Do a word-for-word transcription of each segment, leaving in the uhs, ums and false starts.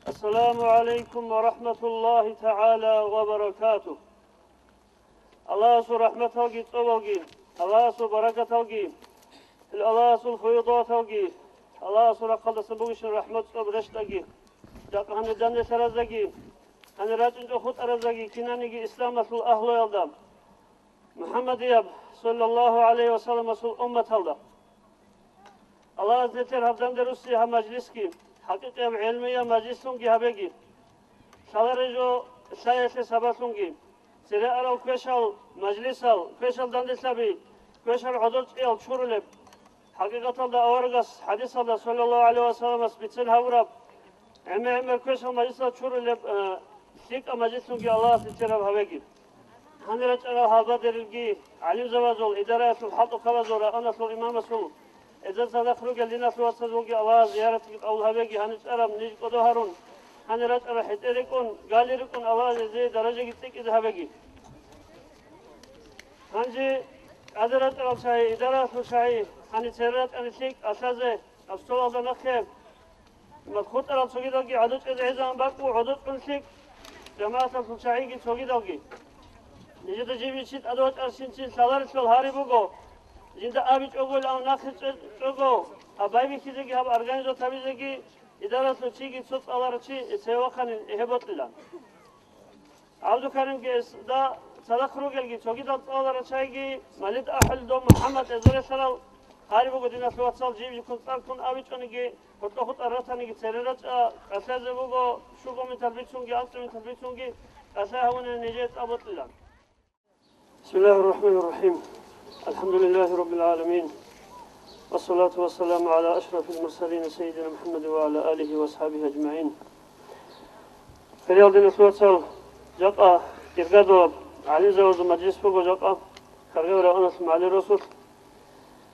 Ассаламу гӀалайкум ва рахӀматуллагьи тагӀала ва баракатугь. Аллагьасул рахӀматалги цӀобалги, Аллагьасул баракаталги, Аллагьасул файдалги, Аллагьасул рахъалдасан бугищин рахӀмат цӀоб рещтӀаги, жакъа гьанир данделъараздаги, гьанир рачӀинчӀо хутӀараздаги, кинаниги исламалъул агьлуялда, МухӀаммадияб, саллаллагьу гӀалайгьи ва салламасул умматалда. Аллагьас нилъер гьаб данде руссине гьаб мажлисги, хӀакъикъияб гӀелмияб мажлислъунги гьабеги. Лъалареб жо лъаялъе сабаблъунги, цере арал квешал, мажлисал, квешал данделъаби, квешал гӀодор чӀиял чурулеб. ХӀакъикъаталда аварагас хӀадисалда, саллаллагьу гӀалайгьи ва салламас, бицен гьавураб, гӀемер-гӀемер квешал мажлисал чурулеб, э, лъикӀаб мажлислъунги Аллагьас нилъер гьаб гьабеги. Гьанир рачӀарал гьалбадерилги, гӀалимзабазул, идараялъул хӀалтӀухъабазул, районалъул имамасул, гьезда цадахъ ругел диналъул вацазулги Аллагьас зияратги къабул гьабеги. Гьанир чӀараб ниж кӀодо гьарун, гьанир рачӀарал хӀетӀе рекӀун, гали рукӀун Аллагьас гьезие даражаги цӀикӀкӀизе гьабеги. Гьанже тӀаде рачӀарал чагӀи, идараялъул чагӀи, гьанир цере рачӀани лъикӀ, кӀалъазе, абстолалда нахъе. Имал хутӀарал цогидалги гӀодочӀезе гӀезегӀан бакӀ буго, гӀодочӀун лъикӀ, жамагӀаталъул чагӀиги цогидалги. Нижеда жиб чи тӀаде вачӀарасинцин лъаларелъул гьари буго, жинда абичӀогойилан нахъе чӀе-, чӀого, гьаб байбихьизеги, гьаб организовать гьабизеги, идаралъул чиги цо цӀаларав чи цеве вахъанин гьеб бокьилан. ГӀабдулкаримги гьесда цадахъ ругелги, цогидал цӀаларал чагӀиги, Малид АхӀулил дом, МухӀаммад Эзарилъарал гьари буго, диналъул вацал, жиб-жибкун цӀар ккун абичӀониги, гьоркьо хутӀа ратаниги цере рачӀа, кӀалъазе буго, щуго минутал бицунги, анцӀго минутал бицунги, кӀалъай гьавуни нижее цӀа бокьилан. بسم الله الرحمن الرحيم. الحمد لله رب العالمين. والصلاة والسلام على أشرف المرسلين سيدنا محمد وعلى آله وأصحابه أجمعين. Хириял диналъул вацал, жакъа иргадулаб гӀалимзабазул мажлис буго жакъа, Каргавай районалъ МагӀали росулъ.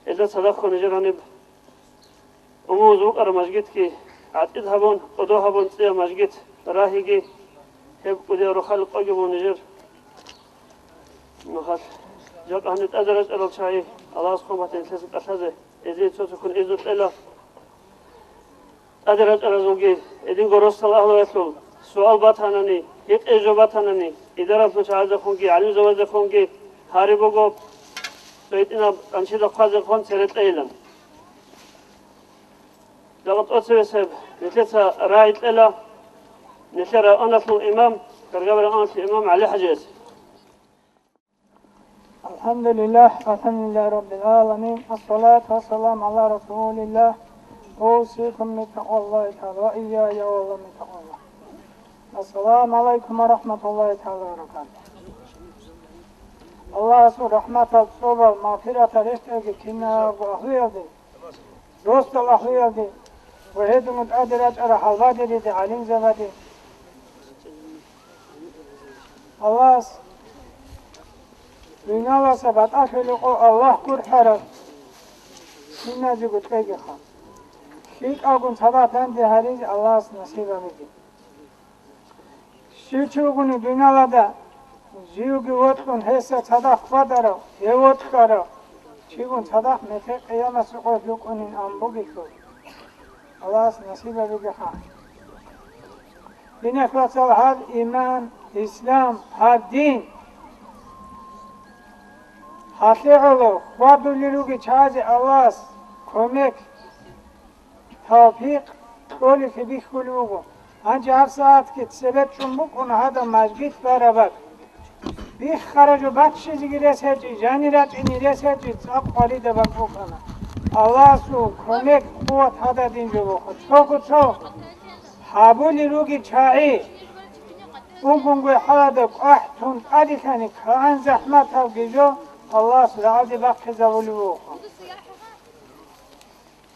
Гьезда цадахъго нижер гьаниб умумуз букӀараб мажгитги гӀатӀид гьабун, кӀодо гьабун, цӀияб мажгит рагьиги, гьеб кӀудияб рохалил къоги буго нижер. Нухалъ жакъа гьаниб тӀаде рачӀарал чагӀи, Аллагьас хъван батани нилъеца кӀалъазе, гьезие цо-цоккун изну кьела. ТӀаде рачӀаразулги, гьединго росдал агьлуялъул суал батанани, гьикъей жо батанани, идаралъул чагӀаздехунги, гӀалимзабаздехунги гьари буго, цо гьитӀинаб тӀанчида хъвазехун цере кьейилан. Жакъа тӀоцебесеб нилъеца рагӀи кьела нилъер районалъул имам, Каргавай районалъул имам ГӀали-хӀажияс. الحمد لله، الحمد لله رب العالمين، الصلاة والسلام على رسول الله، أوصيكم بتقوى الله تعالى وإياي أولا بتقوى الله. السلام عليكم ورحمة الله تعالى وبركاته. Аллагьасул рахӀматал цӀобал, магъфиратал рещтӀаги кинабго агьлуялде, росдал агьлуялде ва гьединго тӀаде рачӀарал гьалбадериде, гӀалимзабаде. Аллагьас дуниялалдаса батӀалъулеб къо Аллагь гурхӀарал киназего кьегиха. ЛъикӀалгун цадахъ данде гьаризе Аллагьас насиб гьабеги. Щив чи вугони дуниялалда, живги вокьун, гьесда цадахъ хьвадарав, гьев вокьарав, чигун цадахъ метер къиямасеб къоялъ вукӀунин абун бугелъул. Аллагьас насиб гьабеги ха. Диналъул вацал, гьаб иман, ислам, гьаб дин гьалъе гӀоло хьвадулел ругел чагӀазе Аллагьас кумек, тавфикъ кьолелъе бихьулев вуго. Гьанже гьабсагӀатги цебе чӀун букӀуна гьадаб мажгит бараб бакӀ. Биххараб жо баччизеги рес гьечӀеб, жанир рачӀине рес гьечӀеб, цӀакъ хвалида бакӀ букӀана. Аллагьасул кумек, къуват гьададин жо буго. Цого цо гьабулел ругел чагӀи, унгунгуй хӀалада кӀвахӀ тун тӀаделъани кагӀан захӀматалги жо Аллагьас рагӀалде бахъизабулев вуго.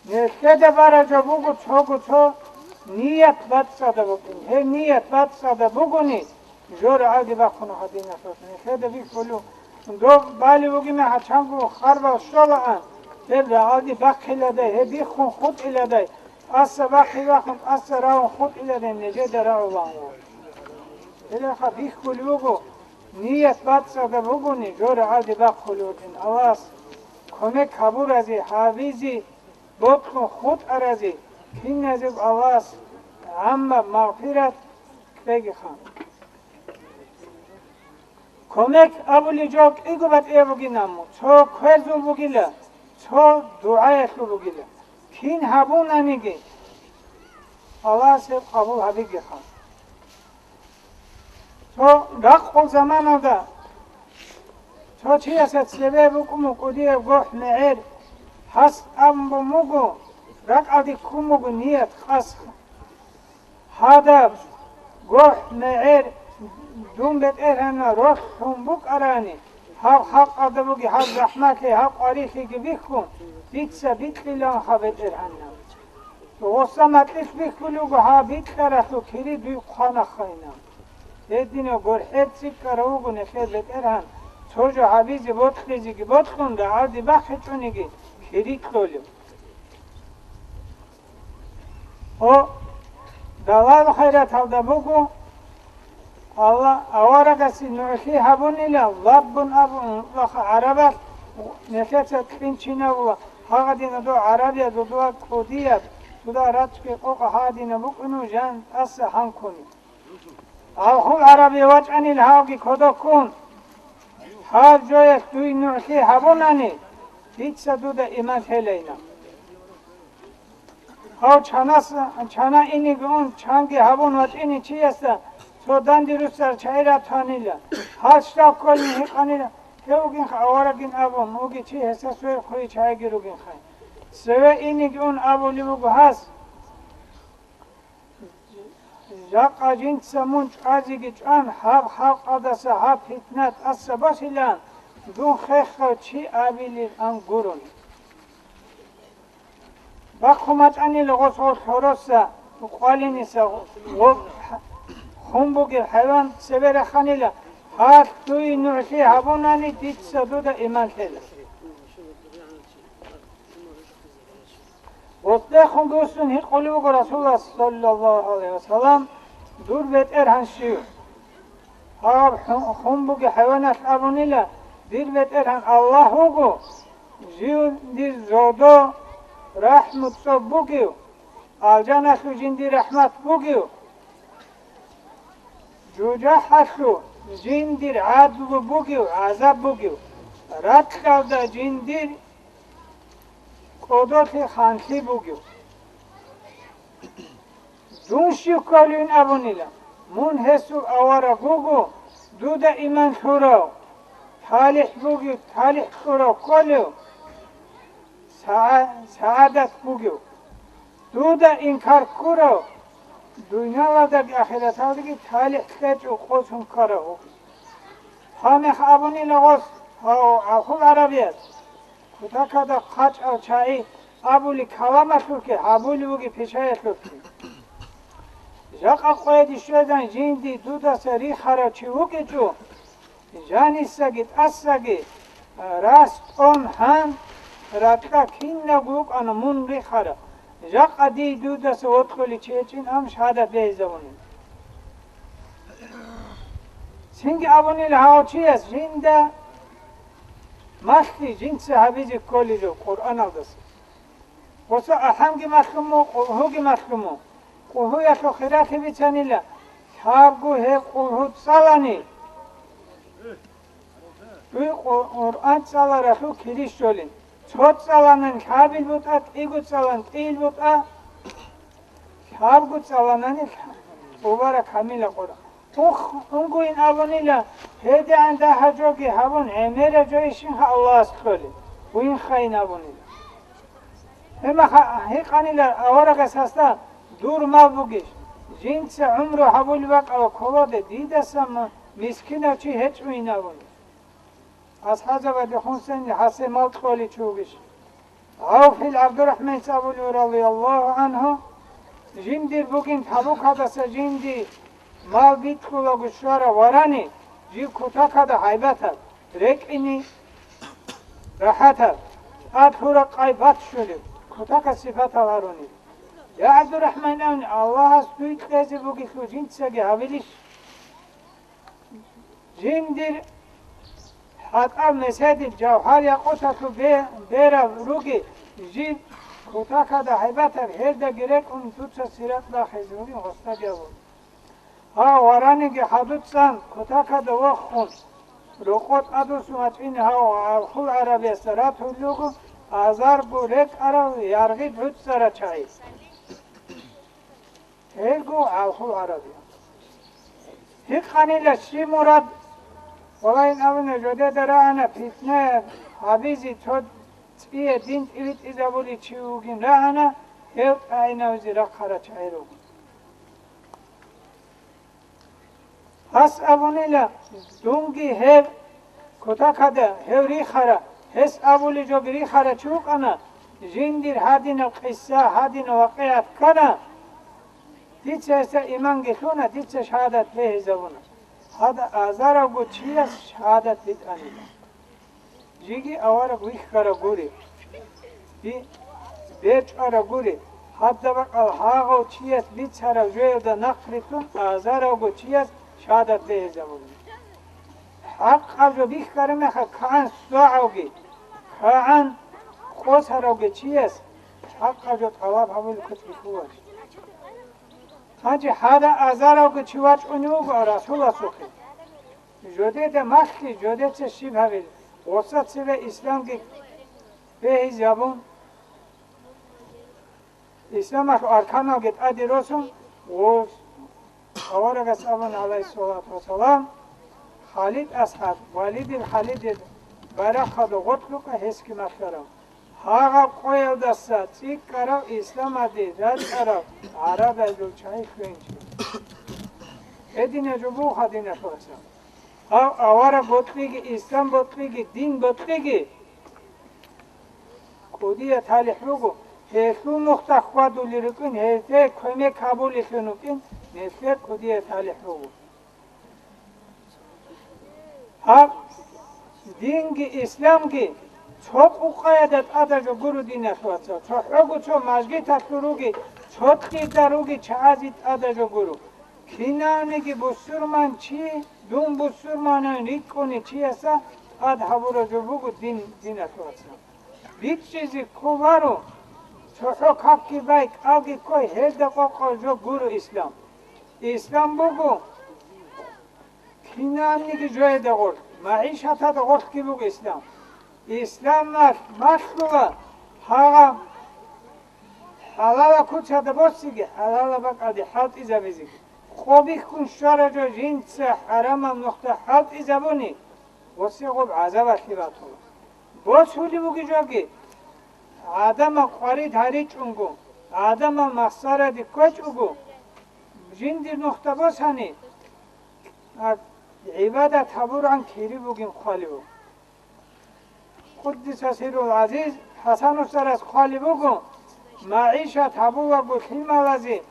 Нилъеда бараб жо буго цого цо ният бацӀцӀадаб букӀин. Гьеб ният бацӀцӀадаб бугони, жо рагӀалде бахъуна гьадинаб. Нилъеда бихьулев, доб балев вугина гьачамго харбал щолаан, гьеб рагӀалде бахъиладай, гьеб биххун хутӀиладай, тӀаса бахъи бахун, тӀаса равун хутӀиладай нижеда рагӀулаан вуго. Гьелеха бихьулев вуго, ният бацӀцӀадаб бугони, жо рагӀалде бахъулев вукӀин. Аллагьас кумек гьабуразе, гьабизе, бокьун хутӀаразе киназего Аллагьас гӀамма магъфират кьегиха. Кумек абулеб жо кӀиго батӀияб бугин, амма цо кверзул бугила, цо дугӀаялъул бугила. Кин гьабунаниги, Аллагьас гьеб къабул гьабигиха. Цо ракъул заманалда цо чиясда цебе букӀун буго кӀудияб гохӀ-мегӀер, гьас абун буго, ракӀалде ккун буго ният, къасд. Гьадаб гохӀ-мегӀер дун, БетӀергьанав, ролъун букӀарани, гьаб халкъалда бугеб гьаб захӀмалъи, гьаб къварилъиги бихьун, дица бикьилаанха, БетӀергьанав. Гъоса макьилъ бихьулев вуго гьаб бикьаралъул кири дуй хъванахъайна. Гьединав гурхӀел цӀикӀкӀарав вуго нилъер БетӀергьан, цо жо гьабизе бокьизеги бокьун, рагӀалде бахъичӀониги кири кьолев. О, далал хайраталда буго, Алла аварагасе нугӀлъи гьабунила, лаббун абун, гӀарабалъ нилъеца кьинчинавула, гьагъадина дов гӀарабиязул дова кӀудияб, дуда рачӀги къокъа гьагъадина букӀунев жан тӀаса гьанкуни. Алхул гӀарабияв вачӀанил гьавги кодоккун, гьаб жоялъ дуй нугӀлъи гьабунани, дица дуда иман лъелайна. Гьав чанас, чана инеги ун, чанги гьабун вачӀине чиясда цо данде руссар чагӀи ратанила. Гьал щав кколин гьикъанила, гьев вугинха аварагин абун, вуги чи гьесда сверухъ чагӀиги ругинха. Цеве инеги ун абулеб буго гьас: «Жакъа жинца мун чӀвазеги чӀван, гьаб халкъалдаса гьаб питна тӀаса босилан, дун хехав чи абилилан гурони». Бахъун бачӀанила гъос гъол хӀороса, къвалиниса гъоб хун бугеб хӀайван цебе раханила, гьалъ дуе нугӀлъи гьабунани, дица дуда иман лъела. Гъосдехун буссун гьикъулев вуго Расулас, саллаллагьу гӀалайгьи вассалам: «Дур БетӀергьан щив?» Гьаб хун, хун бугеб хӀайваналъ абунила: «Дир БетӀергьан Аллагь вуго, жиндир зодо рахӀму цӀоб бугев, алжаналъув жиндир рахӀмат бугев, жужахӀалъув жиндир гӀадлу бугев, гӀазаб бугев, ракьалда жиндир кӀодолъи ханлъи бугев». Дун щив кколин абунила, мун гьесул авараг вуго, дуда иман лъурав, талихӀ бугев, талихӀ кьурав кколев, сагӀа-, сагӀадат бугев. Дуда инкар ккурав, дуниялалдаги ахираталдаги талихӀ кьечӀев къосун ккарав вугев. Гьаниб абунила гъос гьав Алхул гӀарабияс: «Кутакада хъачӀал чагӀи абули каламалъулъги, гьабулеб бугеб пишаялъулъги. Жакъа къояде щвезан жинди дудаса рихарав чи вукӀинчӀо, жанисаги тӀасаги рас тӀон гьан, ракьа кинабго вукӀана мун рихарав. Жакъа дие дудаса вокьулев чи гьечӀин», – ан шагьадат бегьизабуни. Цинги абунила гьав чияс: «Жинда малъи жинца гьабизе кколеб жо Къуръаналдаса». Гъоса АлхӀамги малъун мун, Къулгьуги малъун мун. Къулгьуялъул хиралъи бицанила, лъабго гьеб Къулгьу цӀалани, дуе Къу-, Къуръан цӀаларалъул кири щолин. Цо цӀаланани лъабил бутӀа, кӀиго цӀалан тӀийил бутӀа, лъабго цӀаланани лъа-, тӀубараб камилаб Къуръан. Ух, унгуин абунила, гьедигӀан дагьа жоги гьабун, гӀемераб жо ишинха Аллагьас кколеб, уинхайин абунила. Гьеб мехалъ гьикъанила аварагас гьасда: «Дур мал бугищ? Жинца гӀумру гьабулеб бакӀалда кколоде дидасан мискинав чи гьечӀо», – ин абуни. АсхӀабзабаде хунсани гьасе мал кьолев чи вугищ? ГӀавфил ГӀабдурахӀманец абулев, радияллагьу гӀангьу: «Жиндир бугин Табукалдаса жинди мал бикьулаго щварав варани, жив кутакалда гьайбатаб, рекӀине рахӀатаб, тӀад лъураб къай батӀ щолеб, кутакалъ сипатал гьаруни. Я ГӀабдурахӀман, абуни, Аллагьас дуе кьезе бугелъул жинцаги гьабилищ? Жиндир хӀатӀаб меседил жавгьар-якъуталъул бе-, берал ругел жиб Кутакада гьайбатаб гьелдаги рекӀун дуца сират бахизе бугин гъосдаги абун. Гьав вараниги хадуцӀцӀан кутакада вохун, рокъо тӀадвуссун вачӀине гьав гӀалхул гӀарабиясда ратулел руго азарго рекӀарал яргъи гӀуцӀарал чагӀи. Гьелго гӀалхул гӀарабиял. Гьикъанила щиб мурад? Валлагь, абуна, жодеда рагӀана питна гьабизе, цо цӀие дин тӀибитӀизабулев чи вугин рагӀана, гьев тӀагӀинавизе рахъарал чагӀи руго. Гьас абунила, дунги гьев кутакада гьев рихара, гьес абулеб жоги рихара чи вукӀана, жиндир гьадинаб къиса, гьадинаб вакъигӀат ккана, дица гьесда иманги лъуна, дица шагьадат бегьизабуна. Гьадаб азарго чияс шагьадат битӀанила. Жеги авараг вихьарав гури, би-, бечӀварав гури, гьадаб бакӀал гьагъав чияс бицараб жоялда нахърилълъун азарго чияс шагьадат бегьизабуна. ХӀакъаб жо бихьараб мехалъ кагӀан согӀавги, кагӀан къосаравги чияс хӀакъаб жо тӀалаб гьабулеб куц бихьуларо. Гьанже гьадаб азарго чи вачӀунев вуго Расуласухъе. Жодеда малъи, жодеца щиб гьабил, гъоса цебе исламги бегьизабун, исламалъул арканалги тӀаде росун, гъос аварагас абун, гӀалайгьиссалату вассалам, Халид асхӀаб, Валидил Халидил барахъалда гъоркь рукӀа гьесги малъарав. Гьагъаб къоялдаса цӀикӀкӀарав исламалде рачӀарал гӀарабазул чагӀи хьвинчӀо. Гьединаб жо буго, диналъул вацал. Гьав авараг бокьиги, ислам бокьиги, дин бокьиги кӀудияб талихӀ буго, гьелъул нухда хьвадулел рукӀин, гьезде кумек гьабулелъун рукӀин, нилъер кӀудияб талихӀ буго. Гьаб динги исламги цо къукъаялда тӀадаб жо гуро, диналъул вацал, цохӀого цо мажгиталъур руги, цо кьида руги чагӀазе тӀадаб жо гуро. Кинавниги бусурманчи, дун бусурманин рикӀкӀунев чиясда тӀад гьабураб жо буго дин, диналъул вацал. БичӀчӀизе кколаро, цохӀо какги бай, кӀалги ккой, гьелда къокъаб жо гуро ислам. Ислам буго кинабниги жоялда гъорлъ, магӀишаталда гъорлъги буго ислам. Исламалъ малъула гьагъаб хӀалалаб куцалда босиги, хӀалалаб бакӀалде хӀалтӀизабизеги. Къо бихьун щвараб жо жинца хӀарамаб нухда хӀалтӀизабуни, гъосие гъоб гӀазабалъе батула. Босулеб бугеб жоги, гӀадамал къварид гьаричӀого, гӀадамал махсараде ккечӀого, жиндир нухда босани, а, гӀибадат гьабураб кири бугин хъвалеб буго. Къуддиса сирругьул гӀазиз ХӀасан устарас хъвалеб буго, магӀишат гьабулаго лъималазе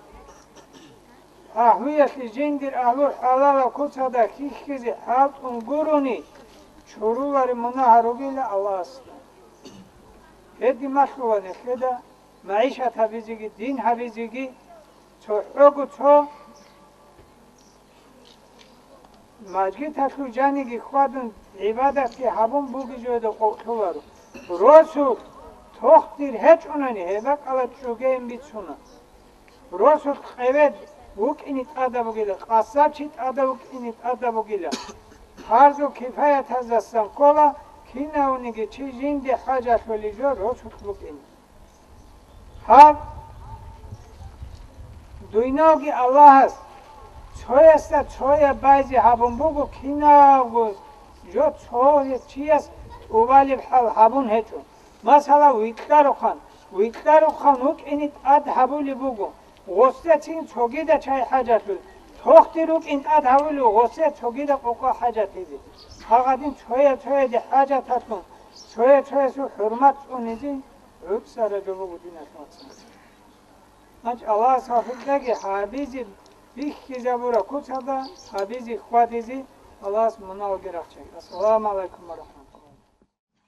агьлуялъе жиндир агьлу хӀалалаб куцалда хьихьизе хӀалтӀун гурони, чурулареб мунагь гьаругила Аллагьасда. Гьедин малъула нилъеда магӀишат гьабизеги, дин гьабизеги, цохӀого цо мажгиталъул жаниги хьвадун, гӀибадатги гьабун бугеб жоялда къокълъуларо. Росулъ тохтир гьечӀунани, гьеб бакӀалда чӀугейин бицуна. Росулъ къевед вукӀине тӀадаб бугила, къасабчи тӀадаб вукӀине тӀадаб бугила. Фарзу кифаятаздасан ккола, кинавниги чи жинде хӀажалъулеб жо росулъ букӀине. Гьаб, дуйнавги Аллагьас цоясда цояб байзе гьабун буго, кинавго жо цо чияс тӀубалеб хӀал гьабун гьечӀо. Масала, викьарухъан, викьарухъан вукӀине тӀад гьабулеб буго, гъосдецин цогида чагӀи хӀажалъул, тохтир рукӀин тӀад гьавулев гъосе цогида къокъа хӀажат гьезе. Гьагъадин цоя-цояде хӀажаталъун, цоя-цоясул хӀурмат цӀунизе гӀуцӀараб жо буго, диналъул вацал. Гьанж Аллагьас тавфикъ кьеги, гьабизе бихьизабураб куцалда гьабизе хьвадизе Аллагьас мунагьалги рахчаги. Ассаламу гӀалайкум ва рахӀматуллагь.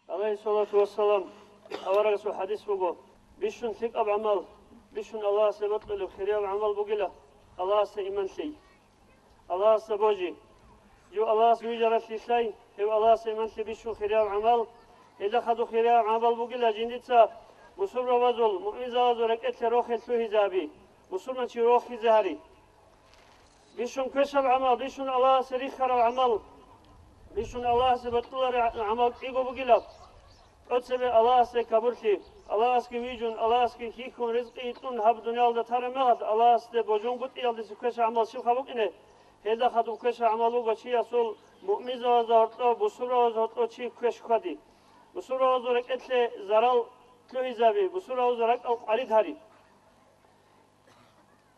ГӀалайгьиссалату вассалам, аварагасул хӀадис буго: бищун лъикӀаб гӀамал, бищун Аллагьасе бокьулеб хирияб гӀамал бугила Аллагьасда иман лъей. Аллагьасда божи. Жо Аллагьас вижаралъе лъай, гьев Аллагьасда иман лъей бищун хирияб гӀамал, гьелда хадуб хирияб гӀамал бугила жиндица Бусурбабазул, муъминзабазул рекӀелъе рохе лъугьизаби, бусурманчи рохизе гьари. Бищун квешаб гӀамал, бищун Аллагьасе рихараб гӀамал, бищун Аллагьасе бокьулареб гӀамал кӀиго бугилаб. ТӀоцебе Аллагьасде кабурлъи, Аллагьасги вижун, Аллагьасги хьихьун, ризкъи кьун гьаб дуниялда тараб мехалъ, Аллагьасде божунгутӀиялдаса квешаб гӀамал щибха букӀине, гьелда хадуб квешаб гӀамал буго чиясул муъминзабазда гьоркьоб, бусурбабазда гьоркьоб чи квеш хьвади. Бусурбабазул рекӀелъе зарал лъугьизаби, бусурбабазул ракӀал къварид гьари.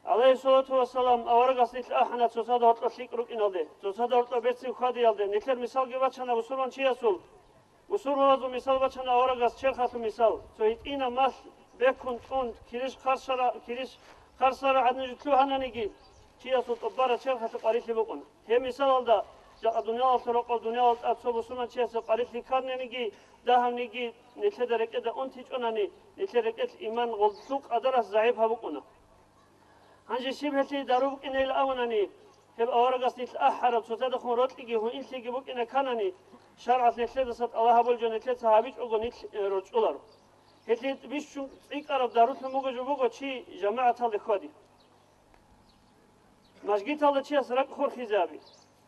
ГӀалайгьиссалату вассалам, аварагас нилъ ахӀана цоцазда гьоркьоб лъикӀ рукӀиналде, цоцазда гьоркьоб берцин хьвадиялде, нилъер мисалги бачана бусурбанчиясул. Бусурбабазул мисал бачана аварагас черхалъул мисал. Цо гьитӀинаб малъ бекун чӀун, кирищ хъарсара-, кирищ хъарсара гӀадин жо лъугьананиги, чиясул тӀубараб черхалъе къварилъи букӀуна. Гьеб мисалалда, жакъа дуниялалъул рокъоб дуниялалда тӀад цо бусурманчиясе къварилъи кканиги, дагьабниги, нилъеда рекӀеда унтичӀонани, нилъер рекӀелъ иман гъоллъул къадарас загӀип гьаб букӀуна. Гьанже щиб гьелъие дару букӀинейилан абунани, гьеб аварагас нилъ ахӀараб цоцадехун рокьиги гьуинлъиги букӀина кканани, шаргӀалъ нилъедаса тӀалаб гьабулеб жо нилъеца гьабичӀого нилъ, э, рорчӀуларо. Гьелъие бищун цӀикӀкӀараб дарулъун буго жо буго чи жамагӀаталде хьвади. Мажгиталда чияс ракӀ хурхизаби.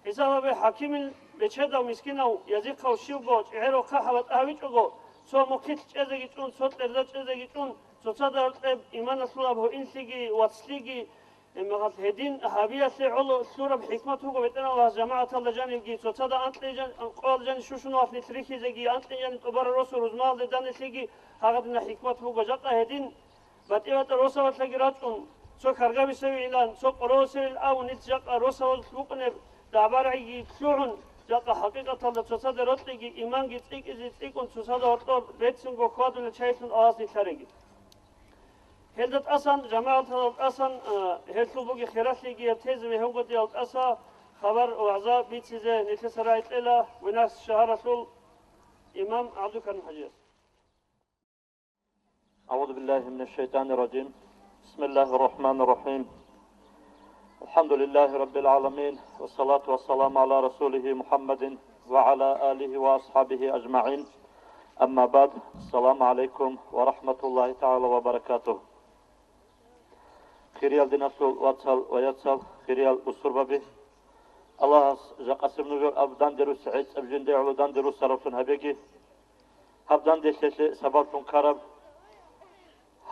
ХӀисаб гьабе, хӀакимил бечедав, мискинав, язихъав щивго чӀегӀерав хъахӀаб батӀа гьавичӀого, цо мухъилъ чӀезеги чӀун, цо кьерда чӀезеги чӀун, цоцазда гьоркьоб иманалъулаб гьуинлъиги вацлъиги, гьебмехалъ гьедин гьабиялъе гӀоло лъураб хӀикмат буго БетӀергьан Аллагьас жамагӀаталда жанибги, цоцазда анкьи жан-, къоялда жаниб щущуналъ нилъ рихьизеги, анкьи жаниб тӀубараб росу рузманалде данилъиги, гьагъадинаб хӀикмат буго. Жакъа гьедин БатӀи-батӀа росабалъаги рачӀун, цо каргабисавилан, цо къоросевилан абун нилъ жакъа росабазулъ букӀунеб дагӀба-рагӀиги лъугӀун, жакъа хӀакъикъаталда цоцазда рокьиги иманги цӀикӀкӀизе цӀикӀкӀун цоцазда гьоркьоб берцинго хьвадулел чагӀилъун Аллагьас нилъ гьареги. Гьелда тӀасан, жамагӀаталда тӀасан, а, гьелъул бугеб хиралъиги гьеб тезе бегьунгутӀиялда тӀаса хабар-вагӀза бицизе нилъеца рагӀи кьела Винас шагьаралъул имам ГӀабдулкарим хӀажияс. أعوذ بالله من الشيطان الرجيم. بسم الله الرحمن الرحيم. الحمد لله رب العالمين، والصلاة والسلام على رسوله محمد وعلى آله وأصحابه أجمعين. أما بعد، السلام عليكم ورحمة الله تعالى وبركاته. Хириял диналъул вацал ва яцал, хириял бусурбаби! Аллагьас жакъасеб нужер аб данде рус гӀецӀаб жинде гӀоло данде русараблъун гьабеги. Гьаб данделъелъе сабаблъун ккараб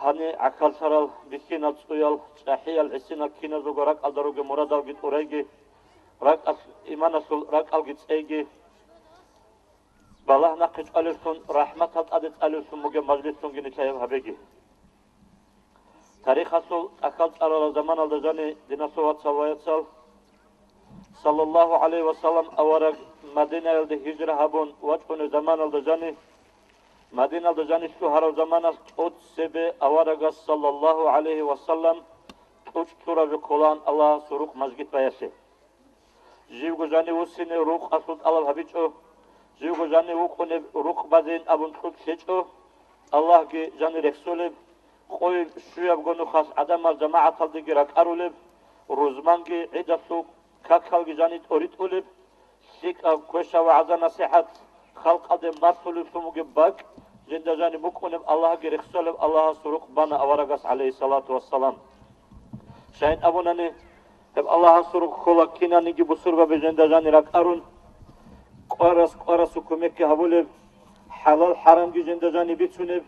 гьаниб гӀахьаллъарал, бихьинал, цӀуял, чӀахӀиял, гӀисинал киназулго ракӀалда ругеб мурадалги тӀурайги, ракӀалъ-, иманалъул ракӀалги цӀейги, балагь нахъе чӀвалевлъун, рахӀматал тӀаде цӀалевлъун бугеб мажлислъунги нилъ гьаб гьабеги. Тарихалъул тӀахьал цӀарарал заманалда жани, диналъул вацал ва яцал, саллаллагьу гӀалайгьи ва саллам авараг Мадинаялде гьижра гьабун вачӀунеб заманалда жани, Мадиналда жани лъугьараб заманалъ тӀоцебе аварагас, саллаллагьу гӀалайгьи ва саллам, кьучӀ лъуразухъ кколаан Аллагьасул рукъ мажгит баялъе. Живго жанив вуссине рукъалъул тӀалаб гьабичӀо, живго жанив вукъунеб рукъ базейин абун кьучӀ лъечӀо, Аллагьги жанив рехсолеб, къойил щуябго нухалъ гӀадамал жамагӀаталдеги ракӀарулеб, рузманги гӀидалъул какалги жанив тӀоритӀулеб, лъикӀаб квешаб вагӀза-насихӀат, халкъалде малъулевлъун бугеб бакӀ, жинда жанив букӀунеб Аллагьги рехсолеб Аллагьасул рукъ бана аварагас, гӀалайгьиссалату вассалам. Щайин абунани, гьеб Аллагьасул рукъ ккола кинаниги бусурбаби жинда жанив ракӀарун, кӀварас кӀварасул кумекги гьабулеб, хӀалал-хӀарамги жинда жанив бицунеб,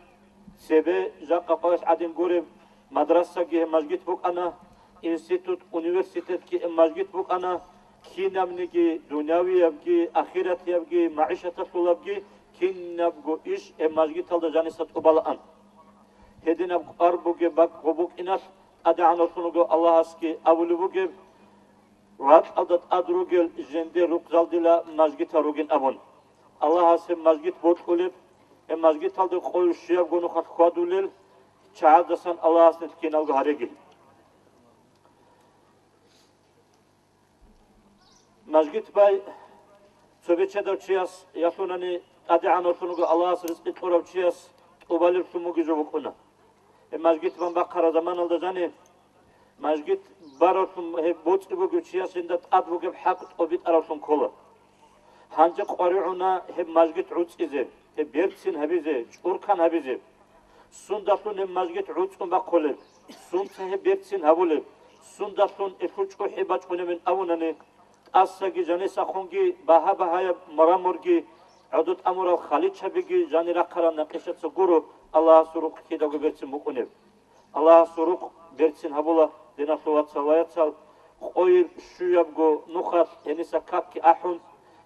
цебе жакъа къоялъ гӀадин гуреб, мадрасаги гьеб мажгит букӀана, институт, университетги гьеб мажгит букӀана, кинабниги дунявиябги, ахиратиябги, магӀишаталъулабги кинабго иш гьеб мажгиталда жаниса тӀубалаан. Гьединаб кӀвар бугеб бакӀ гъоб букӀиналъ, ТӀадегӀанавлъун вуго Аллагьасги абулеб бугеб, ракьалда тӀад ругел жиндир рукъзал дила мажгитал ругин абун. Аллагьас гьеб мажгит бокьулеб, гьеб мажгиталде къойил щуябго нухалъ хьвадулел чагӀаздасан Аллагьас нилъ киналго гьареги. Мажгит бай цо бечедав чияс, ялъунани ТӀадегӀанавлъун вуго Аллагьас ризкъи кьурав чияс тӀубалевлъун бугеб жо букӀуна. Гьеб мажгит бан бахъараб заманалда жани, мажгит баравлъун гьеб боцӀи бугев чияс жинда тӀад бугеб хӀакъ тӀобитӀаравлъун ккола. Гьанже къваригӀуна гьеб мажгит гӀуцӀизе, гьеб берцин гьабизе, чӀуркан гьабизе. Сундалъун гьеб мажгит гӀуцӀун бахъулеб? Сунца гьеб берцин гьабулеб? Сундалъун гьелъул чӀухӀи бачӀунебин абунани, тӀасаги жанисахунги багьа-багьаяб мраморги гӀодо тӀамурал халичабиги жанир рахъарал накъишаца гуро Аллагьасул рукъ кидаго берцин букӀунеб. Аллагьасул рукъ берцин гьабула, диналъул вацал ва яцал, къойил щуябго нухалъ гьениса какги ахӀун,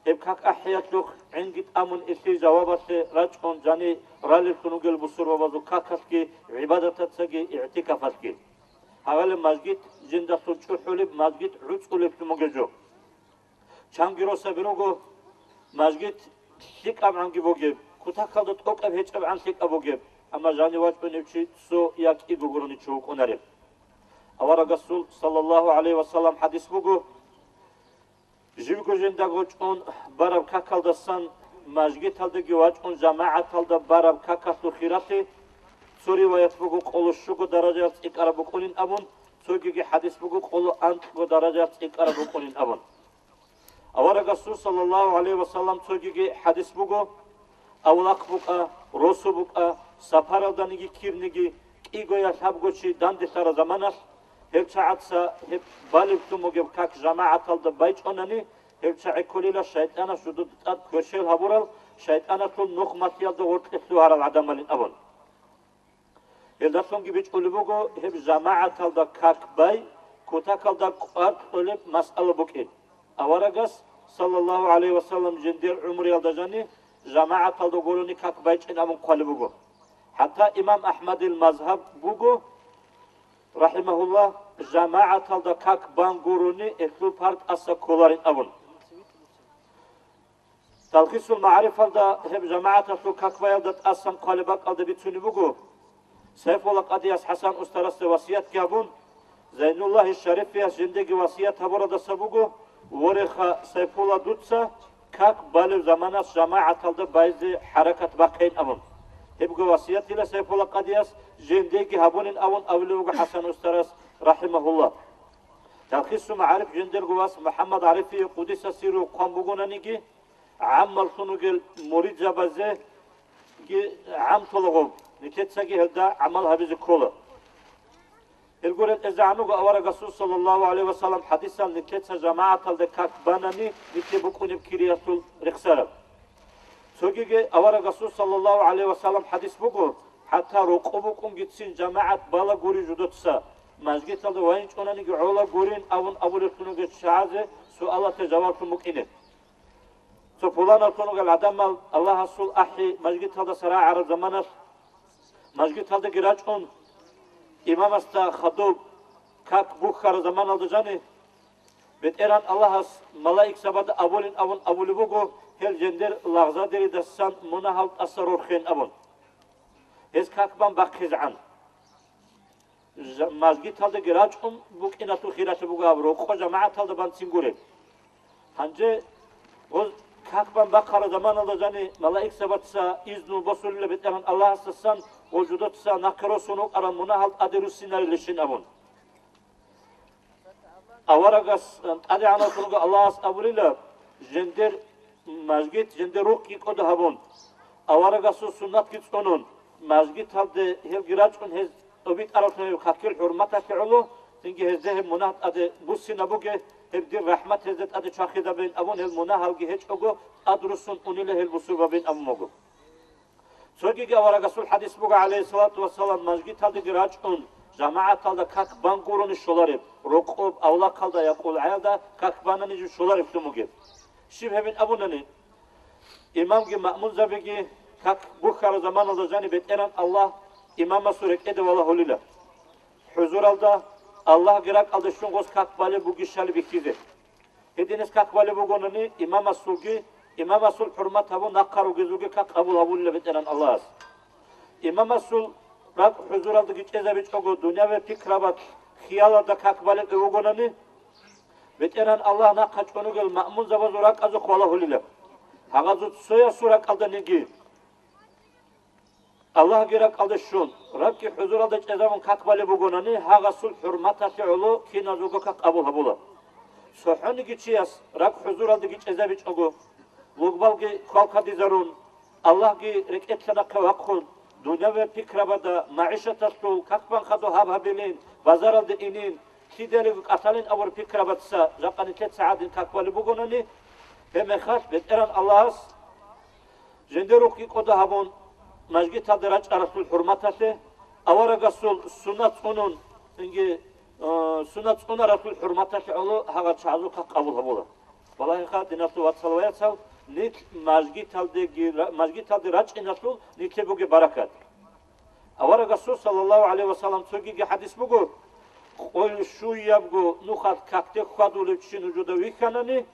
гьеб как ахӀиялъухъ гӀинги тӀамун, илъи жавабалъе рачӀун жани ралеллъун ругел бусурбабазул какалъги, гӀибадатацаги, игӀтикафалъги. Гьагъалеб мажгит жиндалъун чӀухӀулеб, мажгит гӀуцӀулеблъун бугеб жо. Чанги росаби руго, мажгит лъикӀабгӀанги бугеб, кутакалда тӀокӀаб гьечӀебгӀан лъикӀаб бугеб, амма жанив вачӀунев чи цо я кӀиго гурони чи вукӀунареб. Авараг Расул, саллаллагьу гӀалайгьи ва саллам, хӀадис буго: «Живго жиндаго чӀун бараб какалдасан мажгиталдаги вачӀун жамагӀаталда бараб какалъул хиралъи цо риваят буго къоло щуго даражаялъ цӀикӀкӀараб букӀунин абун, цогиги хӀадис буго къоло анкьго даражаялъ цӀикӀкӀараб букӀунин абун». Авараг Расул, саллаллагьу гӀалайгьи ва саллам, цогиги хӀадис буго: «Авлахъ букӀа, росу букӀа, сапаралданиги кирниги, кӀиго я лъабго чи данделъараб заманалъ, гьел чагӀаца гьеб балеблъун бугеб как жамагӀаталда байчӀунани, гьел чагӀи кколила шайтӀанас жудуда тӀад кверщел гьабурал, шайтӀаналъул нух-матиялда гъоркье лъугьарал гӀадамалин», – абун. Гьелдалъунги бичӀчӀулеб буго гьеб жамагӀаталда как бай кутакалда къваркьулеб масъала букӀин. Аварагас, саллаллагьу гӀалайгьи ва саллам, жиндир гӀумруялда жани жамагӀаталда гурони как байчӀин абун хъвалеб буго. ХӀатта имам АхӀмадил мазгьаб буго, рахӀимагьуллагь, жамагӀаталда как бан гурони гьелъул пар тӀаса кколарин абун. Талхисул МагӀарифалда гьеб жамагӀаталъул как баялда тӀасан хъвалеб бакӀалда бицунеб буго, Сайфулла къадияс ХӀасан устарасда васиятги гьабун, Зайнуллагьи Шарифияс жиндеги васият гьабуралдаса буго: «Вореха, Сайфулла, дуца как балеб заманалъ жамагӀаталда байзе хӀаракат бахъейин», – абун. Гьебго васиятила Сайфулла къадияс жиндеги гьабунин абун абулеб буго ХӀасан устарас, рахӀимагьуллагь. Талхисул МагӀариф жиндирго вас МухӀаммад ГӀарифие, къудиса сирругьу, хъван бугонаниги, гӀаммаллъун ругел муридзабазеги гӀамтулагъуб, нилъецаги гьелда гӀамал гьабизе ккола. Гьелгурел эзегӀан буго авараг Расул, саллаллагьу гӀалайгьи ва саллам, хӀадисал нилъеца жамагӀаталда как банани, нилъе букӀунеб кириялъул рехсараб. Цогиги авараг Расул, саллаллагьу гӀалайгьи ва саллам, хӀадис буго: «ХӀатта рокъо букӀунгицин жамагӀат бала гури жудоца, мажгиталда вайинчӀонаниги гӀола гурин», – абун абулеблъун ругел чагӀазе суалалъе жаваблъун букӀине. Цо пуланаллъун ругел гӀадамал Аллагьасул ахӀи мажгиталдаса рагӀараб заманалъ, мажгиталдаги рачӀун, имамасда хадуб как бухьараб заманалда жани, БетӀергьан Аллагьас малаикзабада абулин абун абулеб буго, гьел жиндир лагъзадеридасан мунагьал тӀаса рорхен абун. Гьез как бан бахъизегӀан. Жа-, мажгиталдаги рачӀун букӀиналъул хиралъи буго гьаб, рокъо жамагӀаталда банцин гуреб. Гьанже гъоз как бан бахъараб заманалда жани малаикзабаца изну босулила БетӀергьан Аллагьасдасан, гъоз жудоца нахъе росун вукӀарал мунагьал тӀаде руссинарилищин абун. Аварагас, ТӀадегӀанасулго Аллагьас абулила, жиндир мажгит, жиндир рукъги кӀодо гьабун, аварагасул суннатги цӀунун, мажгиталде гьелги рачӀун, гьез тӀубитӀаралъун гьев какил хӀурматалъе гӀоло, цинги гьезде гьеб мунагь тӀаде буссинабуге, гьеб дир рахӀмат гьезде тӀаде чвахизабин абун, гьел мунагьалги гьечӀого тӀад руссун унила гьел бусурбабин абун буго. Цогиги аварагасул хӀадис буго, гӀалайгьиссалату вассалам, мажгиталдаги рачӀун, жамагӀаталда как бан гурони щолареб, рокъоб авлахъалда я къулгӀаялда как банани жо щоларевлъун бугеб. Щиб гьебин абунани, имамги маъмунзабиги как бухьараб заманалда жани БетӀергьан Аллагь имамасул рекӀеде валагьулила. ХӀузуралда, Аллагьги ракӀалде щун гъос как балеб бугищали бихьизе. Гьединас как балеб бугони, имамасулги, имамасул хӀурмат гьабун нахъа ругезулги как къабул гьабулила БетӀергьан Аллагьас. Имамасул ракӀ хӀузуралдаги чӀезабичӀого, дуняве пикрабалъ хиялалда как балеб бугони, БетӀергьан Аллагь нахъа чӀун ругел маъмунзабазул ракӀазухъ валагьулила. Гьагъазул цоясул ракӀалданиги Аллагьги ракӀалде щун, ракӀги хӀузуралда чӀезабун как балеб бугони, гьагъасул хӀурматалъе гӀоло киназулго как къабул гьабула. ЦохӀониги чияс ракӀ хӀузуралдаги чӀезабичӀого, лугбалги квалквадизарун, Аллагьги рекӀелъа нахъе вахъун, дуняве пикрабада, магӀишаталъул как-банкъадул гьаб гьабилин, базаралде инин, лъидаялиго кӀалъалин абураб пикрабаца жакъа нилъеца гӀадин как балеб бугонани, гьеб мехалъ БетӀеран Аллагьас жиндир рухъги кӀодо гьабун, мажгиталде рачӀаралъул хӀурматалъе, аварагасул суннат цӀунун, инги, э, суннат цӀунаралъул хӀурматалъе гӀоло гьагъал чагӀазул как къабул гьабула. Валлагьиха, диналъул вацал ва яцал, нилъ мажгиталдеги ра-, мажгиталде рачӀиналъул нилъе бугеб баракат. Авараг Расул, саллаллагьу гӀалайгьи ва саллам, цогиги хӀадис буго: «Къойил щуябго нухалъ какде хьвадулев чи нужеда вихьанани,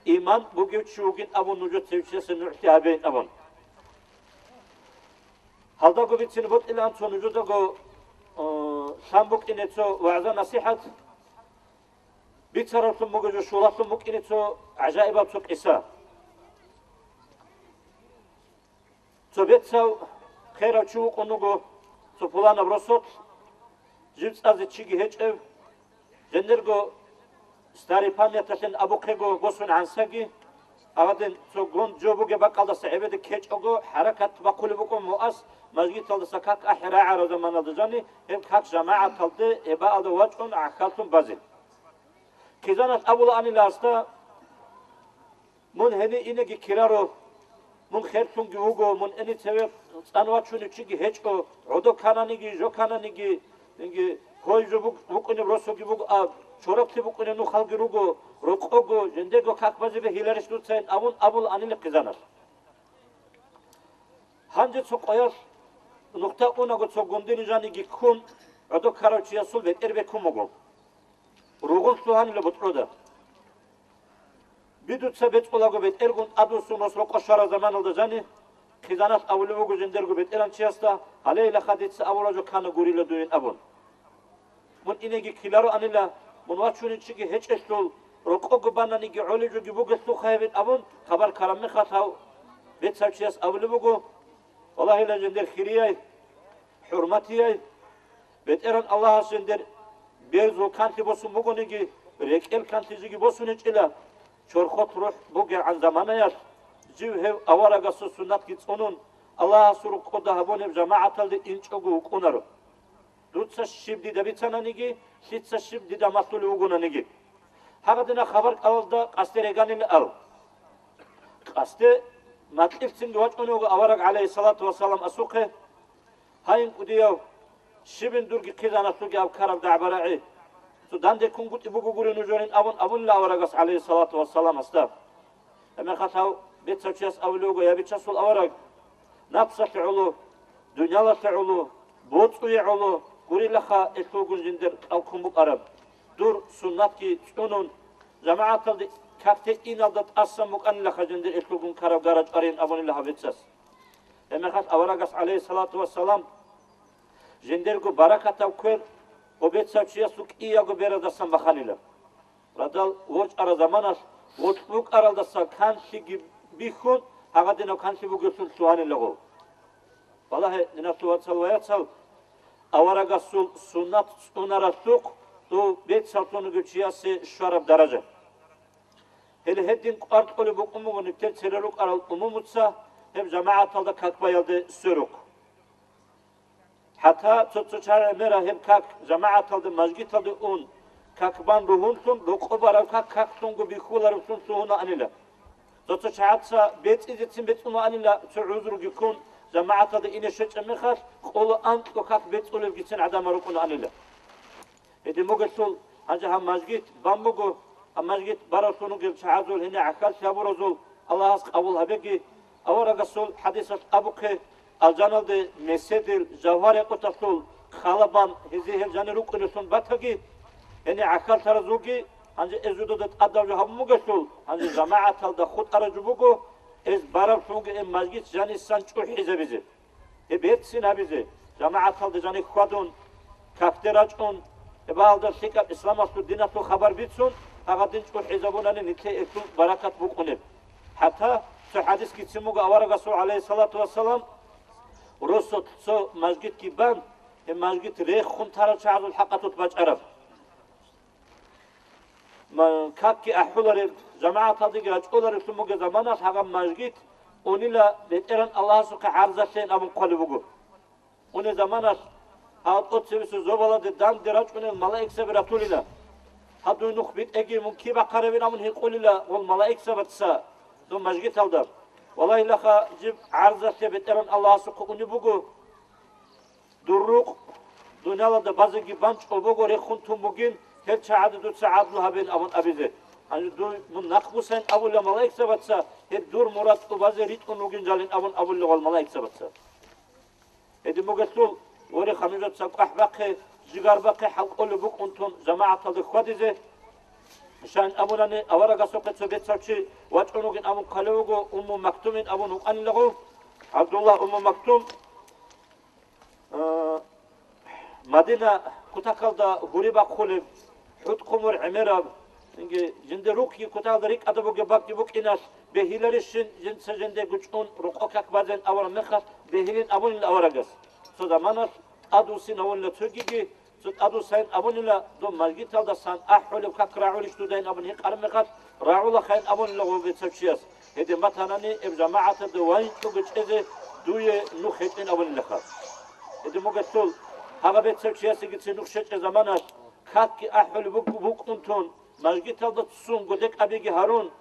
иман бугев чи вугин абун нужеца гьев чиясе нугӀлъи гьабейин», – абун. Гьалдаго бицин бокьилаан цо нужедаго, э, лъан букӀине цо вагӀза-насихӀат. Бицаравлъун буго жо щулалъун букӀине цо гӀажаибаб цо къиса. Цо бецав херав чи вукӀун вуго, цо пуланаб росулъ, жив цӀазе чиги гьечӀев, жиндирго старой памяталъин абухъего босун гӀансаги, гьадин цо гун жо бугеб бакӀалдаса гӀебеде ккечӀого, хӀаракат бахъулеб букӀун муъас, мажгиталдаса как ахӀи рагӀараб заманалда жани, гьеб как жамагӀаталде гьебаалда вачӀун гӀахьаллъун базе. Хъизаналъ абулаанила гьасда: «Мун гьенив инеги ккеларо, мун херлъунги вуго, мун гьенив цеве цӀан вачунев чиги гьечӀо, гӀодо ккананиги, жо ккананиги, инги, гьой жо бук-, букӀунеб росуги буго, а чороклъи букӀунеб нухалги руго, рокъого, жиндирго как базе бегьиларищ дуцайин», – абун абулаанила хъизаналъ. Гьанже цо къоялъ нухда унаго цо гундин жаниги ккун, гӀодо ккарав чиясул бетӀер бекун буго. Ругъун лъугьанила бутӀрода. Бидуца бецӀулаго бетӀергун тӀадвуссун рос рокъо щвараб заманалда жани, хъизаналъ абулеб буго жиндирго бетӀеранчиясда: «Гьалейилаха дица абураб жо ккана гурила дуйин», – абун. «Мун инеги ккелароанила, мун вачунев чиги гьечӀелъул, рокъого бананиги гӀолеб жоги бугелъулха гьебин», – абун, хабар ккараб мехалъ гьав бецав чияс абулеб буго: «Валлагьила, жиндир хирияй, хӀурматияй, БетӀеран Аллагьас жиндир берзул канлъи босун бугониги, рекӀел канлъи жеги босун гьечӀила, чорхолъ рухӀ бугегӀан заманаялъ, жив гьев аварагасул суннатги цӀунун, Аллагьасул рукъуда гьабунеб жамагӀаталде инчӀого вукӀунаро. Дуца щиб дида бицананиги, лъица щиб дида малъулев вугонаниги». Гьагадина хабар кӀалалда къасде реганила ал. Къасде макьилъцинги вачӀунев вуго авараг, гӀалайгьиссалату вассалам, асухъе: «Гьайин, кӀудияв, щибин дурги хъизаналъулги аб ккараб дагӀба-рагӀи? Цо данде ккунгутӀи бугогури нужерин», – абун абунила аварагас, гӀалайгьиссалату вассалам, гьасда. Гьебмехалъ гьав бецав чияс абулев вуго: «Я бичасул авараг, напсалъе гӀоло, дуниялалъе гӀоло, боцӀуе гӀоло гурилаха, гьелъулгун жиндир кьал ккун букӀараб. Дур суннатги цӀунун, жамагӀаталде какде иналда тӀасан букӀанилаха жиндир гьелъулгун ккараб гара чӀварин», – абунила гьав бецас. Гьебмехалъ аварагас, гӀалайгьиссалату вассалам, жиндирго баракатаб квер ва бецав чиясул кӀиябго бералдасан баханила. Радал ворчӀараб заманалъ вокьбукӀаралдаса канлъиги бихьун, гьагадинав канлъи бугелъул лъугьанилаго. Балагье, диналъул вацал ва яцал, аварагасул суннат цӀунаралъухъ дов бецаллъун вугев чиясе щвараб даража. Гьеле гьедин кӀвар кьолеб букӀун буго нилъер церер рукӀарал умумуца гьеб жамагӀаталда как баялде сверухъ. ХӀатта цо-цо чагӀи гӀемераб гьеб как жамагӀаталда, мажгиталде ун, как бан ругьунлъун, рокъо бараб как каклъунго бихьулареблъун лъугьунаанила. Цо-цо чагӀаца бецӀизецин бецӀунаанила, цо гӀузруги ккун, жамагӀаталда ине щвечӀеб мехалъ, къоло анкьго как бецӀулелгицин гӀадамал рукӀунаанила. Гьедин бугелъул, гьанже гьаб мажгит бан буго, гьаб мажгит баравлъун ругел чагӀазул гьенир гӀахьаллъи гьабуразул Аллагьас къабул гьабеги, аварагасул хӀадисалъ абухъе, алжаналде меседил жавгьар-якъуталъул хала бан гьезие гьел жанир рукӀунеллъун батаги, гьенир гӀахьаллъаразулги, гьанже эзудуда тӀадаб жо гьабун бугелъул, гьанже жамагӀаталда хутӀараб жо буго, эз баравлъунги гьеб мажгит жанисан чӀухӀизабизе. Гьеб берцин гьабизе, жамагӀаталда жаниб хьвадун, какде рачӀун, гьебалда лъикӀаб исламалъул диналъул хабар бицун, гьагадин чӀухӀизабунани нилъее гьелъул баракат букӀунеб. ХӀатта цо хӀадисгицин буго аварагасул, гӀалайгьиссалату вассалам, росулъ цо мажгитги бан, гьеб мажгит рехун тарал чагӀазул хӀакъалъулъ бачӀараб. Ма-, какги ахӀулареб, жамагӀаталдеги рачӀунареблъун бугеб заманалъ гьагаб мажгит унила БетӀеран Аллагьасухъе гӀарзалъейин абун хъвалеб буго. Унел заманалъ гьал тӀоцебесеб зобалазде данде рачӀунел малаикзаби ратулила. Гьадуй нух битӀеги мун киб бахъарабин абун гьикъулила гъол малаикзабаца дун мажгиталда. Валагьилаха, жиб гӀарзалъе БетӀергьан Аллагьасухъе унеб буго, дур рукъ дуниялалда базеги банчӀо буго, рехун тун бугин, гьел чагӀазда дуца гӀадлу гьабин абун абизе. Гьанже дуй мун нахъбусайин абула малаикзабаца, гьеб дур мурад тӀубазе ритӀун ругин жалин абун абулел гъол малаикзабаца. Гьедин бугелъул, вореха, нужеца кӀвахӀ бахъе, жигар бахъе, хӀал кӀолеб букӀун тун жамагӀаталда хьвадизе. Щайин абунани, аварагасухъе цо бецав чи вачӀун вугин абун хъалев вуго, Умму Мактумин абун вукӀанилаго. ГӀабдуллагь Умму Мактум, а, Мадина кутакалда гьури бахъулеб, хӀутӀ-хъумур гӀемераб, инги, жинда рукьги кутакалда рикӀкӀада бугеб бакӀги букӀиналъ, бегьиларищин жинца жиндаго чӀун рокъо как базен авараб мехалъ бегьилин абунил аварагас. Цо заманалъ тӀадвуссин авунила цогиги, цо тӀадвуссайин абунила, дун мажгиталдасан ахӀулеб как рагӀулищ дудайин абун гьикъараб мехалъ, рагӀулахъайин абунила гъов бецав чияс. Гьедин батанани, эб жамагӀаталда вайинчӀого чӀезе дуе нух гьечӀин абунилаха. Гьедин бугелъул, гьагъа бецав чиясегицин нух щечӀеб заманалъ, какги ахӀулеб бук-, букӀун тун, мажгиталда ццун, годекӀабиги гьарун,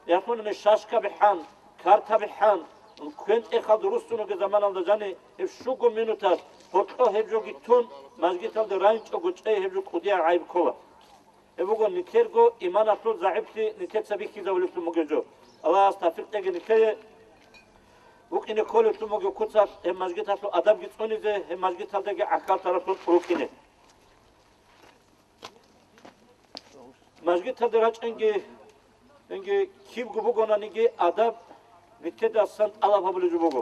ялъунани шашкаби хӀан, картаби хӀан, квен-тӀехалда руссун ругел заманалда жани гьеб щуго минуталъ гьоркьо гьеб жоги тун, мажгиталда райинчӀого чӀей гьеб жо кӀудияв гӀайиб ккола. Гьеб буго нилъерго иманалъул загӀиплъи нилъеца бихьизабулеблъун бугеб жо. Аллагьас тавфикъ кьеги нилъее, букӀине кколеблъун бугеб куцалъ гьеб мажгиталъул адабги цӀунизе, гьеб мажгиталдаги гӀахьаллъаралъун рукӀине. Мажгиталде рачӀинги, инги кибго бугонаниги адаб нилъедасан тӀалаб гьабулеб жо буго.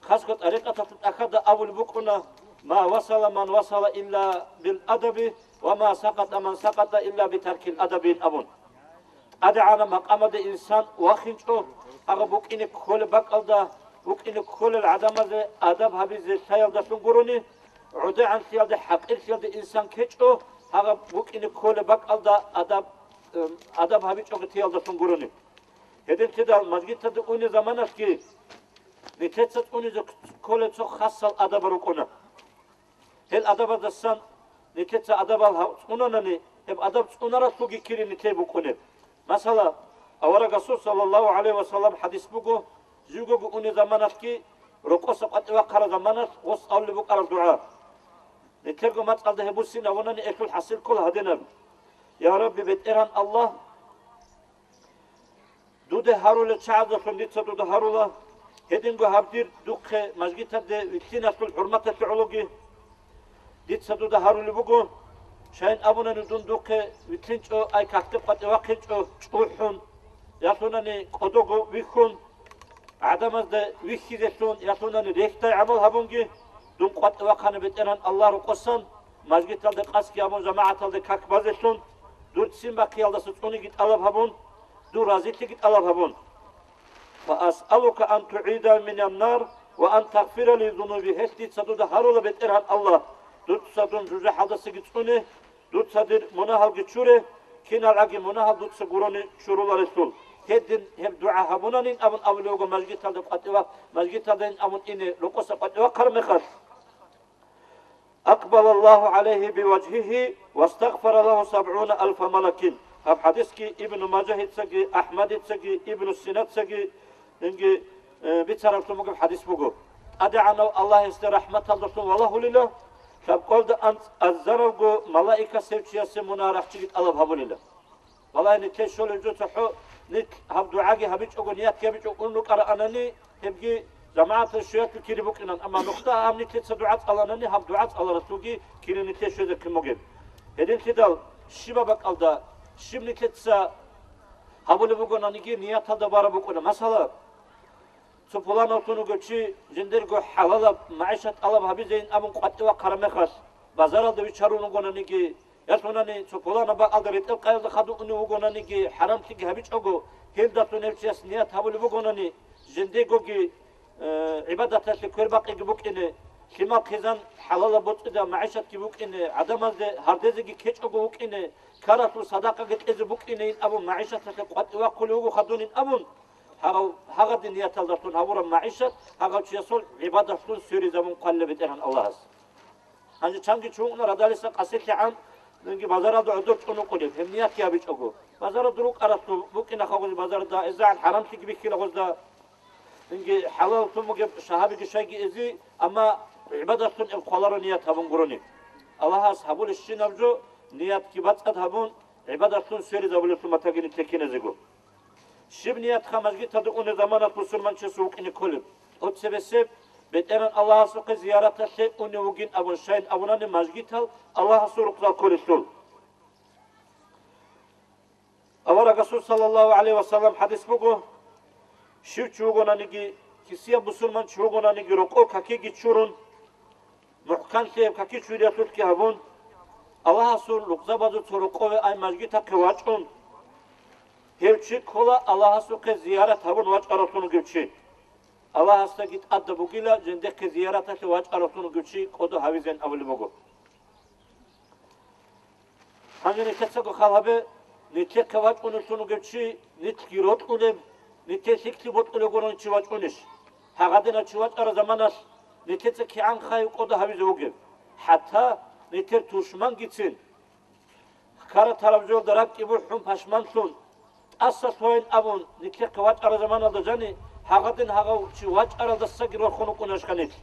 Хасго тӀарикъаталъул тӀахьазда абулеб букӀуна: «Ма васала ман васала илла бил адаби, ва ма сакъатӀа ман сакъатӀа илла би таркил адабин», – абун. ТӀадегӀанаб макъамалде инсан вахинчӀо, гьагъаб букӀине кколеб бакӀалда, букӀине кколел гӀадамазе адаб гьабизе лъаялдалъун гурони, гӀодегӀанлъиялде, хӀакъирлъиялде инсан ккечӀо, гьагъаб букӀине кколеб бакӀалда адаб, эм, адаб гьабичӀого тиялдалъун гурони. Гьединлъидал мажгиталде унеб заманалъги нилъеца цӀунизе кколел цо хасал адабал рукӀуна. Гьел адабаздасан нилъеца адабал гьав-, цӀунанани, гьеб адаб цӀунаралъулги кири нилъее букӀунеб. Масала, авараг Расул, саллаллагьу гӀалайгьи ва саллам, хӀадис буго, живгого унеб заманалъги, рокъоса къватӀив вахъараб заманалъ гъос абулеб букӀараб дугӀа. Нилъерго мацӀалда гьеб буссинабунани, гьелъул хӀасил ккола гьадинаб: «Я Рабби, БетӀергьан Аллагь, дуда гьарулел чагӀаздалъун дица дуда гьарула, гьединго гьаб дир духъе мажгиталде вилълъиналъул хӀурматалъе гӀологи. Дица дуда гьарулеб буго, щайин абунани дун духъе вилълъинчӀо, ай какде къватӀив вахъинчӀо чӀухӀун, ялъунани кӀодого вихьун, гӀадамазда вихьизелъун, ялъунани рехьдай гӀамал гьабунги, дун къватӀив вахъана, БетӀергьан Аллагь, рокъосан, мажгиталда къасги гьабун, жамагӀаталда как базелъун, дур ццин бахъиялдаса цӀуниги тӀалаб гьабун, дур разилъиги тӀалаб гьабун. Фа асъалука ан тугӀидани минан нар ва ан тагъфира ли зунуби», гьелъ дица дуда гьарула, БетӀергьан Аллагь, дуца дун жужахӀалдасаги цӀуне, дуца дир мунагьалги чуре, киналгӀаги мунагьал дуца гурони чуруларелъул. Гьедин гьеб дугӀа гьабунанин абун абулев вуго мажгиталда къватӀива-, мажгиталдайин абун ине рокъоса къватӀив вахъараб мехалъ. «Акъбалаллагьу гӀалайгьи биважгьигьи вастагъфара лагьу сабгӀуна алфа малакин». Гьаб хӀадисги Ибну Мажагьицаги, АхӀмадицаги, Ибну Синацаги, инги, э, бицараблъун бугеб хӀадис буго. ТӀадегӀанав Аллагь гьесда рахӀматалдалъун валагьулила, лъабкъоялда анцӀ азаралго малаикас гьев чиясе мунагь рахчиги тӀалаб гьабулила. Валлагь, нилъее щолеб жо цохӀо, нилъ гьаб дугӀаги гьабичӀого, ниятги гьабичӀого ун рукӀараанани, гьебги жамагӀаталъ щвеялъул кири букӀинан, амма нухда гьаб нилъеца дугӀа цӀаланани, гьаб дугӀа цӀаларалъулги кири нилъее щвезе ккун бугеб. Гьединлъидал щибаб бакӀалда, щиб нилъеца гьабулеб бугонаниги, нияталда бараб букӀуна. Масала, цо пуланавлъун вугев чи жиндирго хӀалалаб магӀишат тӀалаб гьабизейин абун къватӀив вахъараб мехалъ, базаралда вичарун вугонаниги, ялъунани цо пуланаб бакӀалда ретӀел къаялда хадув унев вугонаниги, хӀарамлъиги гьабичӀого, гьелдалъун гьев чияс ният гьабулеб бугонани, жиндиргоги, э, гӀибадаталъе квербакъиги букӀине, лъимал хъизан хӀалалаб боцӀида магӀишатги букӀине, гӀадамазде гьардезеги ккечӀого вукӀине, ккаралъул садакъаги кьезе букӀинейин абун, магӀишаталъе къватӀив вахъулев вуго хадунин абун, Гьагъав, гьагъадин нияталдалъун гьабураб магӀишат гьагъав чиясул гӀибадатлъун сверизабун хъвалила БетӀергьан Аллагьас. Гьанже чанги чи вукӀуна радалиса къасилъи гӀан, нинги базаралда гӀодор чӀун вукӀунеб, гьеб ниятги гьабичӀого. Базаралда рукӀаралъув букӀина хагъузи базаралда, эзегӀан хӀарамлъиги бихьила гъозда. Инги хӀалаллъун бугеб шагьабиги щайги эзи, амма гӀибадатлъун эб хъваларо ният гьабун гурони. Аллагьас гьабулебщинаб жо ниятги бацӀцӀад гьабун, гӀибадатлъун сверизабулеблъун батагине текиназего. Щиб ниятха мажгиталда унеб заманалъ бусурманчиясул вукӀине кколеб? ТӀоцебесеб, БетӀергьан Аллагьасухъе зияраталъе унев вугин абун щайин абунани мажгитал Аллагьасул рукъзал кколелъул. Аварагасул саллаллагьу гӀалайгьи ва саллам хӀадис буго, щив чи вугонаниги, кисияб бусурман чи вугонаниги рокъов какиги чурун, мухӀканлъияб каки чуриялъулъги гьабун, Аллагьасул рукъзабазул цо рокъове ай мажгитахъе вачӀун, гьев чи ккола Аллагьасухъе зиярат гьабун вачӀаравлъун вугев чи. Аллагьасдаги тӀадаб бугила жиндихъе зияраталъе вачӀаравлъун вугев чи кӀодо гьавизен абулеб буго. Гьанже нилъецаго хал гьабе, нилъехъе вачӀунеллъун вугев чи нилъги рокьулеб, нилъее лъикӀлъи бокьулеб гурони чи вачӀунищ? Гьагъадинав чи вачӀараб заманалъ нилъеца кигӀан хайив кӀодо гьавизе вугеб? ХӀатта нилъер тушмангицин, хкаратараб жоялда ракӀги бухӀун пашманлъун, тӀаса лъугьайин абун, нилъехъе вачӀараб заманалда жани, гьагъадин гьагъав чи вачӀаралдасаги рорхун вукӀунашха нилъ.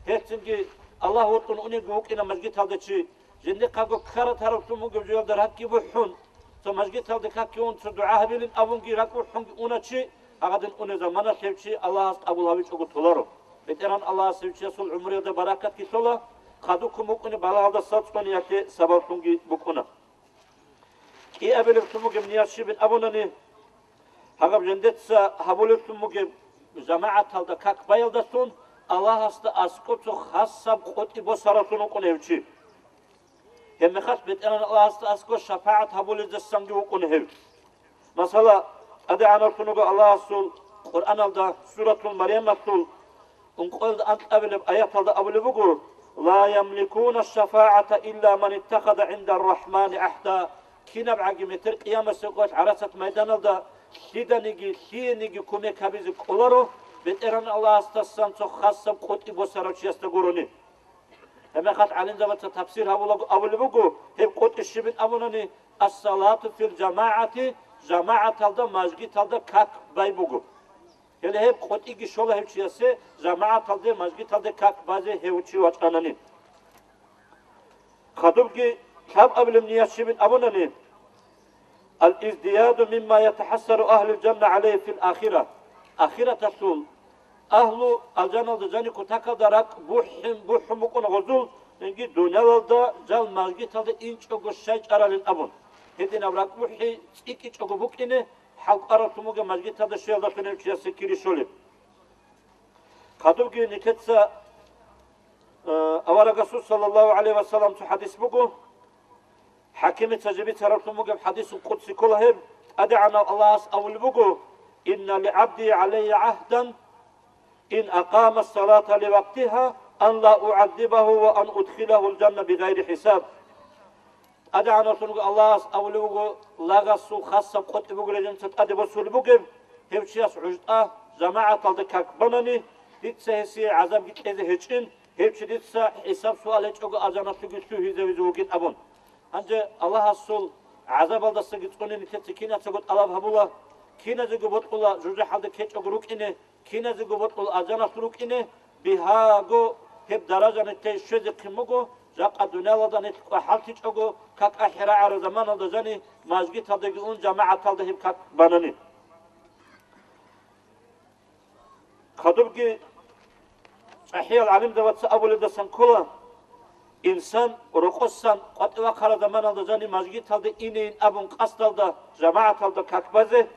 Гьелъцинги Аллагь вокьун уневги вукӀина мажгиталда чи, жиндихъаго ккаратараблъун бугеб жоялда ракӀги бухӀун, цо мажгиталда какги ун, цо дугӀа гьабилин абунги ракӀ бухӀунги уна чи, гьагъадин унеб заманалъ гьев чи Аллагьас къабул гьавичӀого толаро. БетӀергьан Аллагьас гьев чиясул гӀумруялда баракатги лъола, хадубккун букӀунеб балагьалдаса цӀуниялъе сабаблъунги букӀуна. КӀиабилеблъун бугеб ният щибин абунани, гьагъаб жиндица гьабулеблъун бугеб жамагӀаталда как баялдалъун Аллагьасда аскӀоб цо хасаб къотӀи босаравлъун вукӀуна гьев чи. Гьебмехалъ БетӀергьан Аллагьасда аскӀоб шапагӀат гьабулездасанги вукӀуна гьев. Масала, ТӀадегӀанавлъун вуго Аллагьасул Къуръаналда, Суратул Марямалъул ункъоялда анкьабилеб аяталда абулеб буго: «Ла ямликуна шафагӀата илла ман иттахаза гӀинда ррахмани гӀагьда». КинабгӀаги метер къиямасеб къоялъ гӀарасат майданалда лъиданиги, лъиениги кумек гьабизе кӀоларо, БетӀергьан Аллагьасдасан цо хасаб къотӀи босарав чиясда гурони. Гьебмехалъ гӀалимзабаца тафсир гьабулаго абулеб буго, гьеб къотӀи щибин абунани, «Ас-салату фил жамагӀати», жамагӀаталда, мажгиталда как бай буго. Гьеле гьеб къотӀиги щола гьев чиясе, жамагӀаталде, мажгиталде как базе гьев чи вачӀанани. Хадубги лъабабилеб ният щибин абунани, «Ал-издияду мимма ятахӀассару агьлул жанна гӀалайгьи фил ахира». Ахираталъул агьлу алжаналда жани кутакалда ракӀ бухӀин, бухӀун букӀуна гъозул, инги дуниялалда жал мажгиталда инчӀого щай чӀаралин абун. Гьединаб ракӀ бухӀи цӀикӀкӀичӀого букӀине, хӀалкӀвараллъун бугеб мажгиталда щвеялдалъун гьев чиясе кири щолеб. Хадубги нилъеца, э, аварагасул саллаллагьу гӀалайгьи ва саллам цо хӀадис буго, ХӀакимица жиб бицараблъун бугеб хӀадисул къудси ккола гьеб, ТӀадегӀанав Аллагьас абулеб буго: «Инна ли гӀабди гӀалайя гӀагьдан, ин акъама ссалата ли вакътиха, ан ла угӀаззибагьу ва ан удхилагьул жанна бигъайри хӀисаб». ТӀадегӀанавлъун вуго Аллагьас абулев вуго, лагъасул хасаб къотӀи бугила жинца тӀаде босулеб бугеб, гьев чияс гӀужтӀа жамагӀаталда как банани, дица гьесие гӀазабги кьезе гьечӀин, гьев чи дица хӀисаб-суал гьечӀого алжаналъуги лъугьизавизе вугин абун. Гьанже Аллагьасул гӀазабалдасаги цӀуне нилъеца кинацаго тӀалаб гьабула, киназего бокьула жужахӀалда ккечӀого рукӀине, киназего бокьула алжаналъ рукӀине, бигьаго гьеб даража нилъее щвезехъин буго, жакъа дуниялалда нилъ кӀвахӀалтичӀого, как ахӀи рагӀараб заманалда жани мажгиталдаги ун жамагӀаталда гьеб как банани. Хадубги чӀахӀиял гӀалимзабаца абулелдасан ккола, инсан рокъосан къватӀивахъараб заманалда жани мажгиталда инейин абун къасдалда жамагӀаталда как базе,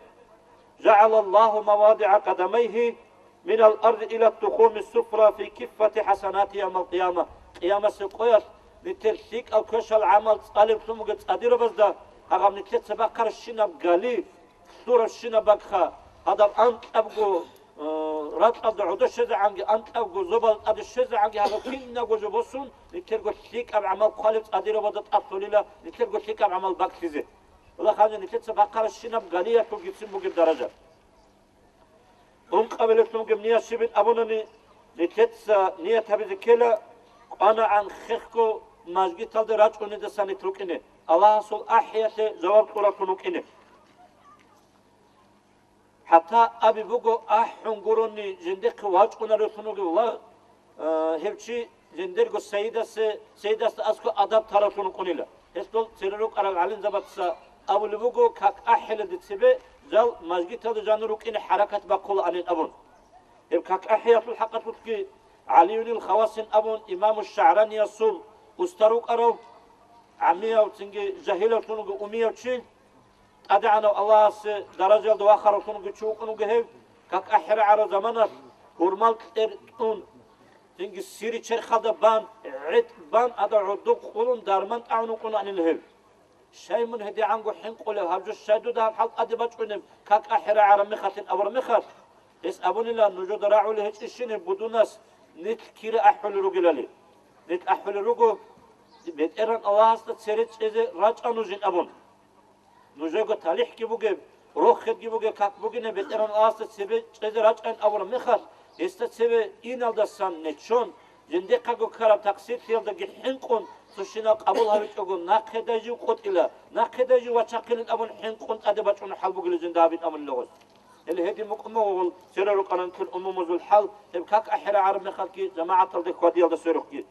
«ЖагӀалаллагьу мавадигӀа къадамайгьи минал арзи ила тухуми суфра фи киффати хӀасанати явмал къияма». Къиямасеб къоялъ нилъер лъикӀал квешал гӀамал цӀалеблъун бугеб цӀадирабазда, гьагъаб нилъеца бахъарабщинаб гали, лъуравщинаб бакӀха, гьадаб анкьабго, э, ракьалда гӀодо щвезегӀанги, анкьабго зобал тӀаде щвезегӀанги, гьаб кинабго жо босун, нилъерго лъикӀаб гӀамал хъвалеб цӀадирабазда тӀад лъолила, нилъерго лъикӀаб гӀамал бакӀлъизе. Валлагь, гьанже нилъеца бахъарабщинаб галиялъулгицин бугеб даража. Ункъабилелъунги ният щибин абунани, нилъеца ният гьабизе ккела, кӀванагӀан хехго мажгиталде рачӀунедасан нилъ рукӀине, Аллагьасул ахӀиялъе жаваб кьураллъун рукӀине. ХӀатта аби буго, ахӀун гурони жиндихъе вачӀунаревлъун вугев лагъ, э, гьев чи жиндирго сайидасе, сайидасда аскӀо адаб тараллъун рукӀунила. Гьелъул цере рукӀарал гӀалимзабаца абулеб буго, как ахӀиладе цебе жал мажгиталда жанир рукӀине хӀаракат бахъулаанин абун. Гьеб как ахӀиялъул хӀакъалъулъги ГӀалиюнил Хавасин абун имаму ШагӀраниясул уста рукӀарав, гӀамияв, цинги жагьилавлъун вуго умияв чи, ТӀадегӀанав Аллагьасе даражаялда вахаравлъун вуго чи вукӀун вуго гьев, как ахӀи рагӀараб заманалъ гьурмал кьер тӀун, цинги сири черхалда бан, гӀетӀ бан, ада гӀодоб къулун дарман тӀагӀун вукӀунаанила гьев. Щай мун гьедигӀанго хӀинкъулев, гьаб жо щай дуда гьаб хӀал тӀаде бачӀунеб, как ахӀи рагӀараб мехалъин абураб мехалъ, гьес абунила, нужеда рагӀулеб гьечӀищинеб будунас нилъ кире ахӀулел ругелали. Нилъ ахӀулел руго, БетӀергьан Аллагьасда цере чӀезе рачӀа нужин абун. Нужего талихӀги бугеб, рохедги бугеб как бугинеб БетӀергьан Аллагьасда цебе чӀезе рачӀайин абураб мехалъ, гьесда цеве иналдасан неччон, жиндихъаго ккараб такъсирлъиялдаги хӀинкъун, цо щинал къабул гьабичӀого, нахъедай жив къотӀила, нахъедай жив вачахъилин абун хӀинкъун тӀаде бачӀунеб хӀал бугила жинда гьабин абунила гъос. Гьеле гьедин мукӀумагъул церал рукӀана нилъер умумузул хӀал, гьеб как ахӀи рагӀараб мехалъги жамагӀаталда хьвадиялда сверухъги.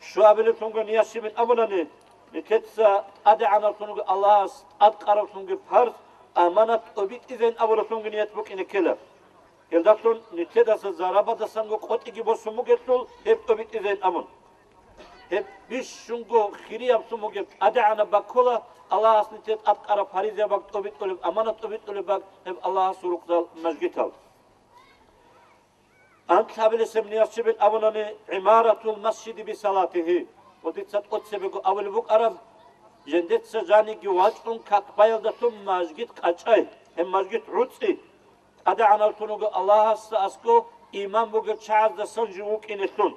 Щуабилелъунго ният щибин абунани, нилъеца ТӀадегӀанавлъунго Аллагьас тӀадкъаравлъунги парз аманат тӀобитӀизейин абуралъунги ният букӀине ккела. Гьелдалъун нилъедаса зарабадасанго къотӀиги босун бугелъул гьеб тӀобитӀизейин абун. Гьеб бищунго хирияблъун бугеб ТӀадегӀанаб баккола Аллагьас нилъее тӀадкъараб паризаяб бакӀ тӀобитӀулеб, аманат тӀобитӀулеб бакӀ гьеб Аллагьасул рукъзал мажгитал. Анкьабилесеб ният щибин абунани, гӀимаратул масжиди бисалатихи, ва дица тӀоцебего абулеб букӀараб, жендеца жаниги вачӀун как баялдалъун мажгит къачӀай, гьеб мажгит гӀуцӀи, ТӀадегӀанавлъун вуго Аллагьасда аскӀо иман бугел чагӀаздасан жив вукӀинелъун.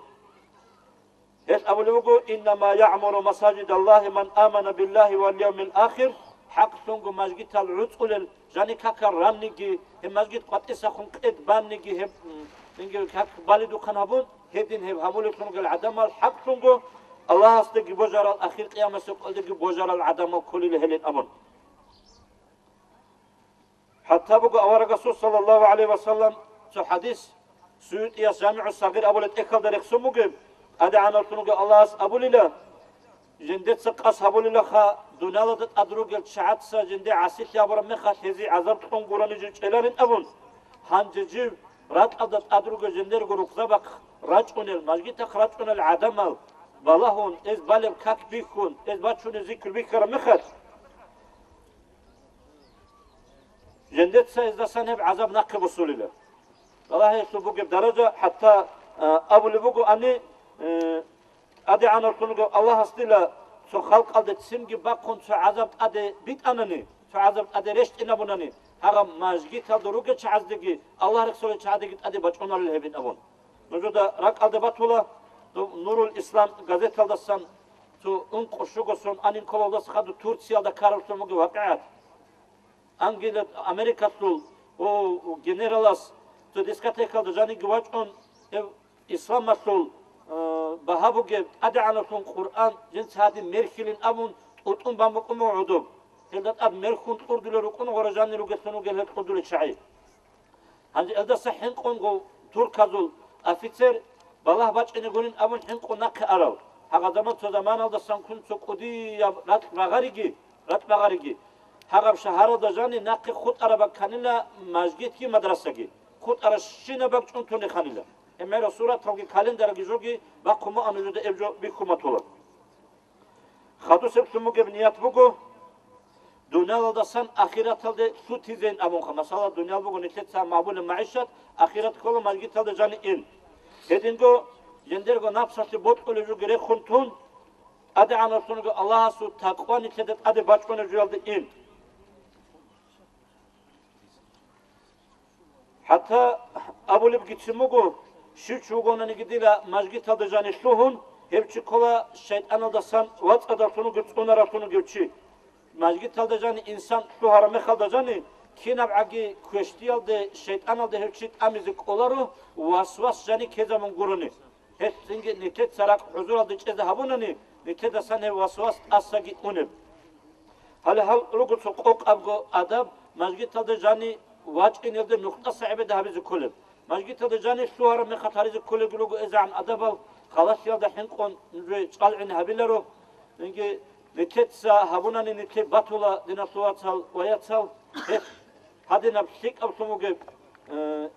Гьелъ абулеб буго, «Иннама яъмуру масажидаллагьи ман амана биллагьи вал явмил ахир», хӀакълъунго мажгитал гӀуцӀулел, жани какал ранниги, гьеб мажгит къватӀисахун къед банниги, гьеб, м, инги как балидухъан гьабун, гьедин гьеб гьабулеблъун ругел гӀадамал хӀакълъунго Аллагьасдаги божарал, ахир къиямасеб къоялдаги божарал гӀадамал кколила гьелин абун. ХӀатта буго аварагасул саллаллагьу гӀалайгьи ва саллам цо хӀадис, СуютӀияс ЖамигӀу Сагъир абулеб тӀехьалда рехсон бугеб, ТӀадегӀанавлъун вугев Аллагьас абулила, жиндеца къасд гьабулилаха, дуниялалда тӀад ругел чагӀаца жинде гӀасилъи гьабураб мехалъ гьезие гӀазаб кьун гурони жив чӀеларин абун. Гьанже жив ракьалда тӀад ругел жиндерго рукъзабахъ рачӀунел, мажгитахъ рачӀунел гӀадамал балагьун, эз балеб как бихьун, эз бачунеб зикр бихьараб мехалъ, жендеца гьездасан гьеб гӀазаб нахъе босулила. Балагьиялъул бугеб даража, хӀатта, а, абулеб буго, ани, э, ТӀадегӀанавлъун вугев Аллагьас дила цо халкъалде цинги бахъун цо гӀазаб тӀаде битӀанани, цо гӀазаб тӀаде рещтӀинабунани, гьагъаб мажгиталда ругел чагӀаздеги, Аллагь рехсолел чагӀаздеги тӀаде бачӀуналел гьебин абун. Нужеда ракӀалде батула, дов Нурул Ислам газеталдасан цо ункъо-щуго сон анин кколалдаса хадуб Турциялда ккараллъун бугеб вакъигӀат. Ангелия, Америкалъул, о, генералас цо дискотекалда жаниги вачӀун, гьев исламалъул, э, багьа бугеб ТӀадегӀанавлъун Къуръан жинца гьадин мерхьилин абун тӀутӀун бан букӀун буго гӀодоб. Гьелда тӀад мерхьун кьурдулел рукӀун гъора жанир ругеллъун ругел гьел кьурдулел чагӀи. Гьанже элдаса хӀинкъунго турказул офицер балагь бачӀине гурин абун хӀинкъун нахъе арав. Гьагъадаман цо заманалдасан ккун цо кӀудияб ракь багъариги, ракь багъариги. Гьагъаб шагьаралда жани нахъе хутӀараб бакканила мажгитги мадрасаги. ХутӀаращинаб бакӀ чӀунтуне ханила. ГӀемерал сураталги календарги жоги бахъун муан нужеда эб жо бихьун батула. Хадусеблъун бугеб ният буго, дуниялалдасан ахираталде лъутизейин абунха. Масала, дуниял буго нилъеца магӀбулеб магӀишат, ахират ккола мажгиталда жани ин. Гьединго жиндирго напсалъе бокьулеб жоги рехун тун, ТӀадегӀанавлъунго Аллагьасул такъва нилъеда тӀаде бачӀунеб жоялде ин. ХӀатта абулебгицин буго, щив чи вугонаниги дила мажгиталда жани лъугьун, гьев чи ккола шайтӀаналдасан вацӀцӀадавлъун вугев, цӀунаравлъун вугев чи. Мажгиталда жани инсан лъугьараб мехалда жани, КинабгӀаги квешлъиялде, шайтӀаналде гьев чи тӀамизе кӀоларо, васвас жани ккезабун гурони. Гьелъ цинги нилъеца ракӀ хӀузуралде чӀезе гьабунани, нилъедасан гьев васвас тӀасаги унеб. Гьале гьал руго цо къокъабго адаб, мажгиталда жани вачӀинелде нухтӀаса гӀебеда гьабизе кколеб. Мажгиталда жани лъугьараб мехалъ гьаризе кколеги руго эзегӀан адабал, халалъиялда хӀинкъун нужее чӀалгӀин гьабиларо. Инги, нилъеца гьабунани нилъе батула, диналъул вацал ва яцал, гьеб гьадинаб лъикӀаблъун бугеб, э,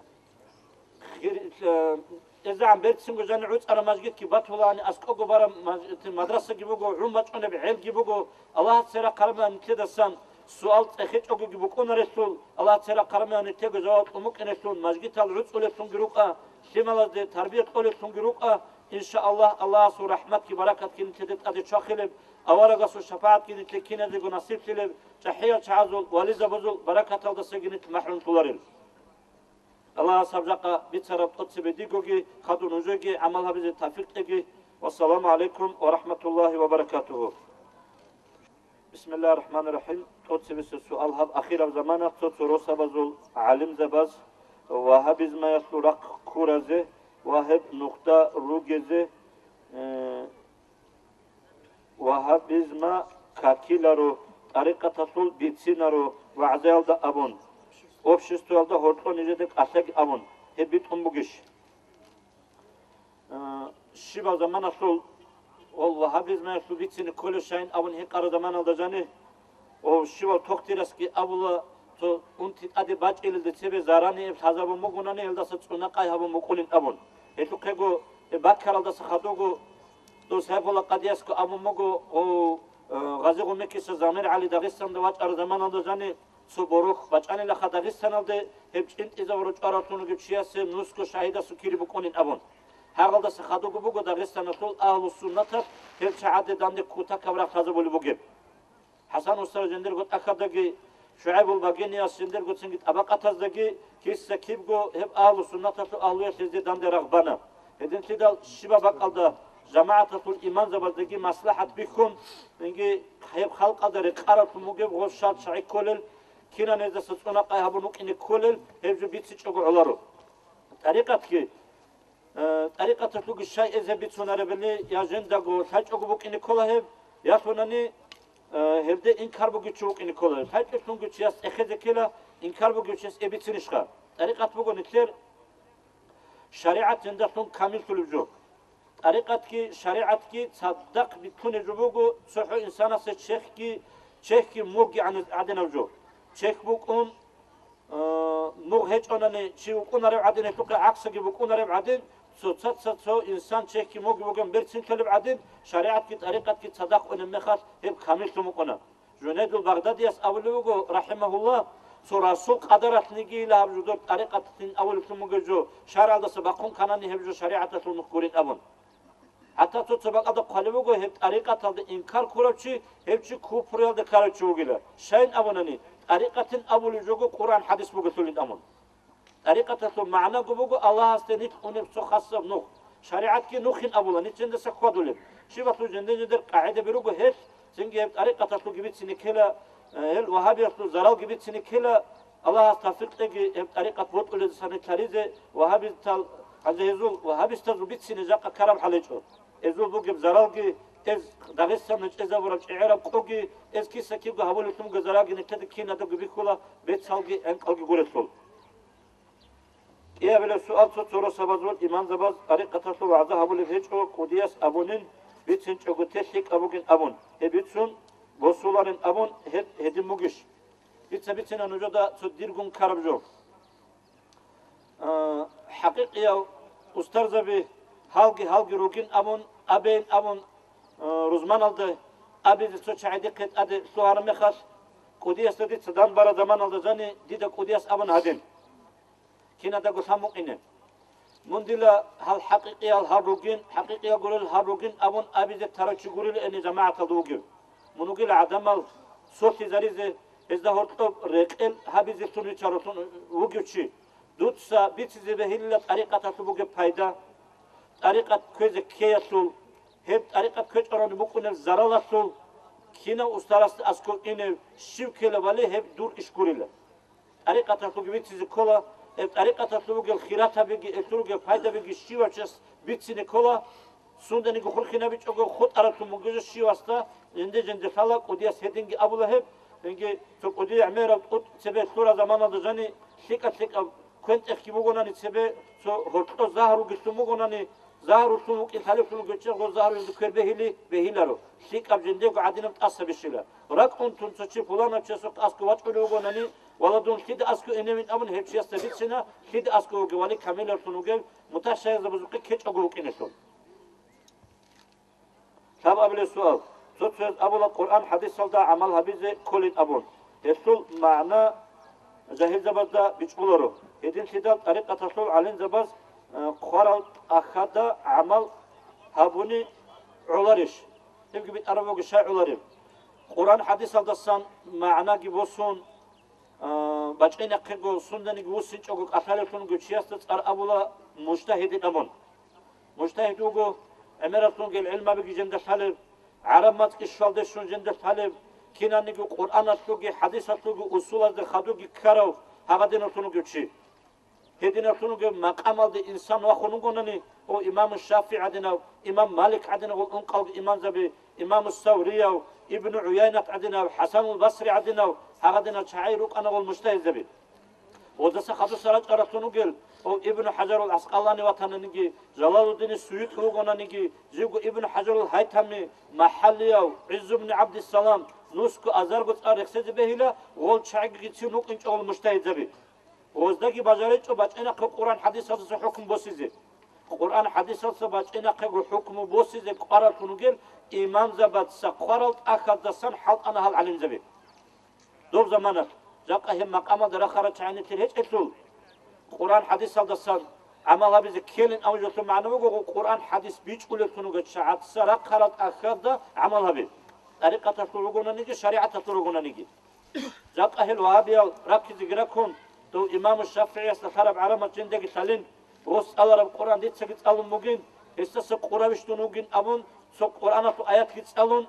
хир-, э, эзегӀан берцинго жани гӀуцӀараб мажгитги батулани, аскӀого бараб маж-, мадрасаги буго, гӀун бачӀунеб гӀелги буго, Аллагьас церахъ гьарамилан нилъедасан суал цӀехечӀогоги букӀунарелъул, Аллагьас церахъ гьарамилан нилъего жаваб кьун букӀинелъул, мажгитал гӀуцӀулеблъунги рукӀа, лъималазде тарбия кьолеблъунги рукӀа, иншааллагь, Аллагьасул рахӀматги баракатги нилъеде тӀаде чвахилеб, аварагасул шапагӀатги нилъе киназего насиблъилеб, чӀахӀиял чагӀазул, вализабазул баракаталдасаги нилъ махӀрумлъуларел. Аллагьас гьаб жакъа бицараб тӀоцебе дигоги, хадур нужееги гӀамал гьабизе тавфикъ кьеги. Вассаламу гӀалайкум ва рахӀматуллагьи ва баракатугьу. Бисмиллагьир рахӀманир рахӀим. ТӀоцебесеб суал гьаб: ахираб замана цо-цо росабазул гӀалимзабаз вагьабизмаялъул рахъ ккуразе ва гьеб нухда ругезе, э, вагьабизма какиларо, тӀарикъаталъул бицинаро вагӀзаялда абун, обществоялда гьоркьо нижеда кӀалъаги абун, гьеб битӀун бугищ? Э, щибаб заманалъул ва вагьабизмаялъул бицине кколев щайин абун гьикъараб заманалда жани, ва щибаб тохтирасги абула, цо унти тӀаде бачӀилелде цебе заранияб лъазабун бугонани, гьелдаса цӀунакъай гьабун букӀунин абун. Гьелъухъего, э, бакаралдаса хадуго дос Сайфулла къадиясго абун буго, о, э, Гъази-Гъумекиса Замир ГӀали Дагъистанда вачӀараб заманалда жани, цо борохь бачӀанилаха Дагъистаналде, гьеб чӀинтӀизавурав чӀваравлъун вугев чиясе нусго шагьидасул кири букӀунин абун. Гьагъалдаса хадуго буго Дагъистаналъул агьлу-суннаталъ гьел чагӀазде данде кутакаб рахъ лъазабулеб бугеб. ХӀасан устарас жиндирго тӀахьаздаги, ШугӀайбул Багинияс жиндирго цинги тӀабакъатаздаги киса-кибго гьеб агьлу-суннаталъул агьлуялъ гьезде данде рагъ бана. Гьединлъидал щибаб бакӀалда жамагӀаталъул имамзабаздаги маслахӀат бихьун, инги гьеб халкъалда рекъараллъун бугеб гъоз шал чагӀи кколел, кинан гьездаса цӀунакъай гьабун вукӀине кколел, гьеб жо бицичӀого гӀоларо. ТӀарикъатги, э, тӀарикъаталъулги щай эз гьеб бицунаребали, я жиндаго лъачӀого букӀине ккола гьеб, ялъунани, э, гьелде инкар бугев чи вукӀине ккола гьеб. ЛъачӀолъунги чияс цӀехезе ккела, инкар бугев чияс эбицинищха? ТӀарикъат буго нилъер шаригӀат жиндалъун камиллъулеб жо. ТӀарикъатги шаригӀатги цадахъ битӀунеб жо буго, цохӀо инсанасе чехьги, чехьги мугьги гӀаниб гӀадинаб жо. Чехь букӀун, э, мугь гьечӀонани чи вукӀунарев гӀадин, гьелъухъе гӀаксаги букӀунарев гӀадин, цоцаца цо инсан чехьги мугьги бугин берцинлъулеб гӀадин, шаригӀатги тӀарикъатги цадахъ унеб мехалъ гьеб камиллъун букӀуна. Жунейдул Багъдадияс абулеб буго, рахӀимагьуллагь, цо расул къадаралънигийила гьаб жо доб тӀарикъаталъин абулеблъун бугеб жо, шаргӀалдаса бахъун кканани гьеб жо шаригӀаталъул нух гурин абун. ХӀатта цо-цо бакӀалда хъвалеб буго, гьеб тӀарикъаталда инкар ккурав чи, гьев чи купруялда ккарав чи вугила. Щайин абунани, тӀарикъатин абулеб жого Къуръан-хӀадис бугелъулин абун. ТӀарикъаталъул магӀнаго буго Аллагьасде нилъ унеб цо хасаб нух. ШаригӀатги нухин абула, нилъ жиндаса хьвадулеб. Щибалъул жиндир-жиндир къагӀидаби руго гьелъ, цинги гьеб тӀарикъаталъулги бицине ккела, э, гьел вагьабиялъул заралги бицине ккела, Аллагьас тавфикъ кьеги гьеб тӀарикъат бокьулезесани лъаризе, вагьабизтал, гьанже гьезул вагьабистазул бицине жакъа ккараб хӀал гьечӀо. Эзул бугеб заралги, эз Дагъистан чӀезабураб чӀегӀераб къоги, эз киса-кибго гьабулеблъунго заралги нилъеда кинадаго бихьула, бецалги гӀенкӀалги гурелъул. КӀиабилеб суал: цо-цо росабазул имамзабаз тӀарикъаталъул вагӀза гьабулеб гьечӀо, кӀудияс абунин, бицинчӀого те лъикӀаб бугин абун, гьеб бицун босуларин абун, гьеб гьедин бугищ? Дица бицина нужеда цо диргун ккараб жо. А, хӀакъикъияв устарзаби гьалги-гьалги ругин абун, абейин абун, а, рузманалда абизе цо чагӀи дихъе тӀаде лъугьараб мехалъ, кӀудиясда дица дандбараб заманалда жани дида кӀудияс абун гьадин. Кинадаго лъан букӀине. Мун дила гьал хӀакъикъиял гьал ругин, хӀакъикъиял гурел гьал ругин абун абизе тарав чи гурила гьениб жамагӀаталда вугев. Мун вугила гӀадамал солъизаризе, гьезда гьоркьоб рекъел гьабизелъун вичаралъун вугев чи. Дуца бицизе бегьилила тӀарикъаталъул бугеб пайда, тӀарикъат кквезе ккеялъул, гьеб тӀарикъат ккечӀаравни букӀунеб заралалъул, кинав устарасда аскӀов инев щив ккелабали гьеб дур иш гурила. тӀарикъаталъулги бицизе ккола, гьеб тӀарикъаталъул бугел хиратабиги, гьелъул ругел пайдабиги щивав чияс бицине ккола, сунданиги хурхинабичӀого хутӀараблъун бугеб жо щивасда, жинде-жинде лъала, кӀудияс гьединги абула гьеб, гьенги цо кӀудияв гӀемерав тӀутӀ цебе лъураб заманалда жани лъикӀа-лъикӀаб квен-тӀехги бугонани цебе, цо гьоркьо загьар ругелъун бугонани, загьрулъун вукӀин лъалевлъун вугев чи гъо загьруялда квер бегьили, бегьиларо, лъикӀаб жиндего гӀадинаб тӀаса бищила. РакӀ унтун цо чи пуланав чиясухъ аскӀов вачӀулев вугонани, вала, дун лъида аскӀов иневин абун гьев чиясда бицина, лъида аскӀов вугев, вали камилавлъун вугев, муташагьизабазухъе ккечӀого вукӀиналъул. Лъабабилеб суал. Цо-цояз абула Къуръан хӀадисалда гӀамал гьабизе кколин абун. Гьелъул магӀна жагьилзабазда бичӀчӀуларо. Гьединлъидал тӀарикъаталъул гӀалимзабаз, э, хъварал тӀахьазда гӀамал гьабуни гӀоларищ? Гьебги битӀараб буго, щай гӀолареб? Къуръан хӀадисалдасан магӀнаги босун, а, бачӀинахъего сунданиги вуссинчӀого кӀалъалевлъун вугев чиясда цӀар абула мужтагьидин абун. Мужтагьид вуго гӀемералъун вугел гӀилмабиги жинда лъалеб, гӀараб мацӀги щвалде щун жинда лъалеб, кинаниги Къуръаналъулги хӀадисалъулги усулазда хадубги ккарав гьагъадиналъун вугев чи. Гьединалъун вугеб макъамалде инсан вахун вугонани, о, имаму ШафигӀи гӀадинав, имам Малик гӀадинав гъол ункъалги имамзаби, имаму Саврияв, Ибну ГӀуяйнат гӀадинав, ХӀасанул Басри гӀадинав, гьагъадинал чагӀи рукӀана гъол мужтагьидзаби. Гъоздаса хадуса рачӀаралъун вугел, о, Ибну ХӀажарул ГӀаскъалани ватананиги, Жалалуддини СуютӀи вугонаниги, живго Ибну ХӀажарул Гьайтамми, МахӀаллияв, ГӀиззубни ГӀабдиссалам, нусго азарго цӀар рехсезе бегьила, гъол чагӀигицин вукӀинчӀо гъол мужтагьидзаби. Гъоздаги бажаричӀо бачӀинахъе Къуръан хӀадисалдаса хӀукму босизе. Къуръан хӀадисалдаса бачӀинахъего хӀукму босизе кӀваралъун вугел имамзабаца хъварал тӀахьаздасан хӀалтӀана гьал гӀалимзаби. Доб заманалъ, жакъа гьеб макъамалда рахарал чагӀи нилъер гьечӀелъул, Къуръан хӀадисалдасан гӀамал гьабизе ккелин абун жоялъул магӀна буго, Къуръан хӀадис бичӀчӀулевлъун вугев чагӀаца рахъарал тӀахьазда гӀамал гьаби, тӀарикъаталъул ругонаниги, шаригӀаталъул ругонаниги. Жакъа гьел вагьабиял раккизеги раккун, дов имаму ШафигӀиясда лъараб гӀарамат жиндаги лъалин, гъос цӀалараб Къуръан дицаги цӀалун бугин, гьесдаса къуравищ дун вугин абун, цо Къуръаналъул аятги цӀалун,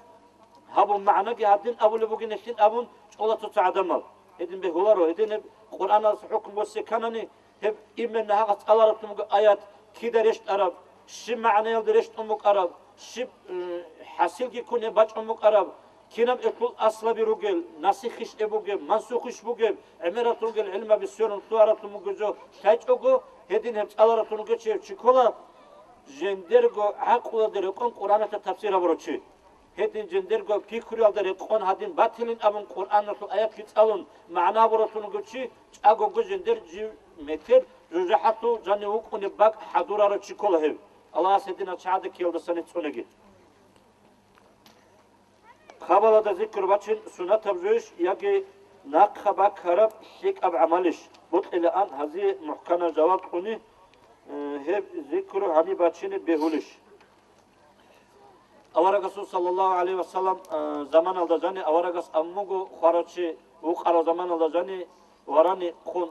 гьабун, магӀнаги гьадин абулеб бугин гьелъин абун чӀола цо-цо гӀадамал. Гьедин бегьуларо, гьединаб Къуръаналъ хӀукму босе кканани, гьеб именно гьагъас цӀалараблъун буго аят кида рещтӀараб, щиб магӀнаялда рещтӀун букӀараб, щиб, э, хӀасилги ккун гьеб бачӀун букӀараб, кинаб эклъул аслаби ругел, насихищ гьеб бугеб, мансухищ бугеб, гӀемералъун ругел гӀилмаби сверун лъугьараблъун буго жо лъачӀого, гьедин гьеб цӀалараблъун ругев чи гьев чи ккола, жиндирго гӀакълуялда рекъон Къуръаналъа тафсир гьабурав чи. Гьедин жиндирго пикруялда рекъон гьадин батилин абун Къуръаналъул аятги цӀалун, магӀна гьабураблъун вугев чи, чӀагого жиндир жив метер жужахӀалъул жанив вукӀунеб бакӀ хӀадурарав чи ккола гьев. Аллагьас гьединал чагӀазда ккеялдаса ниж цӀунеги. Хабалда зикру бачин сунатаб жойищ яги нахъа бакараб лъикӀаб гӀамалищ? Бокьилаан гьазие мухӀканаб жаваб кьуни, э, гьеб зикру гьаниб бачине бегьулищ? Аварагасул саллаллагьу гӀалайгьи ва саллам, э, заманалда жани аварагас аммуго хварав чи вукъарав заманалда жани варани хъун.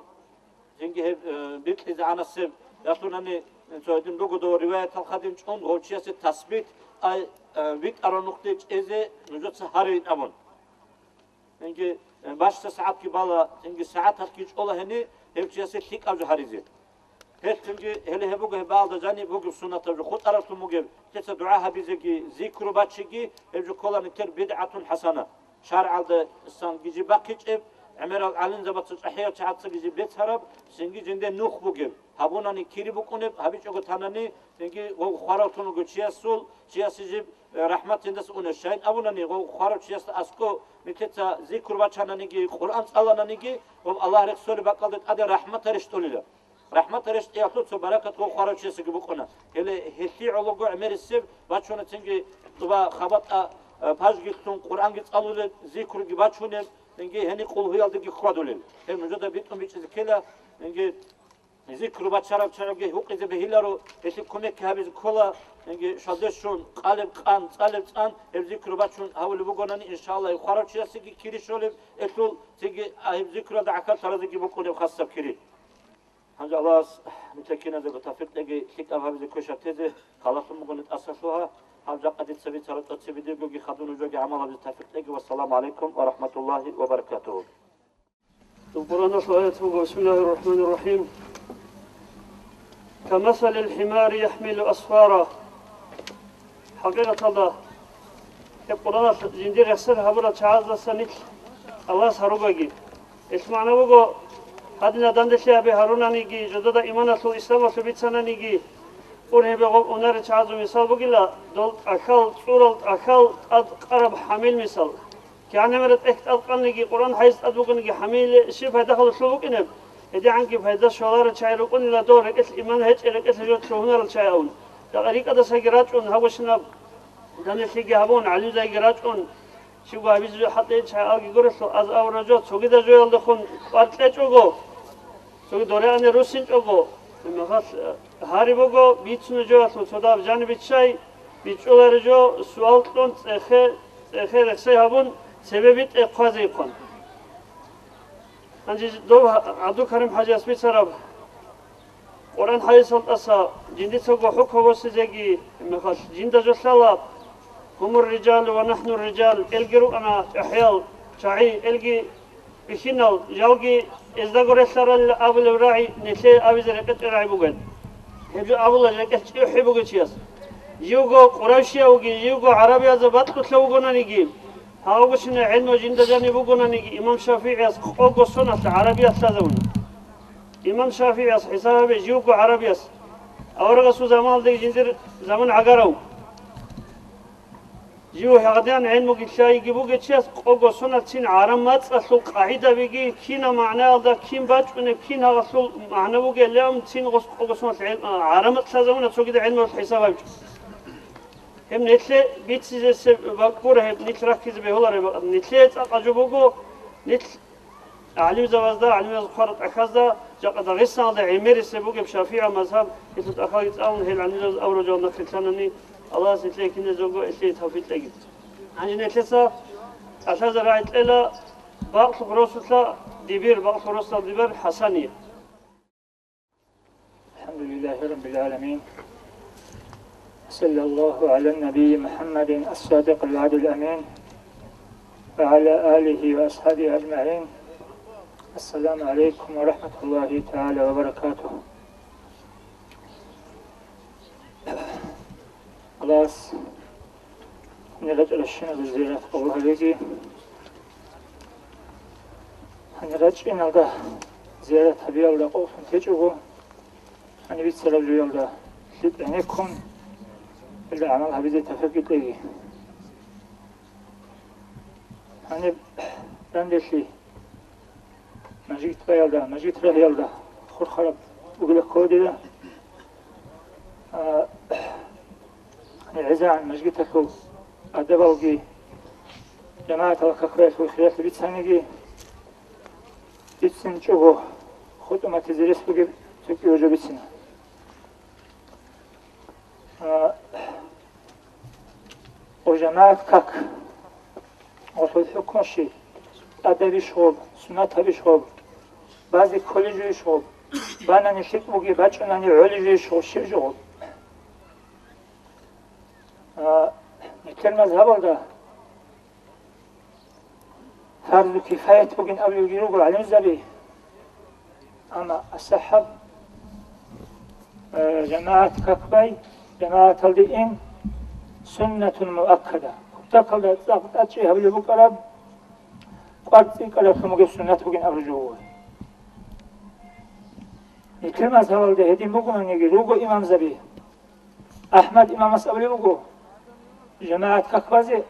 Цинги гьеб, э, бикьизегӀанасеб ялъунани, цо гьедин руго дов риваятал хадин чӀун, гъов чиясе тасбит, ай, э, витӀарав нухде чӀезе нужеца гьарейин абун. Цинги, э, бащдаб сагӀатги бала, цинги сагӀаталъги чӀола гьени гьев чиясе лъикӀаб жо гьаризе. Гьелъ цинги гьеле гьеб буго гьеб баалда жаниб бугеб суннатаб жо хутӀараблъун бугеб, лъица дугӀа гьабизеги, зикру бачиги, гьеб жо ккола нилъер бидгӀатун хӀасана. ШаргӀалдасан гижи бахъичӀеб, гӀемерал гӀалимзабаца, чӀахӀиял чагӀаца гижи бецараб, цинги жинде нух бугеб, гьабунани кири букӀунеб, гьабичӀого танани, цинги гъов хваравлъун вуго чиясул, чиясе жиб, э, рахӀмат жиндаса унеб. Щайин абунани, гъов хварав чиясда аскӀов нилъеца зикру бачананиги, Къуръан цӀалананиги, гъов Аллагь рехсолеб бакӀалда тӀаде рахӀмат гьарищ тӀолила. РахӀмат гьарищ тӀиялъул цо баракат гъов хварав чиясеги букӀуна. Гьеле гьелъие гӀолого гӀемерисеб бачунецинги тӀуба хабатӀа, э, пажги лъун, Къуръанги цӀалулел, зикруги бачунел, цинги гьениб къулгьуялдаги хьвадулел. Гьеб нужеда битӀун бичӀчӀизе ккела, цинги зикру бачарав чагӀиги гьукъизе бегьиларо, гьелъие кумекги гьабизе ккола, цинги шалде щун, къалеб къан, цӀалеб цӀан, гьеб зикру бачун гьавулеб бугонани, иншаллагь, хварав чиясеги кири щолеб, гьелъул цинги, а, гьеб зикруялда гӀахьаллъаразеги букӀунеб хасаб кири. Гьанже Аллагьас нилъер киназего тавфикъ кьеги, лъикӀаб гьабизе квешаб тезе, халалъун бугони тӀаса лъугьа. Гьаб жакъа дица бицараб тӀоцебе диргоги хадуб нужееги гӀамал гьабизе тавфикъ кьеги. Вассаламу гӀалайкум ва рахӀматуллагьи ва баракатугьу. Къуръаналъул аят буго, бисмиллагьир рахӀманир рахӀим. «Камасалил хӀимари яхӀмилу асфара». ХӀакъикъаталда, гьеб Къуръаналъ жиндир рехсер гьабурал чагӀаздаса нилъ Аллагьас гьаругеги. Ил магӀна буго, гьадинаб данделъи гьабе гьарунаниги, жидеда иманалъул, исламалъул бицананиги, ургьибе гъоб унарел чагӀазул мисал бугила, дол тӀахьал, цӀурал тӀахьал тӀад къараб хӀамил мисал. КигӀан гӀемераб тӀехь тӀад къаниги, Къуръан хӀадис тӀад бугониги, хӀамил щиб пайда халулъул букӀинеб? ГьедигӀанги пайда щоларел чагӀи рукӀунила дол рекӀелъ иман гьечӀел, рекӀелъ жо лъугьунарел чагӀи абун. Дагъа рикӀкӀадасаги рачӀун, гьабушинаб данделъиги гьабун, гӀалимзайги рачӀун, щибго гьабизе жо хӀалтӀе чагӀи алги гурелъул, аз авураб жо цогидаб жоялдехун кӀвар кьечӀого, цоги дореани руссинчӀого, гьеб мехалъ, э, гьари буго, бицунеб жоялъул цодаб жаниб биччай, бичӀчӀулареб жо суал кьун, цӀехе, цӀехе рехсей гьабун, цебе битӀе хъвазе ихъун. Гьанже дов ГӀабдулкарим хӀажияс бицараб Къуръан хӀадисал тӀаса жиндицаго хӀукму босизеги мехалъ, жинда жо лъала: «Гьумур рижалу ва нахӀнур рижал», элги рукӀана чӀахӀиял, чагӀи, элги бихьинал, жалги эздаго релълъарал абулеб рагӀи, нилъее абизе рекъечӀеб рагӀи бугел. Гьеб жо абула рекӀелъ чӀухӀи бугев чияс. Живго къурайшияв вугин, живго гӀарабиязда бакьулъав вугонаниги, гьавгощинаб гӀелму жинда жаниб бугонаниги, имам ШафигӀияс къого соналъ гӀарабиялъ лъазавуна. Имам ШафигӀияс хӀисаб гьабе, живго гӀарабияс, аварагасул заманалдаги жиндир заман гӀагарав, жив гьагъадиян гӀелмуги лъайги бугев чияс къого соналъ цин гӀараб мацӀалъул къагӀидабиги, кинаб магӀнаялда кин бачӀунеб, кин гьагъалъул магӀна бугебилан цин гъос къого соналъ гӀел-, гӀараб мацӀ лъазавуна цогидал гӀелмуялъ хӀисаб гьабичӀо. Гьеб нилъее бицизесе бакӀ гуро, гьеб нилъ раккизе бегьулареб бакӀ. Нилъее цӀакъ жо буго, нилъ гӀалимзабазда, гӀалимзабаз хъвараб тӀахьазда, жакъа Дагъистаналда гӀемерисеб бугеб ШафигӀиял мазгьаб, гьелъул тӀахьалги цӀалун, гьел гӀалимзабаз авурал жал нахъе лъанани, Аллагьас нилъее киназего гьелъие тавфикъ кьеги. Гьанже нилъеца кӀалъазе рагӀи кьела бакълъухъ росулъа дибир, бакълъухъ росдал дибир ХӀасание. الحمد لله رب العالمين. صلى الله على النبي محمد الصادق الوعد الأمين وعلى آله وأصحابه أجمعين. السلام عليكم ورحمة الله تعالى وبركاته. Аллагьас гьанир рачӀаращинаб зиярат къабул гьабеги. Гьанир рачӀиналда зиярат гьабиялда къокълъун течӀого, гьаниб бицараб жоялда лъикӀ гӀенеккун, гьелда гӀамал гьабизе тавфикъ кьеги. Гьаниб данделъи мажгит баялда, мажгит рагьиялда хурхараб бугила ккола дида. А, гӀезегӀан мажгиталъул адабалги, жамагӀаталъ какбаялъул хиралъи бицаниги, бицинчӀого хутӀуматизе рес бугеб цо кӀиго жо бицина. А, Ва жамагӀат как? Гъолъул хӀукму щиб? ТӀадабищ гъоб, суннатабищ гъоб? Базе кколей жойищ гъоб? Банани лъикӀ бугеб, бачӀунани гӀолей жойищ гъоб, щиб жо гъоб? А, нилъер мазгьабалда фарзу кифаят бугин абулелги руго гӀалимзаби. Амма асхӀаб, э, жамагӀат какбай, жамагӀаталде ин суннатун муаккада. Кутакалда цӀакъ тӀадчӀи гьабулеб букӀараб, кӀвар цӀикӀкӀараблъун бугеб суннат бугин абулеб жо буго. Нилъер мазгьабалда гьедин бугонаниги руго имамзаби. АхӀмад имамас абулеб буго, жамагӀат какбазе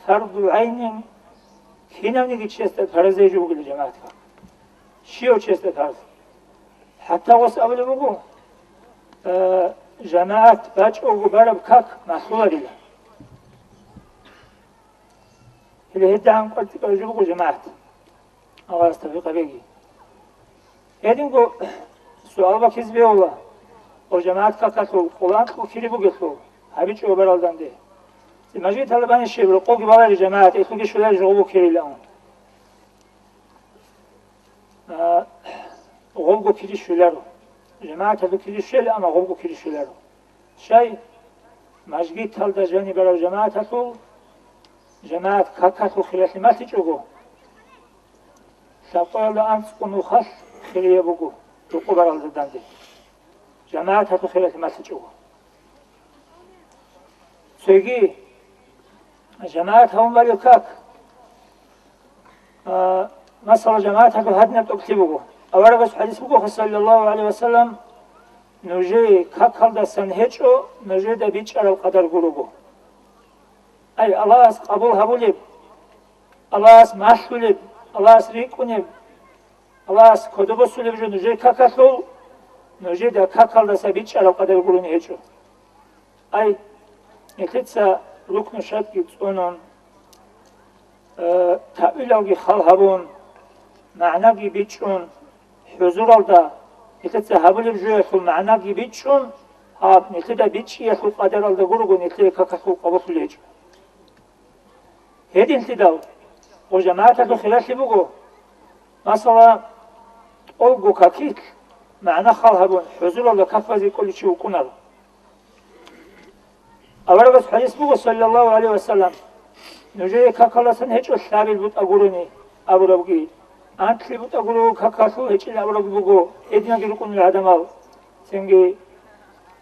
фарду гӀайнин кинавниги чиясда фарз гьечӀо бугила жамагӀат как. Щивав чиясда фарз. ХӀатта гъос абулеб буго, э, жамагӀат бачӀого бараб как малъуларила. Гьеле гьедигӀан кӀвар цӀикӀкӀараб жо буго жамагӀат. Аллагьас тавфикъ гьабеги. Гьединго суал бакизе бегьула, ва жамагӀат какалъул къоло анкьго кири бугелъул, гьабичӀого баралданде. Мажгиталда банищеб рокъовги балари жамагӀат, гьелъулги щолари жо гъобго кирилаун. А, гъобго кири щоларо. ЖамагӀаталда кири щвела, амма гъобго кири щоларо. Щай, мажгиталда жаниб бараб жамагӀаталъул, жамагӀат какалъул хиралъи малъичӀого, Къоялда анцӀго нухалъ хирияб буго, рукъу баралда данде. ЖамагӀаталъул хиралъи малъичӀого. Цоги, жамагӀат гьавун балев как? А, масала, жамагӀаталъул гьадинаб тӀокӀлъи буго. Аварагас хӀадис буго, саллаллагьу гӀалайгьи ва саллам: «Нужее какалдасан гьечӀо нужеда бичӀчӀараб къадар гурого». Ай, Аллагьас къабул гьабулеб, Аллагьас малъулеб, Аллагьас рикӀкӀунеб, Аллагьас кодобосулеб жо нужер какалъул, нужеда какалдаса бичӀчӀараб къадар гурони гьечӀо. Ай, нилъеца рукну шартӀги цӀунун, э, тавилалги хал гьабун, магӀнаги бичӀчӀун, хӀузуралда нилъеца гьабулеб жоялъул магӀнаги бичӀчӀун, гьаб нилъеда бичӀчӀиялъул къадаралда гурого нилъее какалъул къабуллъулеб гьечӀо. Гьединлъидал, гъо жамагӀаталъул хиралъи буго, масала, тӀолго какилъ магӀна хал гьабун, хӀузуралда как базе кӀолев чи вукӀунаро. Аварагас хӀадис буго, саллаллагьу гӀалайгьи ва саллам: «Нужее какалдасан гьечӀо лъабил бутӀа гурони», – абурабги, «Анкьлъи бутӀа гурого какалъул гьечӀин», – абурабги буго, гьединаги рукӀунел гӀадамал. Цинги,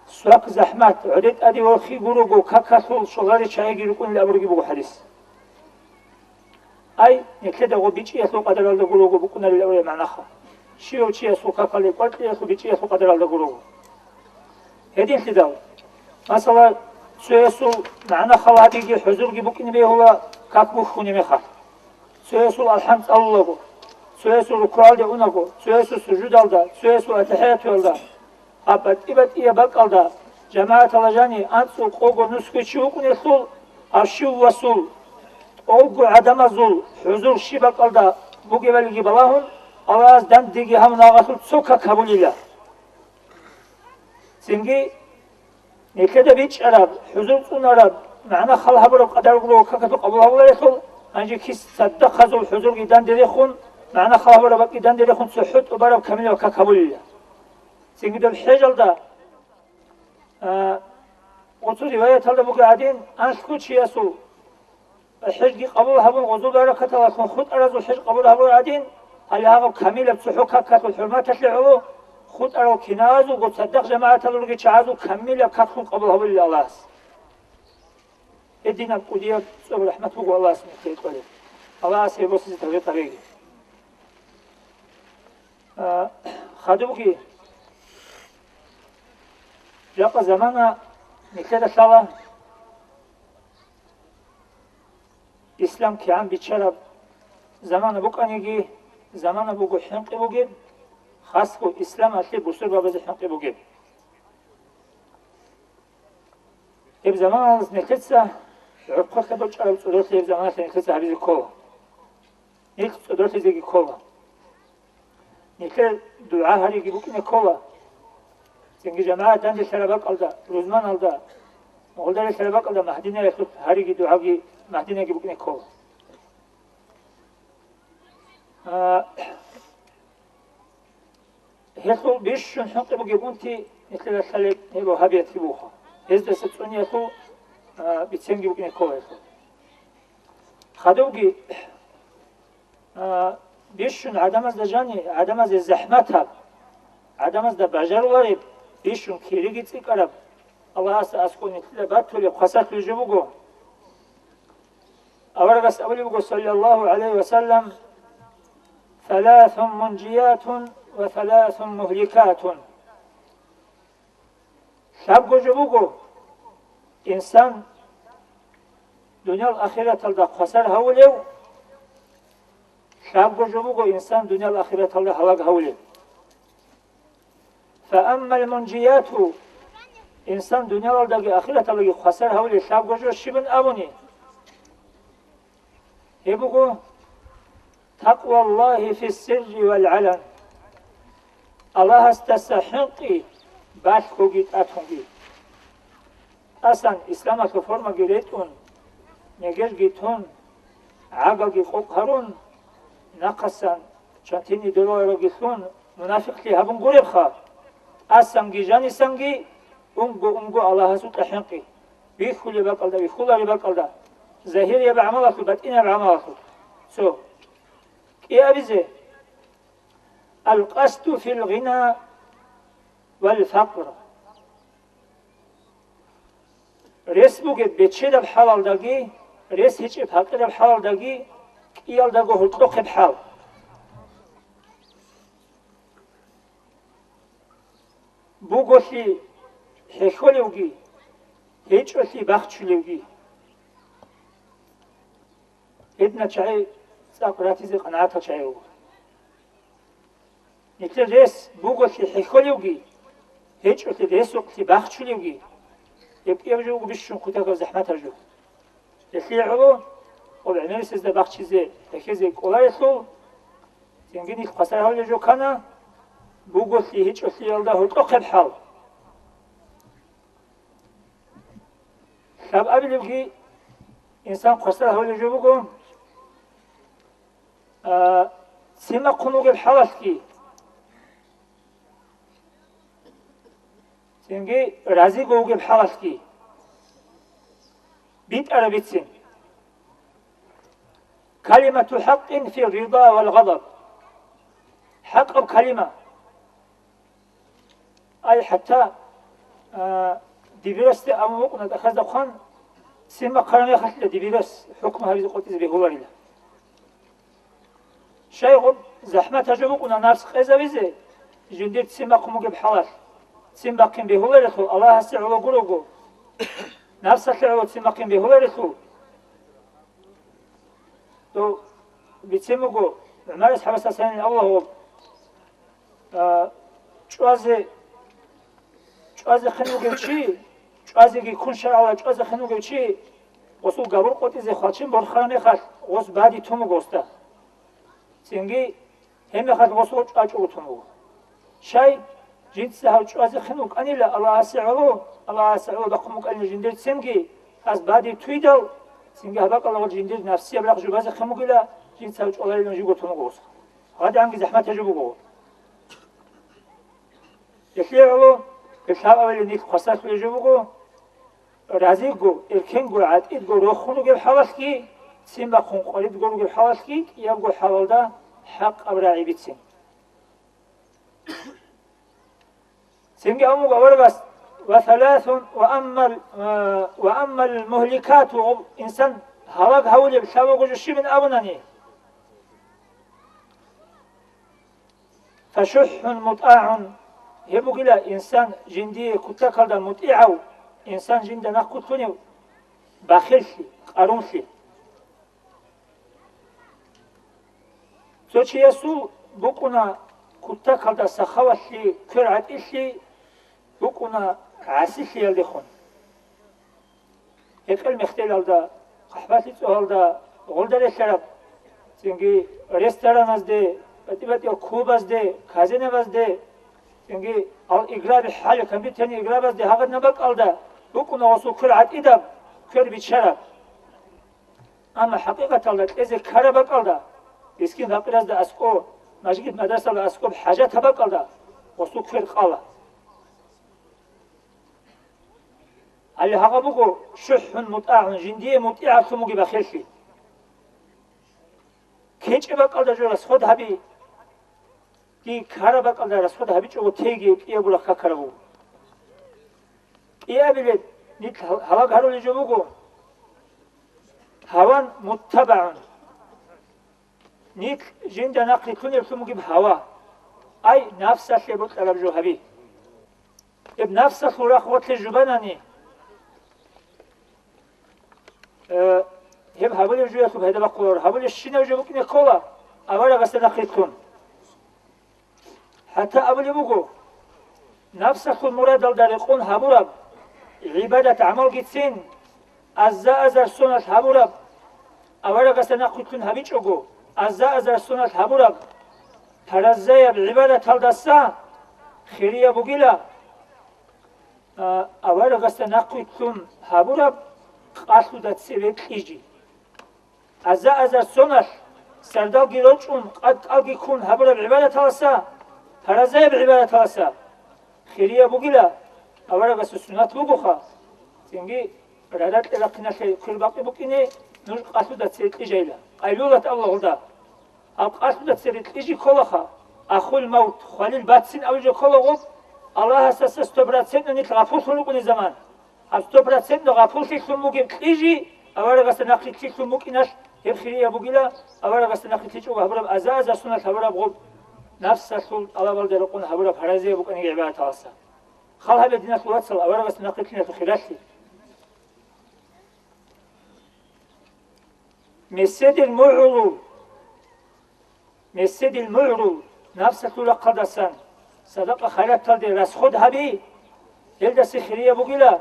«Свак захӀмат, гӀодор тӀаде вохи гурого какалъул щоларел чагӀиги рукӀунел», – абурабги буго хӀадис. Ай, нилъеда гъо бичӀчӀиялъул къадаралда гурого букӀунарел аве магӀнаха. Щивав чиясул какалде кӀваркьиялъул бичӀчӀиялъул къадаралда гурого. Гьединлъидал, масала, цоясул магӀна хал гьабиги хӀузурги букӀине бегьула как бухьунеб мехалъ. Цоясул алхӀам цӀалулаго, цоясул рукугӀалде унаго, цоясул сужудалда, цоясул атахӀиятуялда. Гьаб батӀи-батӀияб бакӀалда, жамагӀаталда жаниб анцӀго къого нусго чи вукӀунелъул, гьав щивасул, тӀолго гӀадамазул хӀузур щиб бакӀалда бугебалиги балагьун, Аллагьас дандеги гьав нагъалъур цо как гьабулила. Цинги, нилъеда бичӀчӀараб, хӀузур цӀунараб, магӀна хал гьабураб къадар гурого какалъул къабул гьабуларелъул, гьанже кис цадахъазул хӀузурги данде рехун, магӀна хал гьабураб бакӀги данде рехун цохӀо тӀубараб камилаб как гьабулила. Цинги доб хӀежалда, а, гъоцо риваяталда буго гӀадин, анлъго чиясул хӀежги къабул гьабун, гъозул баракаталъун хутӀаразул хӀеж къабул гьабур гӀадин, гьале гьаб камилаб цохӀо какалъул хӀурматалъе гӀоло, хутӀарал киназулго цадахъ жамагӀаталъулги чагӀазул камилаб каклъун къабул гьабулел Аллагьас. Гьединаб кӀудияб цӀоб рахӀмат буго Аллагьас нилъее кьолеб. Аллагьас гьеб босизе тавфикъ гьабеги. А, хадубги, жакъа замана нилъеда лъала, ислам кигӀан биччараб замана букӀаниги, замана буго хӀинкъи бугеб, хасго исламалъе бусурбабазе хӀинкъи бугеб. Гьеб заманалъ нилъеца гӀорхъолъа бачӀараб цӀодорлъи гьеб заманалъ нилъеца гьабизе ккола. Нилъ цӀодорлъизеги ккола. Нилъер дугӀа гьариги букӀине ккола. Цинги жамагӀат данделъараб бакӀалда, рузманалда, гъолдарелъараб бакӀалда Магьдинаялъул гьариги дугӀаги Магьдинаги букӀине ккола. А, Гьелъул бищун хӀинкъи бугеб унти нилъеда лъалеб гьеб вагьабиятги буго. Гьездаса цӀуниялъул, а, биценги букӀине ккола гьелъул. Хадубги, а, бищун гӀадамазда жани, гӀадамазе захӀматаб, гӀадамазда бажарулареб, бищун кириги цӀикӀкӀараб, Аллагьасда аскӀов нилъеда батулеб хвасарлъи жо буго. Аварагас абулеб буго, саллаллагьу гӀалайгьи ва саллам: «Саласун мунжиятун ва саласун мугьликатун». Лъабго жо буго инсан дуниял ахираталда хвасар гьавулев, лъабго жо буго инсан дуниял ахираталда гьалаг гьавулев. Фааммал мунжияту, инсан дуниялалдаги ахираталдаги хвасар гьавулел лъабго жо щибин абуни? Гьеб буго: «Такъваллагьи фиссирри вал гӀалан». Аллагьасдаса хӀинкъи балъгоги тӀатунги. Асан исламалъул формаги ретӀун, мегерги тун, гӀагалги къокъ гьарун, нахъасан чантини доларогилъун мунафикълъи гьабун гуребха, асанги жанисанги унго-унго Аллагьасукьа хӀинкъи, бихьулеб бакӀалда, бихьулареб бакӀалда, загьирияб гӀамалалъул, батӀияб гӀамалалъул. Цо. КӀиабизе, Ал-къасду фил гъина вал факър. Рес бугеб бечедаб хӀалалдаги, рес гьечӀеб пакъираб хӀалалдаги кӀиялдаго гьоркьохъеб хӀал. Буголъи хӀехьолевги, гьечӀолъи бахчулевги. Гьединал чагӀи цӀакъ ратизе къанагӀатал чагӀи руго. Нилъер рес буголъи хӀехьолевги, гьечӀолъи ресухълъи бахчулевги, гьеб кӀияб жо буго бищун кутакаб захӀматаб жо. Гьелъие гӀоло, къо гӀемерисезда бахчизе, хӀехьезе кӀоларелъул, цинги нилъ хвасар гьавулел жо ккана, буголъи гьечӀолъиялда гьоркьохъеб хӀал. Лъабабилебги инсан хвасар гьавулел жо буго, а, ццин бахъун вугеб хӀалалъги, цинги разиго вугеб хӀалалъги битӀараб бицин. Калимату хӀакъин фи рида вал гъадаб. ХӀакъаб калима. Ай, хӀатта, а, дибирасде абун букӀуна тӀахьазда хъван, ццин бахъараб мехалъ дибирас хӀукму гьабизе къотӀизе бегьуларила. Щай гъоб захӀматаб жо букӀуна напс къезабизе, жиндир ццин бахъун бугеб хӀалалъ, ццин бахъин бегьуларелъул Аллагьасе гӀоло гурого, напсалъе гӀоло ццин бахъин бегьуларелъул, дов бицин буго, ГӀумар асхӀабасда санин Аллагьу, а, чӀвазе, чӀвазе хин вугев чи, чӀвазеги ккун шаргӀалда чӀвазе хин вугев чи, гъосул габур къотӀизе хвалчин борхараб мехалъ, гъос бади тун буго гъосда. Цинги гьеб мехалъ гъосул чӀвачӀого тун буго. Щай, жинца гьав чӀвазе хин вукӀанила Аллагьасе гӀоло, Аллагьасе гӀоло бахъун букӀанила жиндир ццинги, гьас бади туйдал, цинги гьаб бакӀалда жиндир напсияб рахъ жубазе хин бугила, жинца гьав чӀваларилан жуго тун буго гъос. Гьадинги захӀматаб жо буго. Гьелъие гӀоло, гьелъ гьаб авилан нилъ хвасарлъулеб жо буго, разиго, эркенго, гӀатӀидго рохун ругеб хӀалалъги, ццин бахъун къваридго ругеб хӀалалъги, кӀиябго хӀалалда хӀакъаб рагӀи бицин. Цинги абун буго аварагас, ва саласун, ва аммал, ва, ва аммал мухликату, инсан гьалаг гьавулеб лъабабго жо щибин абунани, фашухӀун мутӀагӀун, гьеб бугила инсан жиндие кутакалда мутӀигӀав, инсан жинда нахъвуссунев бахиллъи, къарумлъи. Цо чиясул букӀуна кутакалда сахавалъи, квер гӀатӀилъи, букӀуна гӀасилъиялдехун. Гьекъел-мехтелалда, хъахӀбалъи цӀогьалда, гъолда релълъараб, цинги рестораназде, батӀи-батӀиял клубазде, казинобазде, цинги ал играби хӀали компьютерный играбазде гьагъадинаб бакӀалда букӀуна гъосул квер гӀатӀидаб, квер биччараб. Амма хӀакъикъаталда кьезе ккараб бакӀалда, мискин-факъиразда аскӀоб, мажгит-мадрасалда аскӀоб хӀажатаб бакӀалда гъосул квер къала. Гьале гьагъа буго шухӀун мутӀагӀун, жиндие мутӀигӀаблъун бугеб бахиллъи. КечӀеб бакӀалда жо расход гьаби, ккараб бакӀалда расход гьабичӀого тейги кӀиябго рахъ какараб буго. КӀиабилеб нилъ гьал-, гьалаг гьарулел жо буго, гьаван муттабагӀун. Нилъ жинда нахърилълъунеблъун бугеб гьава, ай, нафсалъе бокьараб жо гьаби. Гьеб нафсалъул рахъ гъорлъе жубанани, э, гьеб гьабулеб жоялъул пайда бахъуларо, гьабулебщинаб жо букӀине ккола аварагасда нахърилълъун. ХӀатта абулеб буго, нафсалъул мурадалда рекъон гьабураб гӀибадат-гӀамалгицин, аза-азар соналъ гьабураб, аварагасда нахърилълъун гьабичӀого, аза-азар соналъ гьабураб паразаяб гӀибадаталдаса хирияб бугила, а, аварагасда нахърилълъун гьабураб къалъуда цебе кьижи. Аза-азар соналъ, сардалги рочӀун, къад-кӀалги ккун гьабураб гӀибадаталаса, паразаяб гӀибадаталаса хирияб бугила, аварагасул суннат бугоха, цинги раракье рахъиналъе квер бакъи букӀине нуж къалъуда цере кьижайила. Къайлулат Аллагьуда. Гьаб къалъуда цере кьижи кколаха. Ахул мавт, хвалил бацин абулеб жо ккола гъуб, Аллагьасдаса стопроцентно нилъ гъапуллъун рукӀунеб заман. Гьаб стопроцентно гъапуллъилъун бугеб кьижи аварагасда нахърилълъун букӀиналъ гьеб хирияб бугила, аварагасда нахърилълъичӀого гьабураб аза-азар суналъ гьабураб гъуб, нафсалъул тӀалабалда рекъон гьабураб гьаразияб букӀаниги гӀибадат гьаласа. Хал гьабе, диналъул вацал, аварагасда нахърилълъиналъул хиралъи. Меседил мугӀрул, меседил мугӀрул, нафсалъул рахъалдасан садакъа-хайраталде расход гьаби, гьелдаса хирияб бугила,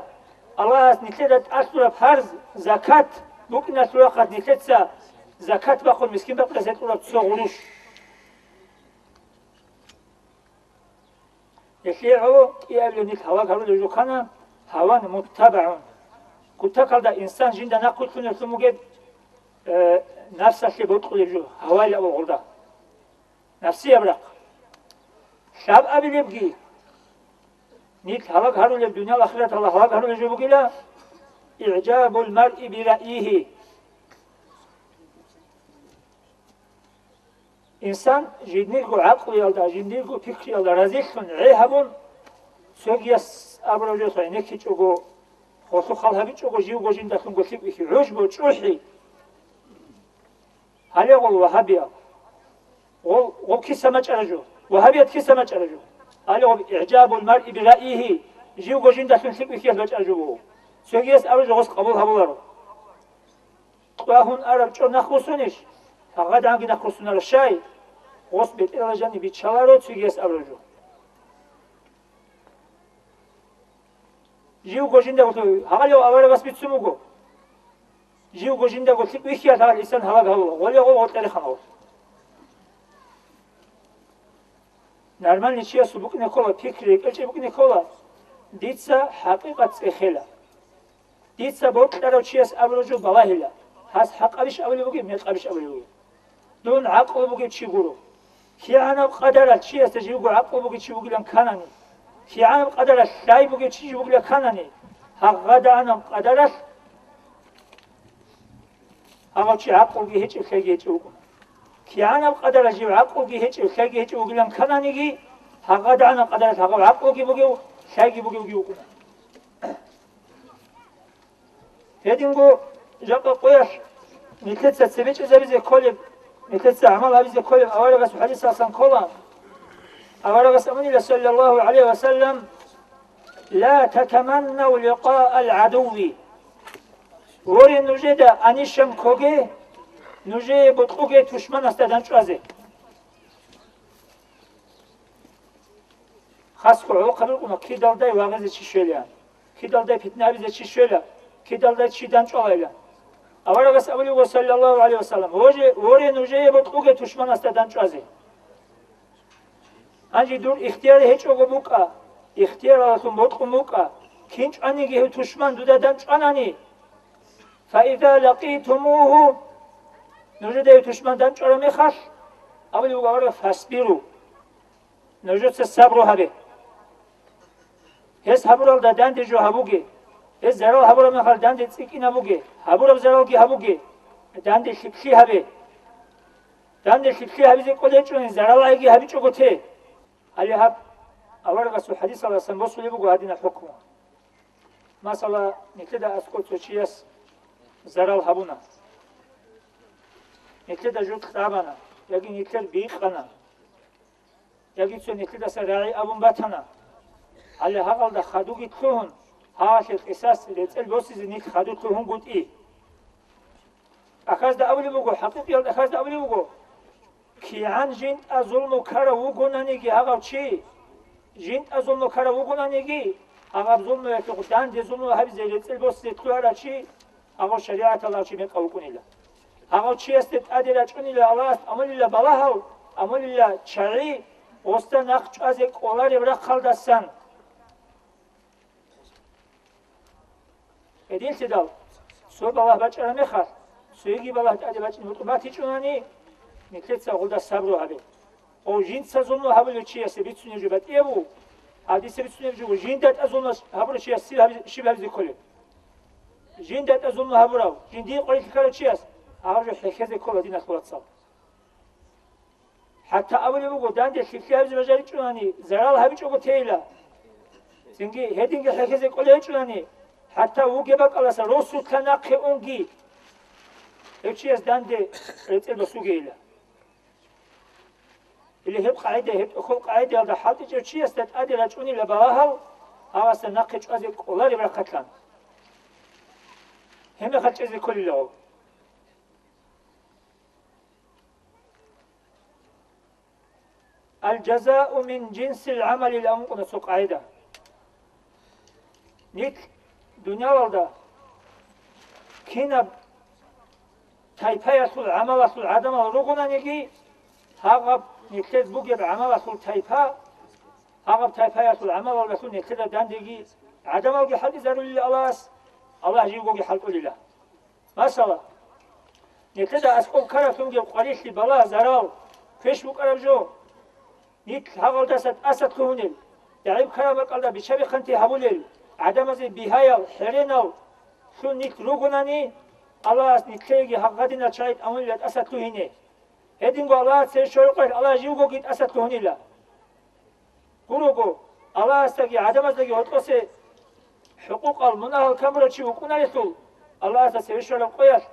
Аллагьас нилъеда тӀалъураб фарз, закат, букӀиналъул рахъалъ нилъеца закат бахъун мискин-пакъирасе кьураб цо гъурущ. Гьелъие гӀоло кӀиабилеб нилъ гьалаг гьарулеб жо ккана, гьаван муттабагӀун. Кутакалда инсан жинда нахъвилълъунеблъун бугеб, э, нафсалъе бокьулеб жо, гьаваилан абула гъурда. Нафсияб рахъ. Лъабабилебги, нилъ гьалаг гьарулеб, дуниял ахираталда гьалаг гьарулеб жо бугила, игӀжабул маръи бираийгьи. Инсан жиндирго гӀакълуялда, жиндирго пикруялда разилъун гӀей гьабун, цогияс абураб жоялъ гӀенеккичӀого, гъолъухъ хал гьабичӀого, живго жиндалъунго лъикӀ бихьи, гӀужбу, чӀухӀи. Гьале гъол вагьабиял. Гъол, гъол киса мачӀара жо? Вагьабият киса мачӀара жо? Гьале гъоб игӀжабул маръи бираийгьи, живго жиндалъун лъикӀ бихьиялъ бачӀара жо буго. Цогияс абураб жо гъос къабул гьабуларо. Къвагьун араб чӀор нахъ босунищ? ГьагъадагӀанги нахъ босунарищ? Щай? Гъос бетӀералда жаниб биччаларо цогияс абураб жо. Живго жиндаго лъикӀ, гьале аварагас бицун буго. Живго жиндаго лъикӀ бихьиялъ гьал инсан гьалаг гьавула, гъоле гъол гъоркье рехана гъол. Нормальный чиясул букӀине ккола, пикри рекӀелчӀеб букӀине ккола, дица хӀакъикъат цӀехела. Дица бокьарав чияс абураб жо балагьила, гьас хӀакъабищ абулеб бугеб, мекъабищ абулеб бугеб? Дун гӀакълу бугев чи гуро. КигӀанаб къадаралъ чиясда живго гӀакълу бугев чи вугилан канани, кигӀанаб къадаралъ лъай бугев чи жив вугилан канани, гьагъадагӀанаб къадаралъ гьав чи гӀакълуги гьечӀев, лъайги гьечӀев вукӀуна. КигӀанаб къадаралъ жив гӀакълуги гьечӀев, лъайги гьечӀев вугилан кананиги, гьагъадагӀанаб къадаралъ гьагъав гӀакълуги бугев, лъайги бугевги вукӀуна. Гьединго жакъа къоялъ нилъеца цебечӀезабизе кколеб, нилъеца гӀамал гьабизе кколеб аварагасул хӀадисалъан ккола. Аварагас абунила, саллаллагьу гӀалайгьи ва саллам: «Ла татаманнав ликъаал гӀадувви». Воре, нужеда анищан ккоге, нужее бокьуге тушманасда дандчӀвазе. Хасго гӀолохъаби рукӀуна, кидалдай вагъизе чи щвела, кидалдай питна гьабизе чи щвела, кидалдай чи дандчӀвалайилан. Аварагас абулеб буго, саллаллагьу гӀалайгьи ва саллам: «Воже-, воре, нужее бокьуге тушманасда дандчӀвазе». Гьанже дур ихтияр гьечӀого букӀа, ихтияралдалъун бокьун букӀа, кин чӀваниги гьев тушман дуда дандчӀванани, «Фаиза лакъитумугьу», нужеда гьев тушман дандчӀвараб мехалъ, абулеб буго аварагас: «Фасбиру», нужеца сабру гьабе. Гьес гьабуралда данде жо гьабуге, гьес зарал гьабураб мехалъ данде цӀикӀкӀинабуге, гьабураб заралги гьабуге, данде лъикӀлъи гьабе. Данде лъикӀлъи гьабизе кӀолечӀони, зарал гӀайги гьабичӀого те. Гьале гьаб аварагасул хӀадисалдасан босулеб буго гьадинаб хӀукму. Масала, нилъеда аскӀов цо чияс зарал гьабуна, нилъеда жо кьабана яги нилъер бикъана, яги цо нилъедаса рагӀи абун батана. Гьале гьагъалда хадуги лъугьун, гьагъалъе къисас, рецӀел босизе нилъ хаду лъугьунгутӀи. ТӀахьазда абулеб буго, хӀакъикъиялда тӀахьазда абулеб буго, кигӀан жинтӀа зулму ккарав вугонаниги гьагъав чи, жинтӀа зулму ккарав вугонаниги, гьагъаб зулмуялъухъ данде зулму гьабизе рецӀел босизе лъугьарав чи, гьагъав шаригӀаталда гьав чи мекъав вукӀунила. Гьагъав чиясде тӀаде рачӀунила Аллагьас тӀамулила балагьал, тӀамулила чагӀи, гъосда нахъ чӀвазе кӀолареб рахъалдасан. Гьединлъидал, цо балагь бачӀараб мехалъ, цоги балагь тӀаде бачӀине бокьун батичӀунани, нилъеца гъолда сабру гьабе. Гъов жинца зулму гьабулев чиясе бицунеб жо батӀияб буго, гьадиса бицунеб жо буго, жинда тӀад зулму гьабурав чияс щиб гьабизе, щиб гьабизе кколеб? Жинда тӀад зулму гьабурав, жиндие къварилъи ккарав чияс гьаб жо хӀехьезе ккола, диналъул вацал. ХӀатта абулеб буго, данде лъикӀлъи гьабизе бажаричӀунани, зарал гьабичӀого тейила. Цинги гьединги хӀехьезе кӀолей гьечӀунани, хӀатта вугеб бакӀалдаса росулъа нахъе унги, гьев чияс данде рецӀел босугейила. Или гьеб къагӀида, гьеб тӀохьол къагӀидаялда хӀалтӀичӀев чиясда тӀаде рачӀунила балагьал, гьавасда нахъе чӀвазе кӀолареб рахъалъан. Гьеб мехалъ чӀезе кколила гьев. Аль-жазау мин жинсил гӀамалил амукъна цо къагӀида. Нилъ дуниялалда кинаб тайпаялъул гӀамалалъул гӀадамал ругонаниги, гьагъаб нилъер бугеб гӀамалалъул тайпа, гьагъаб тайпаялъул гӀамалалдалъун нилъеда дандеги гӀадамалги хӀалтӀизарулила Аллагьас, Аллагь живгоги хӀалтӀулила. Масала, нилъеда аскӀоб ккараблъунги къварилъи, балагь, зарал, квеш букӀараб жо, нилъ гьагъалдаса тӀаса лъугьунел, дагӀиб ккараб бакӀалда бича-бихъанти гьабулел, гӀадамазе бигьаял, хӀеренал лъун нилъ ругонани, Аллагьас нилъееги гьагъадинал чагӀи тӀамулила тӀаса лъугьине. Гьединго Аллагьас цебе щвараб къоялъ Аллагь живгоги тӀаса лъугьунила. Гурого, Аллагьасдаги гӀадамаздаги гьоркьосе хӀукъукъал, мунагьал камурав чи вукӀунарелъул, Аллагьасда цеве щвараб къоялъ,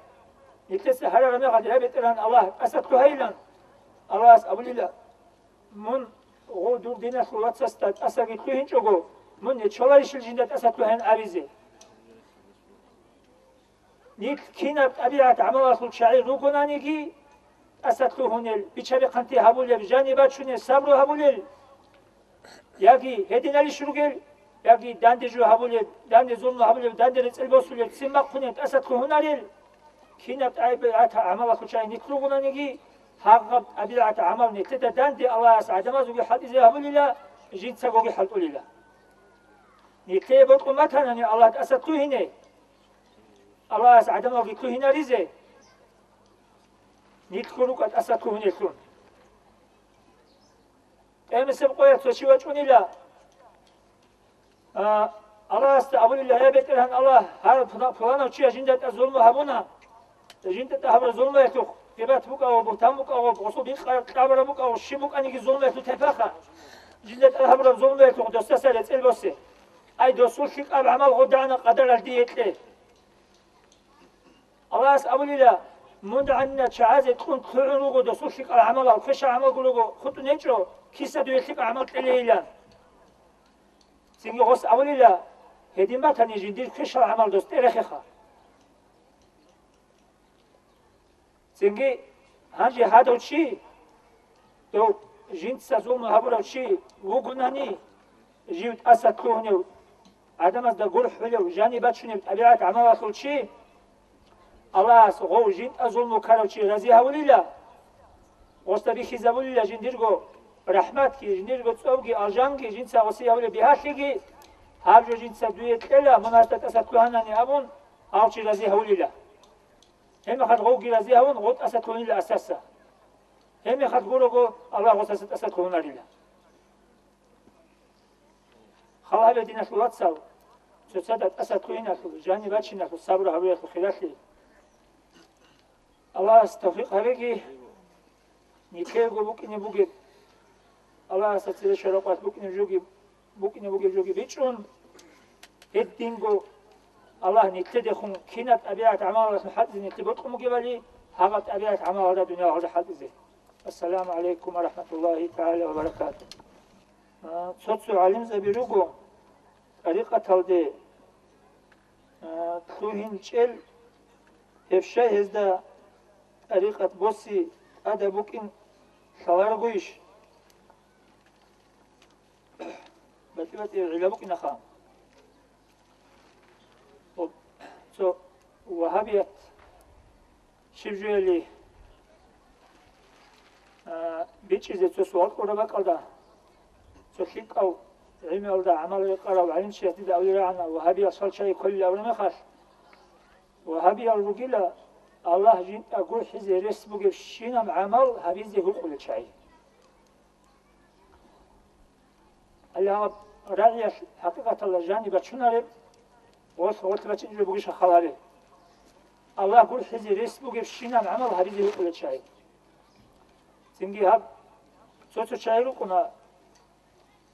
нилъеца гьарараб мехалъ, я БетӀергьан Аллагь, тӀаса лъугьайилан, Аллагьас абулила: «Мун гъов дур диналъул вацасда тӀасаги лъугьинчӀого, мун нечоларищил жинда тӀаса лъугьайин?» абизе. Нилъ кинаб тӀабигӀат гӀамалалъул чагӀи ругонаниги, тӀаса лъугьунел, бича-бихъанти гьабулеб, жаниб бачунел, сабру гьабулел, яги гьединалищ ругел, яги данде жо гьабулеб, данде зулму гьабулеб, данде рецӀел босулеб, цин бахъунел, тӀаса лъугьунарел, кинаб тӀабигӀат гӀамалалъул чагӀи нилъ ругонаниги, гьагъаб тӀабигӀат гӀамал нилъеда данде Аллагьас гӀадамазулги хӀалтӀизе гьабулила, жинцагоги хӀалтӀулила. Нилъее бокьун батанани Аллагь тӀаса лъугьине, Аллагьас гӀадамалги лъугьинаризе, нилъго рукӀа тӀаса лъугьунелъун. Къемесеб къоялъ цо чи вачӀунила, а, Аллагьасда абулила: «Я БетӀергьан Аллагь, гьар пула-, пуланав чияс жинда тӀад зулму гьабуна». Жинда тӀад гьабураб зулмуялъухъ, гъибат букӀаго, бугьтан букӀаго, гъосул бикъараб кьабараб букӀаго, щиб букӀаниги зулмуялъул тайпаха, жинда тӀад гьабураб зулмуялъухъ досдаса рецӀел босе. Ай, досул лъикӀаб гӀамал гъодагӀана къадаралъ дие кье. Аллагьас абулила: «Мун гӀанина чагӀазе кьун лъугӀун руго досул лъикӀал гӀамалал, квешал гӀамалго руго хутӀун гьечӀо, киса дуе лъикӀал гӀамал кьелейилан?» Цинги гъос абулила: «Гьедин батани, жиндир квешал гӀамал дос тӀерехеха». Цинги гьанже гьадав чи, дов жинца зулму гьабурав чи вугунани, жив тӀаса лъугьунев, гӀадамазда гурхӀулев, жаниб бачунев тӀабигӀат гӀамалалъул чи, Аллагьас гъов жинтӀа зулму ккарав чи рази гьавулила, гъосда бихьизабулила жиндирго рахӀматги, жиндирго цӀобги, алжанги, жинца гъосие гьабулеб бигьалъиги, гьаб жо жинца дуе кьела, мун гьасда тӀаса лъугьанани абун, гьав чи рази гьавулила. Гьебмехалъ гъовги рази гьавун, гъов тӀаса лъугьунила асаса. Гьебмехалъ гурого Аллагь гъосаса тӀаса лъугьунарила. Хал гьабе, диналъул вацал, цоцазда тӀаса лъугьиналъул, жаниб бачиналъул, сабру гьабиялъул хиралъи. Аллагьас тавфикъ гьабеги, нилъего букӀине бугеб, Аллагьасда цере щвараб къоялъ букӀине жоги, букӀине бугеб жоги бичӀчӀун, гьединго Аллагь нилъедехун кинаб тӀабигӀат гӀамалалъун хӀалтӀизе нилъе бокьун бугебали, гьабаб тӀабигӀат гӀамалалда дуниялалда хӀалтӀизе. Ассаламу гӀалайкум ва рахӀматуллагьи тагӀала ва баракатугь. А, цо-цо гӀалимзаби руго, тӀарикъаталде, а, лъугьинчӀел, гьеб щай гьезда тӀарикъат боси тӀада букӀин лъаларогойищ? БатӀи-батӀи гӀилла букӀинаха. Гьоб, цо вагьабият щиб жояли, а, бичӀчӀизе цо суал кьураб бакӀалда, цо лъикӀав гӀилмуялда гӀамал рекъарав гӀалимчияс дида абулеб рагӀана, вагьабиял щал чагӀи кколел абураб мехалъ, вагьабиял ругила Аллагь жинда гурхӀизе рес бугебщинаб гӀамал гьабизе гьукъулел чагӀи. Гьале гьаб рагӀиялъ хӀакъикъаталда жаниб бачунареб, гъолъ-гъолъ бачӀинчӀо бугищха хал гьабе. Аллагь гурхӀизе рес бугебщинаб гӀамал гьабизе гьукъулел чагӀи. Цинги гьаб Цо-цо чагӀи рукӀуна,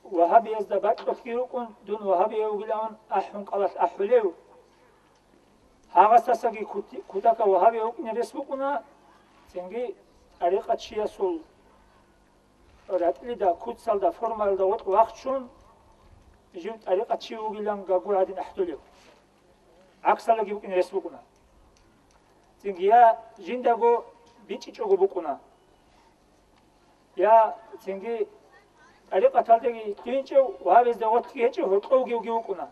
вагьабиязда бакьулъги рукӀун, дун вагьабияв вугилан ахӀун кӀалалъ ахӀулев. Гьагъасдасаги кути-, кутакаб вагьабияв вукӀине рес букӀуна, цинги тӀарикъатчиясул ратӀлида, куцалда, формаялда гъоркь вахчун, жив тӀарикъатчи вугилан гагу гӀадин ахӀдолев. ГӀаксалаги букӀине рес букӀуна. Цинги я жиндаго бичӀчӀичӀого букӀуна, я цинги тӀарикъаталдаги кьинчӀев ва гьезда гъорлъги гьечӀев гьоркьовги вугев вукӀуна.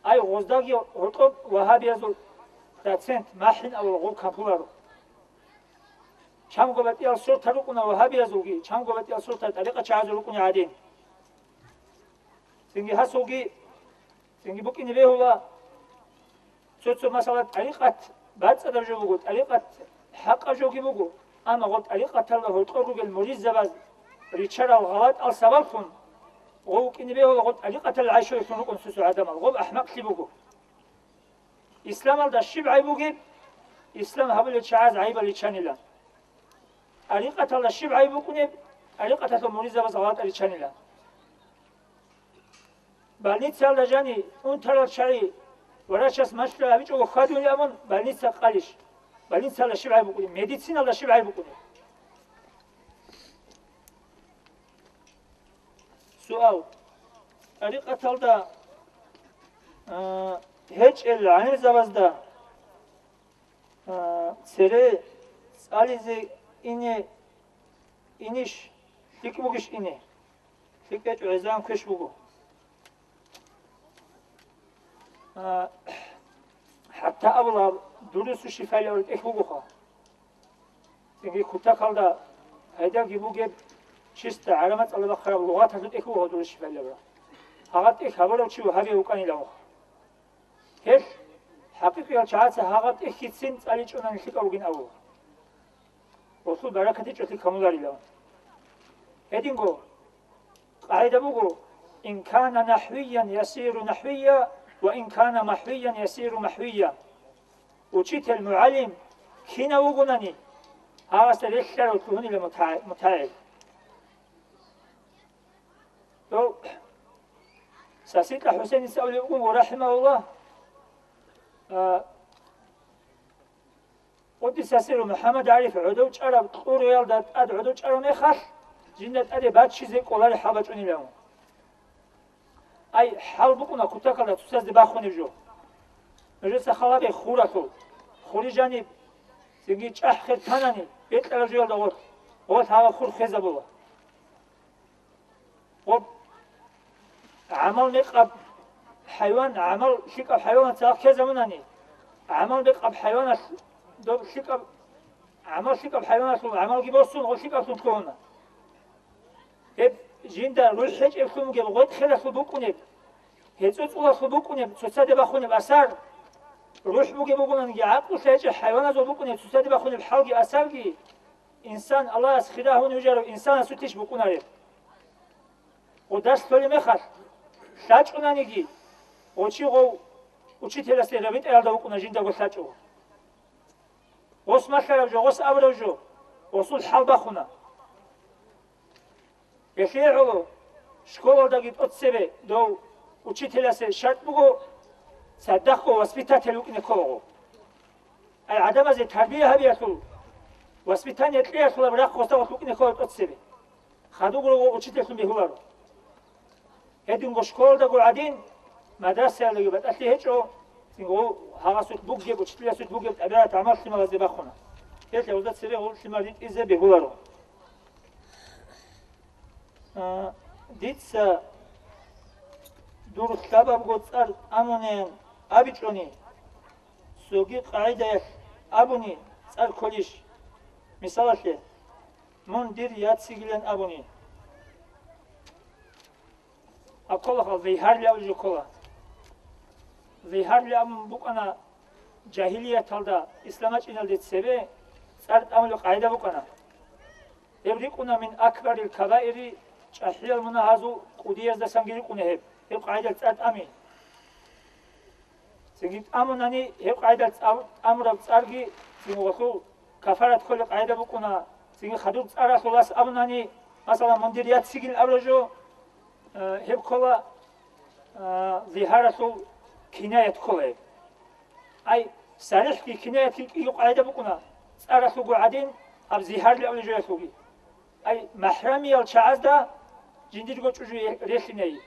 Ай, гъоздаги гьоркьоб вагьабиязул процент махӀин авал гъоб кампуларо. Чамго батӀиял сорта рукӀуна вагьабиязулги, чамго батӀиял сорта тӀарикъатчагӀазул рукӀуна гӀадин. Цинги гьасулги, цинги букӀине бегьула, цо-цо, масала, тӀарикъат бацӀцӀадаб жо буго, тӀарикъат хӀакъаб жоги буго, амма гъоб тӀарикъаталда гьоркьор ругел муридзабаз ричарал гъалатӀал сабаблъун гъов вукӀине бегьула, гъоб тӀарикъаталда гӀайшулеллъун рукӀун цо-цо гӀадамал, гъоб ахӀмакълъи буго. Исламалда щиб гӀайиб бугеб? Ислам гьабулел чагӀаз гӀайибал риччанила. ТӀарикъаталда щиб гӀайиб букӀунеб? ТӀарикъаталъул муридзабаз гъалатӀал риччанила. Больницаялда жани унтарал чагӀи врачас машгьур гьабичӀого хьвадулин абун больница къалищ? Больницаялда щиб гӀайиб букӀунеб? Медициналда щиб гӀайиб букӀунеб? Суал. ТӀарикъаталда, а, гьечӀел гӀалимзабазда, а, цере цӀализе ине инищ, лъикӀ бугищ ине? ЛъикӀ гьечӀо, гӀезегӀан квеш буго. А, хӀатта абула, дурусу шифайлаври тӀехь бугоха. Цинги кутакалда гьайдаги бугеб, чисто гӀараб мацӀалда бахъараб лугъаталъул тӀехь буго гьадур щиб гьабилебра. Гьагъаб тӀехь гьабурав чи вагьабияв вукӀанилавухъ. Гьелъ хӀакъикъиял чагӀаца гьагъаб тӀехьицин цӀаличӀунани лъикӀав вугин абула. Гъосул баракат гьечӀолъи камуларилан. Гьединго къагӀида буго: «Ин кана нахӀвиян ясиру нахӀвия, ва ин кана махӀвиян ясиру махӀвия». Учитель, мугӀалим кинав вугонани, гьавасда релълъарав лъугьунила мутагӀи-, мутагӀил. Дов Сасикьа ХӀусейница абулеб буго, рахӀимагьуллагь, а, Къуддиса сирругьу МухӀаммад ГӀариф гӀодов чӀараб кьуруялда тӀад гӀодов чӀараб мехалъ, жинда тӀаде баччизе кӀолареб хӀал бачӀунилан. Ай, хӀал букӀуна кутакалда цоцазде бахунеб жо. Нужеца халабе хуралъул, хури жаниб, цинги чӀахӀ-хер танани, бекьараб жоялда гъорлъ, гъорлъ гьава хур хвезабула. Гъоб гӀамал мекъаб хӀайван, гӀамал лъикӀаб хӀайванаца ккезабунани, гӀамал мекъаб хӀайваналъ, доб лъикӀаб, гӀамал лъикӀаб хӀайваналъул гӀамалги босун, гъо лъикӀаблъун лъугьуна. Гьеб жинда рухӀ гьечӀеблъун бугеб гъветӀ хиралъул букӀунеб, гьецӀоцӀулалъул букӀунеб цоцаде бахунеб асар, рухӀ бугеб бугонаниги, гӀакълу гьечӀеб хӀайваназул букӀунеб цоцаде бахунеб хӀалги асарги, инсан Аллагьас хира гьун вижарав инсанасулъищ букӀунареб? Гъо дарс лъолеб мехалъ, лъачӀунаниги, гъо чи гъов учителасде рабитӀаялда вукӀуна жиндаго лъачӀого. Гъос малъараб жо, гъос абураб жо, гъосул хӀал бахуна. Гьелъие гӀоло, школалдаги тӀоцебе дов учителасе шартӀ буго, цадахъго воспитатель вукӀине кколаго. Ай, гӀадамазе тарбия гьабиялъул, воспитание кьеялъулаб рахъ гъосда гъорлъ букӀине ккола тӀоцебе. Хадуб руго учительлъун бегьуларо. Гьединго школалдаго гӀадин, мадрасаялдаги батӀалъи гьечӀо, цинго гьагъасулъ бугеб, учителасулъ бугеб тӀабигӀат гӀамал лъималазде бахуна. Гьелъ гьезда цере гъол лъимал ритӀизе бегьуларо. А, дица дур лъабабго цӀар тӀамунеян абичӀони, цоги къагӀидаялъ абуни цӀар кколищ? Мисалалъе, мун дир яцигилан абуни. Акколаха, зигьарлъи абулеб жо ккола. Зигьарлъи абун букӀана жагьилияталда, ислам бачӀиналде цебе цӀар тӀамулеб къагӀида букӀана. Гьеб рикӀкӀуна мин акбарил кабаири, чӀахӀиял мунагьазул кӀудияздасанги рикӀкӀуна гьеб, гьеб къагӀидал цӀар тӀами. Цинги тӀамунани гьеб къагӀидал цӀар-, тӀамураб цӀарги, цинги гъолъул кафарат кколеб къагӀида букӀуна, цинги хадуб цӀаралъул вас абунани, Масала, мун дир яццигин абураб жо, э, гьеб ккола, э, зигьаралъул кинаят ккола гьеб. Ай, сарихӀги кинаятги кӀиго къагӀида букӀуна, цӀаралъулго гӀадин, гьаб зигьарли абулеб жоялъулги. Ай, махӀрамиял чагӀазда жиндирго чӀужу релълъинай.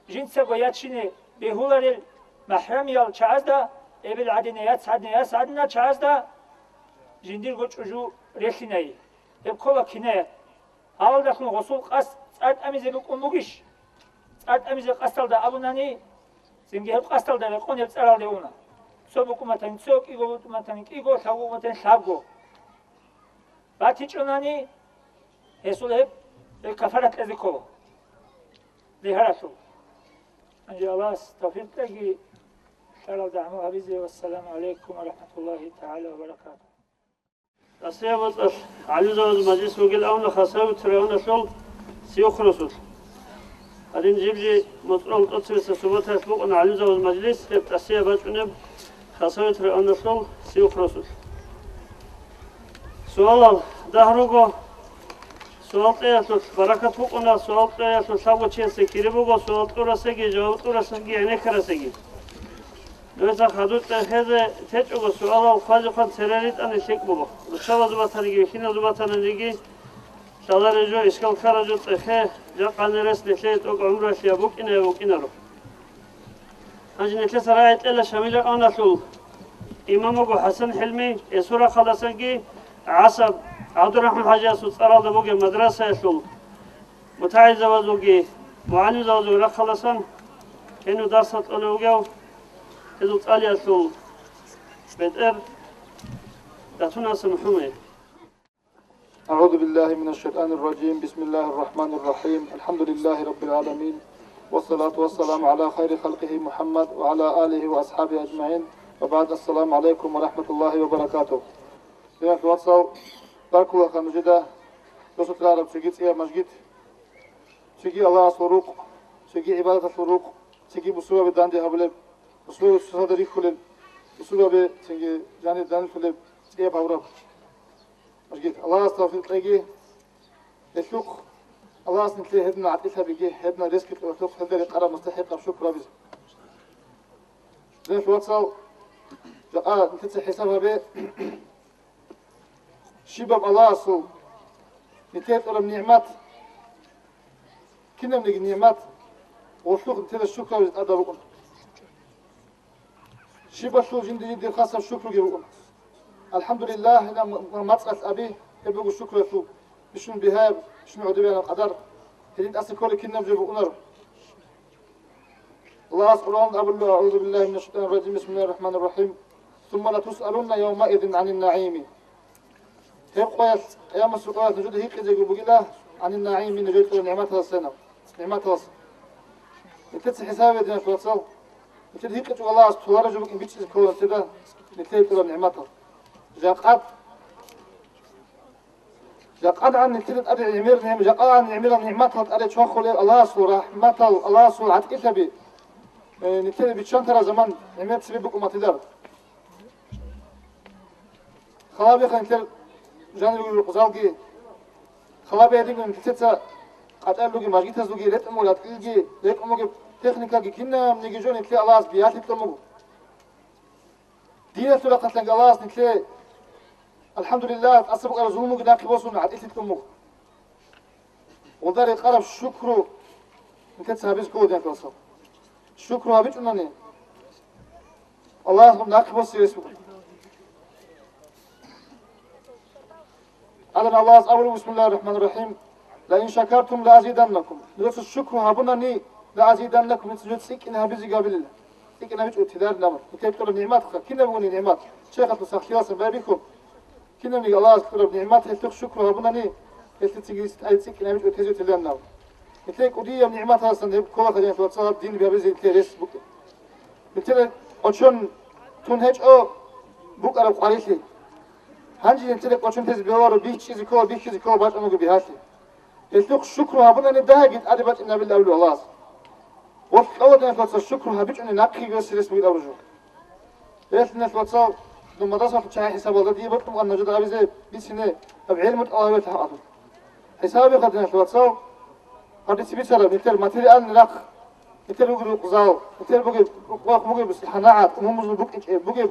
Жинцаго ячине бегьуларел махӀрамиял чагӀазда, эбел гӀадина, яц гӀадина, яс гӀадина чагӀазда жиндирго чӀужу релълъинай. Гьеб ккола кинаят. Гьалдалъун гъосул къасд цӀар тӀамизе букӀун бугищ? ЦӀар тӀамизе къасдалда абунани, цинги гьеб къасдалда рекъон гьеб цӀаралде уна. Цо букӀуматани цо, кӀиго букӀуматани кӀиго, лъабго букӀуматани лъабго. БатичӀунани, гьесул гьеб, гьеб кафарат кьезе ккола. Зигьаралъул. Гьанже Аллагьас тавфикъ кьеги, лъаралда гӀамал гьабизе. Вассаламу гӀалайкум ва рахӀматуллагьи тагӀала ва баракатугь. Асияб бацӀалъ гӀалимзабазул мажлис бугел авна Хасавит районалъул Сиюх росулъ. Гьадин жиб-жи моцӀрол тӀоцебесеб субботаялъ букӀана гӀалимзабазул мажлис, гьеб тӀасияб бачӀунеб Хасавит районалъул Сиюх росулъ. Суалал дагь руго, суал кьеялъулъ баракат букӀуна, суал кьеялъулъ лъабго чиясе кири буго, суал кьурасеги, жаваб кьурасеги гӀенеккарасеги. Нужеца хадуб цӀехезе течӀого, суалал хъвазе-хъван цере ритӀани лъикӀ буго. Руччабазул батаниги, вихьиназул батаниги, лъалареб жо ишкал ккараб жо цӀехе, жакъа гьанир рес нилъее тӀокӀ гӀумруялъе я букӀина, я букӀинаро. Гьанже нилъеца рагӀи кьела Шамил районалъул имам вуго ХӀасан ХӀилми, гьесул рахъалдасанги ГӀасаб ГӀабдурахӀман ХӀажиясул цӀаралда бугеб мадрасаялъул мутагӀилзабазулги мугӀалимзабазулги рахъалдасан гьенив дарс кьолев вугев, гьезул цӀалиялъул бетӀер Датунаса МухӀаммад. أعوذ بالله من الشيطان الرجيم. بسم الله الرحمن الرحيم. الحمد لله رب العالمين. والصلاة والسلام على خير خلقه محمد وعلى آله وأصحابه أجمعين. وبعد، السلام عليكم ورحمة الله وبركاته. Диналъул вацал, баркулаха нужеда, досулъ рагӀараб цоги цӀияб мажгит, цоги Аллагьасул рукъ, цоги гӀибадаталъул рукъ, цоги бусурбаби данде гьабулеб, бусурбаби цоцазда рихьулел, бусурбаби цинги жанир данделъулеб цӀияб гьавураб мажгит. Аллагьас тавфикъ кьеги, гьелъухъ Аллагьас нилъее гьединал гӀатӀилъабиги, гьединал ресги кьуралъухъ гьелда рекъараб мустахӀикъаб шукрабизе. Диналъул вацал, жакъа нилъеца хӀисаб гьабе. Щибаб Аллагьасул нилъее кьураб нигӀмат, кинабниги нигӀмат, гъолъухъ нилъеда шукру гьабизе тӀадаб букӀун. Щибалъул жинди-жиндир хасаб шукруги букӀун. АлхӀамдулиллагь, гьаниб м-, м-, мацӀалъ аби, гьеб буго шукруялъул бищун бигьаяб, бищун гӀодобияб къадар. Гьедин тӀаса кколеб кинаб жо букӀунаро. Аллагьас Къуръаналда абулеб: أعوذ بالله من الشيطان الرجيم. بسم الله الرحمن الرحيم. ثم لتسألن يومئذ عن النعيم. Гьеб къоялъ, къиямасул къоялъ нужеда гьикъизего бугила, عن النعيم, нужеда кьураб нигӀматалдасанаб, нигӀматалдаса. Нилъеца хӀисабе, диналъул вацал, нилъеда гьикъичӀого Аллагьас толареб жо букӀин бичӀчӀизе ккола нилъеда, нилъее кьураб нигӀматал. Жакъа Жакъа гӀан нилъеда тӀаде гӀемер нигӀм-, жакъа гӀан гӀемерал нигӀматал тӀаде чвахулел Аллагьасул рахӀматал, Аллагьасул гӀатӀилъаби, э, нилъеда биччан тараб заман гӀемер цебе букӀун батилар. Халабиха нилъер жанир ругел рукъзалги, халабиха гьединго нилъеца къачӀарал ругел мажгитазулги, ретӀун бугел ратӀлилги, рекӀун бугеб техникаги, кинабниги жо нилъее Аллагьас биялъе кьун буго. Диналъул рахъалъанги Аллагьас нилъее, алхӀамдулиллагь, тӀаса букӀараб зулмуги нахъе босун, гӀатӀилъи кьун буго. Гьелда рекъараб шукру нилъеца гьабизе ккола, диналъул вацал. Шукру гьабичӀунани, Аллагьас нахъе босизе рес буго. Алан Аллагьас абулеб: بسم الله الرحمن الرحيم. لئن شكرتم لأزيدنكم. Нужеца шукру гьабунани, لأزيدنكم, нужеца цӀикӀкӀине гьабизе гьабилила. ЦӀикӀкӀине гьабичӀого теларин абун. Нилъее кьураб нигӀматха, кинаб бугони нигӀмат? Чехалъул сахлъиялдасан байбихьун. Кинабниги Аллагьас кьураб нигӀмат гьелъухъ шукру гьабунани, гьелъие цинги гьесие тӀаде цӀикӀкӀине гьабичӀого тезе теларин абун. Нилъее кӀудияб нигӀматалдасан гьеб кколаха, диналъул вацал, гьаб дин бабизе нилъее рес букӀин. Нилъеда кӀочон тун гьечӀо букӀараб къварилъи. Гьанже нилъеда кӀочон тезе бегьуларо, бихчизе ккола, бихьизе ккола бачӀун буго бигьалъи. Гьелъухъ шукру гьабунани дагьабги тӀаде бачӀинабилан абулеб Аллагьас. Гъолъ кьола, диналъул вацал, шукру гьабичӀони нахъеги гьесие рес бугин абураб жо. Гьелъ, диналъул вацал, дун мадрасалъул чагӀи хӀисабалда дие бокьун буго нужеда абизе бицине гьаб гӀелму тӀалаб гьабиялъул хӀакъалъулъ. ХӀисабе хадиналъ вацал, гьаб дица бицараб, нилъер материальный рахъ, нилъер бугеб рукъзал, нилъер бугеб рукъ-, бугеб хӀанагӀат, умумузул букӀинчӀеб, бугеб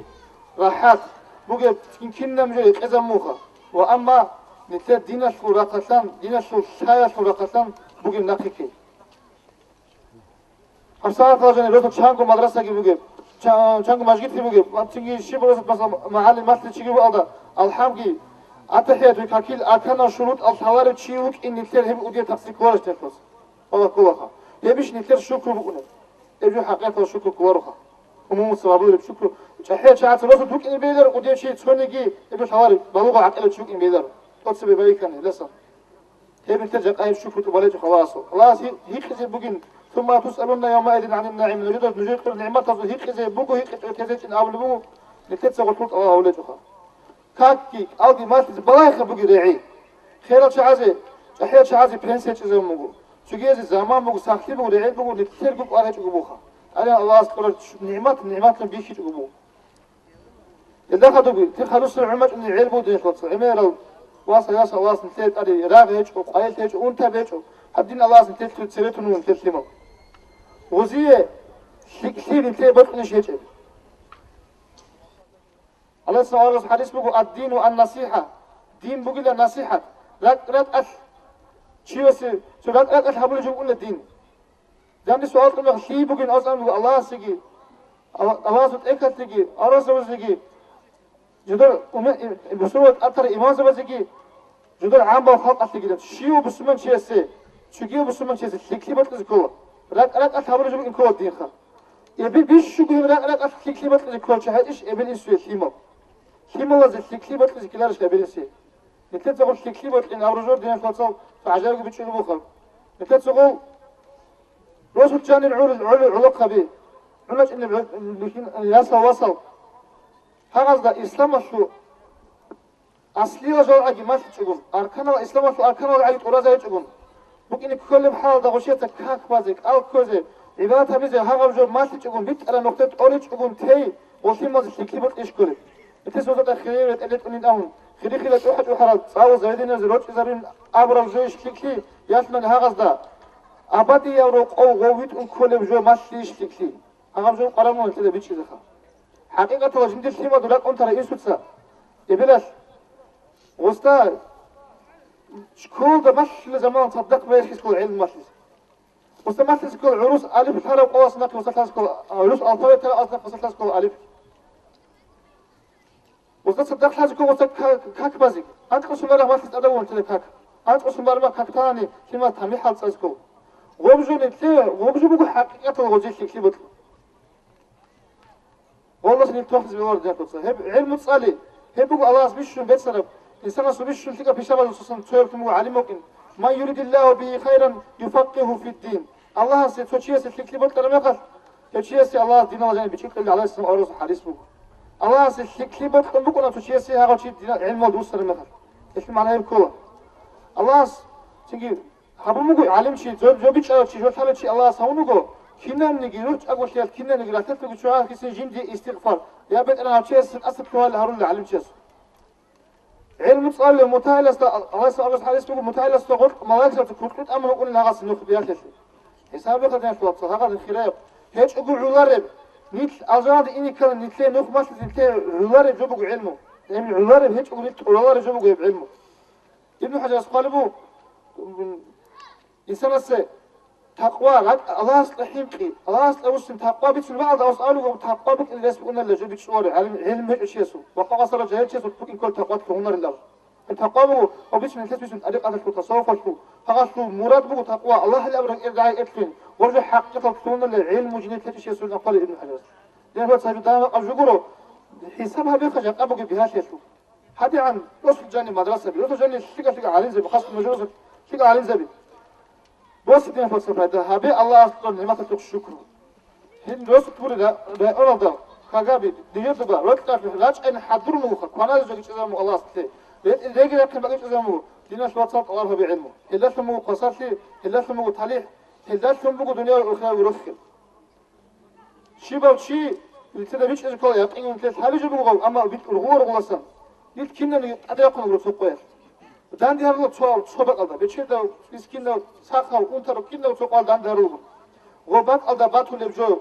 рахӀат, бугеб кин-, кинаб жо рекъезабун буго. Ва амма нилъер диналъул рахъалъан, диналъул лъаялъул рахъалъан бугеб нахъе ккей. ГьабсагӀат лъалареб жо чанго мадрасаги бугеб, ча-, чанго мажгитги бугеб, ва цинги щиб росулъ, масала, магӀалим малъичиги вугӀалда, алхӀамги, атахӀиятги, какил арканал шурутӀал лъаларев чи вукӀин нилъер гьеб кӀудияб такъсир кколарищ нилъеца? Валлагь, кколаха. Гьебищ нилъер шукру букӀунеб? Гьеб жо хӀакъикъаталда шукру кколароха. Умумуца гьабулеб шукру. ЧӀахӀиял чагӀаца росулъ вукӀине бегьиларо кӀудияв чи цониги, гьеб жо лъалареб балугъав гӀакъилав чи вукӀине бегьиларо. ТӀоцебе байбихьани, гьеласан. Гьеб нилъер жакъа гьеб шукру тӀубалечӀо Аллагьасул. Аллагьас гьи-, гьикъизе бугин, ثم تسألن يومئذ عن النعيم. Нужеда, нужее кьураб нигӀматазул гьикъизе буго, гьикъичӀого тезечӀин абулеб буго, нилъеца гъорлъ тӀалаб гьабулечӀоха. Какги, кӀалги малъизе балагьеха бугеб рагӀи. Херал чагӀазе, чӀахӀиял чагӀазе пенсия чӀезабун буго. Цогиязе заман буго, сахлъи буго, регӀел буго, нилъерго кӀвар гьечӀого буха. ТӀадегӀан Аллагьас кьураб нигӀмат, нигӀматлъун бихьичӀого буго. Гьелда хадубги, тир хадусел гӀумачӀунел гӀел бугин, диналъул вацал, гӀемерал васал-ясал Аллагьас нилъее тӀаде рагъ гьечӀо, къайил гьечӀо, унтаб гьечӀо, гьаб дин Аллагьас нилъелъ цере тунун нилъер лъимал. Гъозие лъикӀлъи нилъее бокьунищ гьечӀеб? Аллагьас аварагас хӀадис буго, «Ад-дину ан-насихӀа», дин бугила насихӀат, ракӀ-ракӀалъ, чиясе цо ракӀ-ракӀалъ гьабулеб жо букӀуна дин. Данде суал кьун мех лъие бугин, авсалан буго Аллагьасеги, Алла-, Аллагьасул тӀехьалъеги, аварагасеги, жидер уме-, бусурбабаз тӀатарал имамзабазеги, жидер гӀаммаб халкъалъеги. Щивав бусурманчиясе, цогияв бусурманчиясе лъикӀлъи бокьизе ккола, ракӀ-ракӀалъ гьабулеб жо букӀин ккола динха. Эбел бищунго гьеб ракӀ-ракӀалъ лъикӀлъи бокьизе кколчи гьечӀищ эбел-инсуе лъимал? Лъималазе лъикӀлъи бокьизе ккеларищ эбел-инсуе? Нилъецаго лъикӀлъи бокьин абураб жо, диналъул вацал, гӀажаибги бичӀчӀулеб буха. Нилъецаго росулъ жанир гӀур-, гӀур-, гӀолохъаби, гӀумачӀунел гӀу-, бихьин ясал-васал. Гьагъазда исламалъул аслиял жалгӀаги малъичӀогун, арканал, исламалъул арканал гӀаги тӀуразаричӀогун, букӀине кколеб хӀалалда гъушеца как базе, кӀал ккозе, гӀибадат гьабизе гьагъаб жо малъичӀогун, битӀараб нухде тӀоричӀогун тей, гъолъимазе лъикӀлъи бокьищ кколеб? Нилъеца гьезда хирияб ретӀел ретӀунин абун, хири-хирал чӀухӀа-чӀухӀарал цӀалул заведениезе рочӀизарин абураб жойищ лъикӀлъи, ялъунани гьагъазда абадияв рокъов гъов витӀун кколеб жо малъийищ лъикӀлъи? Гьагъаб жо къвараб мун нилъеда бичӀчӀизеха. ХӀакъикъаталда жиндир лъималда ракӀун тарав инсуца, эбелалъ, гъосда школалда малъулеб заманалда цадахъ байхъис ккола гӀелму малъизе. Гъосда малъизе ккола гӀурус алиф лъарав къоялъ нахъе гъосда лъазе ккола, гӀурус алфавит лъарав къоялъ нахъе гъосда лъазе ккола алиф. Гъосда цадахъ лъазе ккола гъосда ка-, как базе. АнцӀго сумараб малъизе тӀадаб бугин нилъеда как. АнцӀго сумараб как танани, лъимал тамихӀал цӀазе ккола. Гъоб жо нилъее, гъоб жо буго хӀакъикъаталда гъозие лъикӀлъи бокьун. Гъолдаса нилъ тохизе бегьуларо, диналъул вацал. Гьеб гӀелму цӀали, гьеб буго Аллагьас бищун бецараб, инсанасул бищун лъикӀаб хӀисабалдасан цояблъун буго гӀалим вукӀин. «Ман юридиллагьу бигьи хайран юфаккигьгьу фиддин». Аллагьасе цо чиясе лъикӀлъи бокьараб мехалъ, гьев чиясе Аллагьас диналда жаниб бичӀчӀи кьела, гӀалайгьиссалам аварагасул хӀадис буго. Аллагьасе лъикӀлъи бокьун букӀуна цо чиясе гьагъав чи дина-, гӀелмуялда вуссараб мехалъ. Гьелъул магӀна гьеб ккола. Аллагьас цинги гьабун буго гӀалимчи, жо-, жо бичӀчӀарав чи, жо лъалев чи Аллагьас гьавун вуго, кинабниги ручӀаголъиялъ, кинабниги ралъдалъуги чӀвагӀалъ ккисан жиндие истигъфар, я БетӀергьан, гьав чиясдасан тӀасалъугьал гьарулел гӀалимчияс. ГӀелму цӀалулев мутагӀиласда, Аллагьас абулеб хӀадис буго, мутагӀиласда гъоркь малаикзабаца куркьу тӀамун вукӀунин гьагъас нух биялъелъе. ХӀисабе хадиналъул вацал, гьагъадин хираб, гьечӀого гӀолареб, нилъ алжаналде ине ккани, нилъее нух малъизе нилъее гӀолареб жо буго гӀелму. Гьеб гӀолареб гьечӀого, нилъ тӀуралареб жо буго гьеб гӀелму. Ибн ХӀажарас хъвалеб буго, инсанасе такъва, ракӀ-, Аллагьасда хӀинкъи, Аллагьасда вуссин такъва бицун бакӀалда, гьас абулеб буго, такъва букӀин рес букӀунарила жо бичӀчӀуларо гӀалим, гӀелму гьечӀев чиясул ва къо-къасарал жагьил чиясул букӀин ккола такъва лъугьунарилан. Гьеб такъва буго, гьаб бицун нилъеца бицун тӀарикъаталъул, тасаввуфалъул, гьагъалъул мурад буго такъва, Аллагьил абураб кӀел рагӀи этлъугьин, гъоб жо хӀакъикъаталда лъугьунарила гӀелму жиндир лъечӀев чиясул, хъвалеб Ибн ХӀажарас. Диналъул вацал, гьаб дагьаб жо гуро, хӀисаб гьабеха жакъа бугеб бигьалъиялъул. ГьадигӀан росулъ жаниб мадрасаби, росулъ жаниб лъикӀа-лъикӀа гӀалимзаби, хасго нужер росулъ лъикӀа гӀалимзаби. Босидиналъул вацал, пайда гьабе Аллагьасул нигӀматалъухъ шукру. Гьел росулъ гури ра-, районалда, Хагаби, Дегердуба, рокьалъухъ рачӀайин хӀадур мугъха, кваназе жо бичӀчӀизабун буго Аллагьас нилъее. Ре-, регги рахъин бакӀичӀизабун буго, диналъул вацал, тӀалаб гьабе гӀелму. Гьелдалъун буго хвасарлъи, гьелдалъун буго талихӀ, гьелдалъун буго дуниял ахирал рохел. Щибав чи нилъеда бичӀчӀизе ккола якъинго нилъее лъабизе бугеб, амма битӀ-, ургъула-ургъуласан. Нилъ кинабниги тӀадехъун гуро цо къоялъ. Данде гьарулел цо, цо бакӀалда, бечедав, мискинав, сахав, унтарав, кинав цо къвал данде гьарулел. Гъо бакӀалда батулеб жо,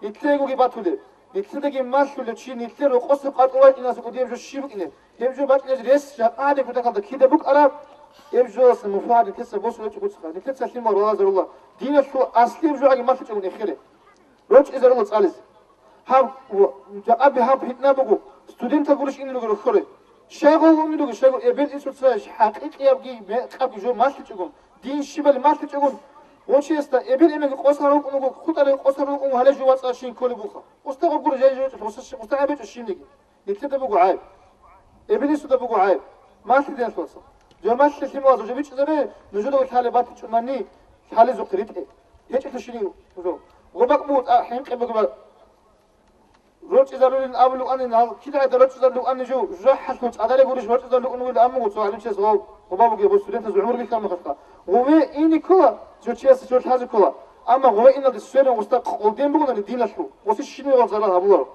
нилъеегоги батулеб, нилъедаги малъулев чи, нилъер рокъоса къватӀив вачӀинасда кӀудияб жо щиб букӀине, гьеб жо бачӀинезе рес жакъа гьадин кутакалда кида букӀараб, гьеб жоялъа муфагӀат нилъеца босун гьечӀо гуцха, нилъеца лъимал ралазарулла, диналъул аслияб жо гьаги малъичӀогун эхере. РорчӀизарула цӀализе. Гьаб, ва, жакъа бигьа питна буго, студентал гурищ инел руго рохьоре. Щайгъул унел руго, щайгъул эбел-инсуца хӀакъикъиябги мекъабги жо малъичӀого, дин щибали малъичӀого, гъочиясда эбел-эменги къосарун рукӀун руго, хутӀарай къосарун рукӀун гьале жо вацӀа шин кколеб буха. Устагъаб гуро жай жо, устагӀаб гьечӀо шинниги. Нилъеда буго гӀайб. Эбел-инсуда буго гӀайб. Малъи, диналъул вацал. Жамалъи лъималазул жо бичӀчӀизабе, нужеда лъалеб батичӀунани, лъалезухъе ритӀе. ГьечӀелъул щинив жо. Гъо бакӀ буго, а, хӀинкъи буго. РорчӀизарулин абулев анин, гьал кидагӀида рорчӀизарулев анин жо, жужахӀалъул цӀадаре гурищ рорчӀизарулев уневил аммуго цо гӀалимчияс гъо-, гъоба бугеб гъо студентаз гӀумру бихьа мехалъха. Гъове ине ккола, жо чиясе жо лъазе ккола. Амма гъове иналде сверун уста къолден бугонари диналъул, гъоси щинивал зарал гьабуларо.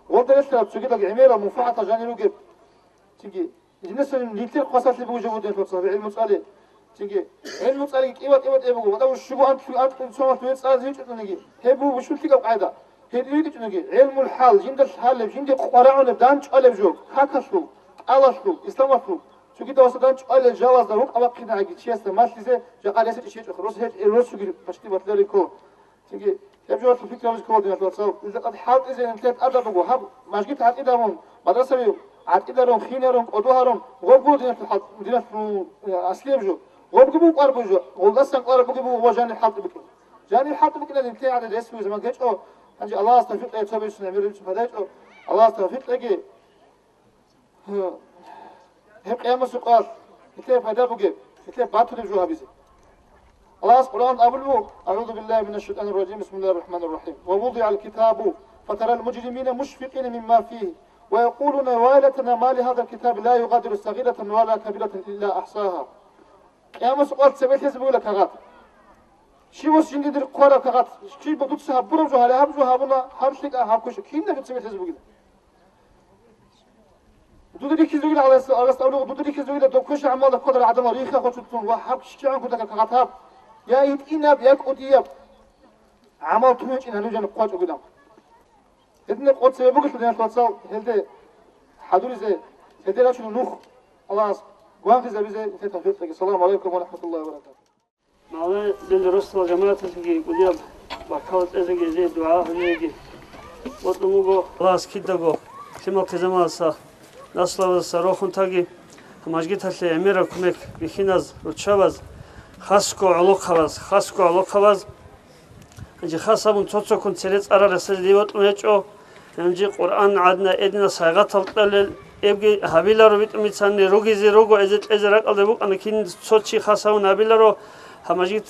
Гъолда релълъараб цогидал гӀемерал мунфагӀатал жанир ругеб. Цинги, жинаса нилъер хвасарлъи буго жо бугин, диналъул вацал, гӀелму цӀали. Цинги, гӀелму цӀалиги кӀива-кӀива тӀе буго, ва дав щуго анкьлъи анкьлъи цо анкьлъи цӀализе гьечӀониги, гьеб буго бищун лъикӀаб къагӀида. Гьеб гьечӀониги, гӀелмул хӀал, жинда лъалеб, жинде къварагӀунеб, дандчӀвалеб жо, какалъул, кӀалалъул, исламалъул, цогидал васа дандчӀвалел жалазда рукъа вахъинагӀаги чиясда малъизе жакъа ресечӀищ гьечӀоха, рос гьечӀ-, росуги почти батларикко. Цинги, гьеб жоялъул пикрабизе ккола, диналъул вацал, жакъа хӀалтӀизе нилъер тӀадаб буго, гьаб мажгит гӀатӀидарун, мадрасаби гӀатӀидарун, хинарун, кӀодо гьарун, гъоб буго диналъул хӀал-, диналъул, э, аслияб жо. Гъобги буго кӀвар буго жо, гъолдасан кӀвараб бугеб буго ва жанир хӀалтӀи букӀин. Жанир хӀалтӀи букӀина нилъее гӀадин рес бугеб заман гьечӀо, гьанже Аллагьас тавфикъ кьеги цо бицун, гӀемер бицун пайда гьечӀо, Аллагьас тавфикъ кьеги. Гьеб къиямасукъалъ нилъее пайда бугеб, нилъее батулеб жо гьабизе. Аллагьас Къуръан абулеб буго: أعوذ بالله من الشيطان الرجيم، بسم الله الرحمن الرحيم، ووضع الكتاب فترى المجرمين مشفقين مما فيه ويقولون ويلتنا ما لهذا الكتاب لا يغادر صغيرة ولا كبيرة إلا أحصاها. Къиямасукъалъ цебе лъезе бугила кагъат. Щивас жиндир хъвараб кагъат, щиб дуца гьабураб жо, гьале гьаб жо гьабуна, гьаб лъикӀа, гьаб квеша, кинабго цебе лъезе бугила. Дуда рихьизе ругила, Аллагьас, Аллагьас абулеб буго, дуда рихьизе ругила доб квеша гӀамалда кколарел гӀадамал рихха хочун ва гьаб щичӀегӀан кутакаб кагъат гьаб, я гьитӀинаб, я кӀудияб гӀамал тун гьечӀин гьалужан хъвачӀогилан. Гьединаб къо цебе бугелъул, диналъул вацал, гьелде хӀадуризе, гьелде рачунеб нух Аллагьас гвангъизабизе нилъее тавфикъ кьеги. Саламу гӀалайкум ва рахӀматуллагьи ва баракатугьу. Магьарадил росдал жамагӀаталъеги кӀудияб баркала кьезеги, гьезие дугӀа гьабизеги бокьун буго. Аллагьас кидаго лъимал-хъизамаздаса, наслабаздаса рохун таги, мажгиталъе гӀемераб кумек бихьиназ, руччабаз, хасго гӀолохъабаз, хасго гӀолохъабаз. Гьанже хас гьабун цо-цоккун цере цӀарал рехсазе дие бокьун гьечӀо. Гьанже Къуръан гӀадина, гьедина сайгъатал кьолел эбги гьабиларо, битӀун бицани, ругизе руго, эзе кьезе ракӀалда букӀана, кин цо чи хас гьавун гьабиларо, гьаб мажгит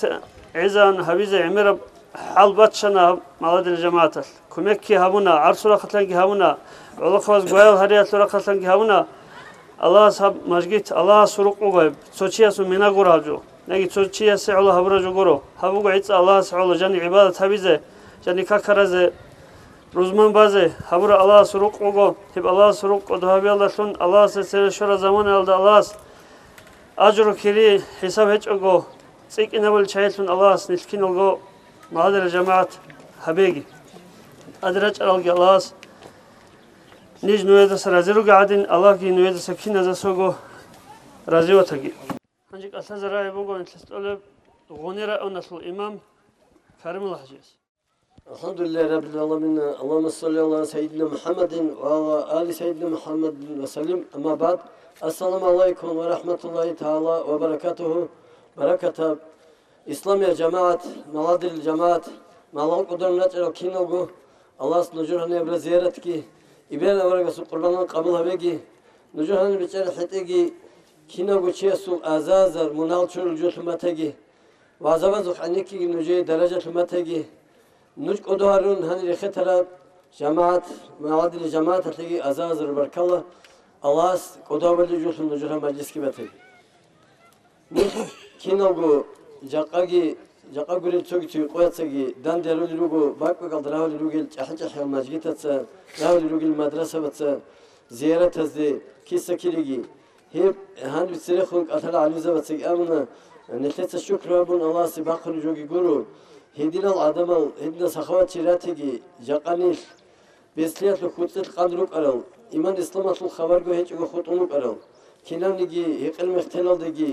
гӀезегӀан гьабизе гӀемераб хӀал баччана гьаб магьарадил жамагӀаталъ. Кумекги гьабуна, гӀарцул рахъалъанги гьабуна, гӀолохъабаз гваял гьариялъул рахъалъанги гьабуна. Аллагьас гьаб мажгит, Аллагьасул рукъ буго гьеб, цо чиясул мина гуро гьаб жо. Яги цо чиясе гӀоло гьабураб жо гуро. Гьаб буго гӀицӀа Аллагьасе гӀоло, жани гӀибадат гьабизе, жани какаразе, рузман базе гьабураб Аллагьасул рукъ буго. Гьеб Аллагьасул рукъ кӀодо гьабиялдалъун Аллагьасда цере щвараб заманаялда Аллагьас ажру, кири, хӀисаб гьечӀого цӀикӀкӀинабулел чагӀилъун Аллагьас нилъ киналго магьарадил жамагӀат гьабеги. ТӀаде рачӀаралги Аллагьас ниж нужедаса рази ругел гӀадин, Аллагьги нужедаса киназасаго рази ватаги. Гьанже кӀалъазе рагӀи буго нилъеца тӀолеб Гъуни районалъул имам Каримулла хӀажияс. الحمد لله رب العالمين. اللهم صل على سيدنا محمد وعلى آل سيدنا محمد وسلم. أما بعد. السلام عليكم ورحمة الله تعالى وبركاته. Баракатаб исламиял жамагӀат, магьарадил жамагӀат, магьарал кӀудиял рачӀарал киналго, Аллагьас нужер гьаниб гьабураб зияратги, Ибрагьим аварагасул къурбанал къабул гьабеги, нужер гьаниб бичӀчӀараб хӀетӀеги киналго чиясул азар-азар мунагьал чурулел жолъун батаги, ва гӀазабазухъ гӀенеккиги нужее даражалъун батаги. Нуж кӀодо гьарун гьанир рехетараб жамагӀат, магьарадил жамагӀаталъеги азар-азар баркала, Аллагьас кӀодо гьабулел жолъун нужер гьаб мажлисги батаги. Нуж киналго жакъаги, жакъа гурел цоги-цоги къояцаги данде гьарулел руго, бакӀ-бакӀалда рагьулел ругел чӀахӀи-чӀахӀиял мажгитаца, рагьулел ругел мадрасабаца, зияратазде, киса-кириги. Гьеб гьаниб церехун кӀалъала гӀалимзабацаги абуна, нилъеца шукр гьабун Аллагьасе бахъун жоги гуро, гьединал гӀадамал, гьединал сахаватчи ратиги, жакъа нилъ бецлъиялъул хутӀилъ къан рукӀарал, иман-исламалъул хабарго гьечӀого хутӀун рукӀарал, кинавниги гьекъел-мехтелалдеги,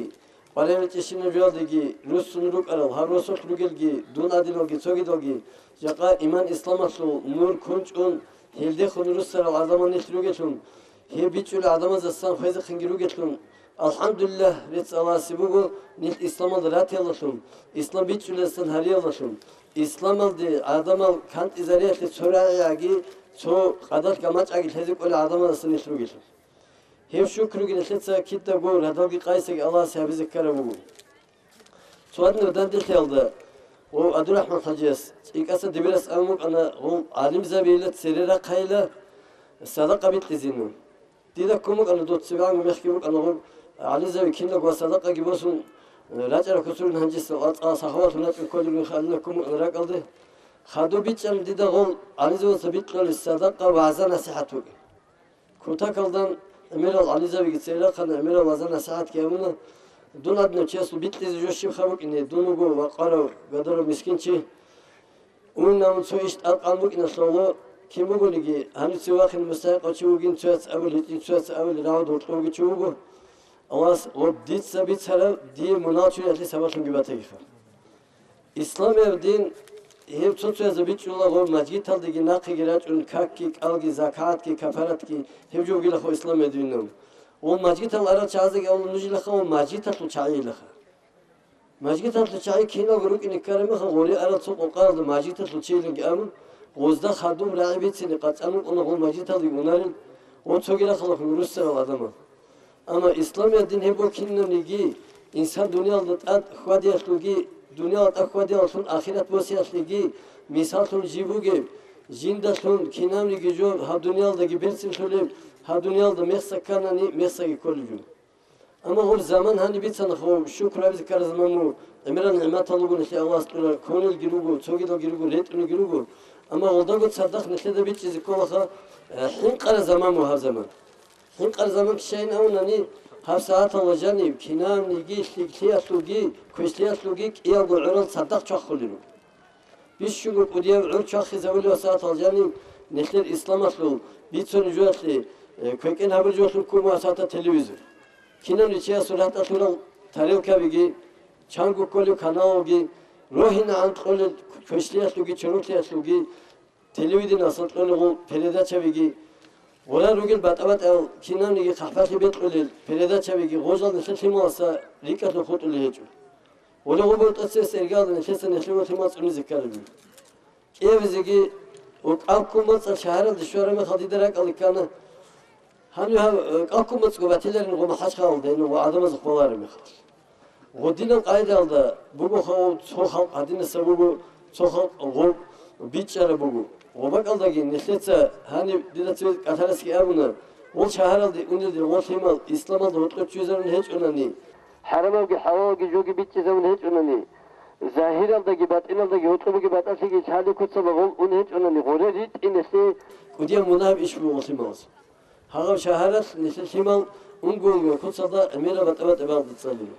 къваригӀел чӀищинабиялдеги руссун рукӀарал, гьаб росулъ ругелги, дун гӀадиналги цогидалги, жакъа иман-исламалъул нур кунчӀун, гьелдехун руссарал гӀадамал нилъ ругелъул, гьеб бичӀчӀулел гӀадамаздасан хвезехъинги ругелъул, алхӀамдулиллагь, рецц Аллагьасе буго, нилъ исламалда ратиялдалъун, ислам бичӀчӀулелдасан гьариялдалъун, исламалде гӀадамал кантӀизариялъе цо рагӀиги, цо къадалъ гамачӀаги лъезе кӀолел гӀадамаздасан нилъ ругелъул. Гьеб шукруги нилъеца кидаго радалги къайсаги Аллагьасе гьабизе ккараб буго. Цо гьадинаб данделъиялда гъов ГӀабдурахӀман хӀажияс, цӀикӀкӀаса дибирас абун букӀана, гъов гӀалимзабийила цере рахъайила садакъа бикьизеян. Дида ккун букӀана, дов цебегӀанго мехги букӀана гъов гӀалимзаби киналго ва садакъаги босун, рачӀараб куцурин гьанжеса ва цӀа сахаватун рачӀун кколеб мехалина ккун букӀана ракӀалде. Хадуб бичӀчӀана дида гъол гӀалимзабаца бикьулеб садакъа вагӀза-насихӀат букӀин. Кутакалдан гӀемерал гӀалимзабиги церехъана, гӀемерал вагӀза-насихӀатги гьабуна. Дун гьадинав чиясул бикьизе жо щибха букӀине, дун вуго вакъарав, гадарав мискинчи. Унав цо иш тӀадкъан букӀиналъул, кин бугониги, гьанив цеве вахине мустахӀикъав чи вугин, цояц абулеб гьечӀин, цояц абулеб рагӀуд гьоркьов вугев чи вуго. Аллагьас гъоб дица бицараб дие мунагьал чуриялъе сабаблъунги батагиха. Исламияб дин гьеб цо-цоязе бичӀчӀула гъоб мажгиталдеги нахъеги рачӀун, какги, кӀалги, закагӀатги, кафаратги, гьеб жо бугилаха исламияб динав. Гъоб мажгитал арал чагӀазеги абула нужилаха, гъоб мажгиталъул чагӀийилаха. Мажгиталъул чагӀи киналго рукӀине ккараб мехалъ, гъоре арал цо къокъаялда мажгиталъул чийилинги абун, гъозда хадуб рагӀи бицине къацӀан рукӀуна гъол мажгиталде унарел ва цоги рахъалъухъ руссарал гӀадамал. Амма исламияб дин гьеб кинабниги, инсан дуниялда тӀад хьвадиялъулги, дуниялда тӀад хьвадиялъун ахират босиялъеги, мисаллъун жиб бугеб, жиндалъун кинабниги жо гьаб дуниялдаги берцинлъулеб, гьаб дуниялда мехса кканани, мехсаги кколеб жо. Амма гъоб заман гьаниб бицана, хо, шукр гьабизе ккараб заман мун, гӀемерал нигӀматал руго нилъее Аллагьас кьурал, кколелги руго, цогидалги руго, ретӀунги руго. Амма гъолдаго цадахъ нилъеда бичӀчӀизе кколаха, э, хӀинкъараб заман мун гьаб заман. ХӀинкъараб заман кичӀайин абунани, гьаб сагӀаталда жаниб кинабниги лъикӀлъиялъулги, квешлъиялъулги кӀиялго гӀурал цадахъ чвахулел руго. Бищунго кӀудияб гӀур чвахизабулеб сагӀаталда жаниб нилъер исламалъул бицунеб жоялъе, э, квекӀен гьабулеб жоялъул ккун буго сагӀаталда телевизор. Кинабниги чиясул рагьтӀалъурал тарелкабиги, чанго кколеб каналалги, рогьинегӀан кьолел квешлъиялъулги чорхолъиялъулги, телевидениялъул кьолел гъол передачабиги, гъурал ругел батӀа-батӀаял кинабниги хъахӀбалъи бекьулел передачабиги гъожал нилъер лъималаздаса рикӀкӀалъун хутӀулел гьечӀо. Гъурал гъубал тӀоцебесеб иргаялда нилъеца нилъего лъимал цӀунизе ккараб жо. КӀиабизеги, ва кӀал ккун бацӀцӀал шагьаралде щвараб мехалъ дида ракӀалде ккана, гьанив гьаб, э, кӀал ккун бацӀцӀго батиларин гъо МахӀачхъалалда гьенив гъо гӀадамазухъ балараб мехалъ. Гъодинаб къайдаялда буго хо-, цо халкъ гьадинаса буго, цо халкъ гъо бичӀчӀараб буго. Гъо бакӀалдаги нилъеца гьаниб дида цеве кӀалъарасги абуна, гъол шагьаралде унелде гъо лъимал исламалда гьоркьоб чуйзарун гьечӀонани, хӀарамалги хӀалалалги жоги бичӀчӀизавун гьечӀонани, загьиралдаги батӀиналдаги гьоркьоб бугеб батӀалъиги лъалеб куцалда гъол ун гьечӀонани, гъоре ритӀин гьелъие кӀудияб мунагьаб иш буго гъо лъималаз. Гьагъаб шагьаралъ нилъер лъимал унго-унго куцалда гӀемераб батӀа-батӀа балде цӀалила.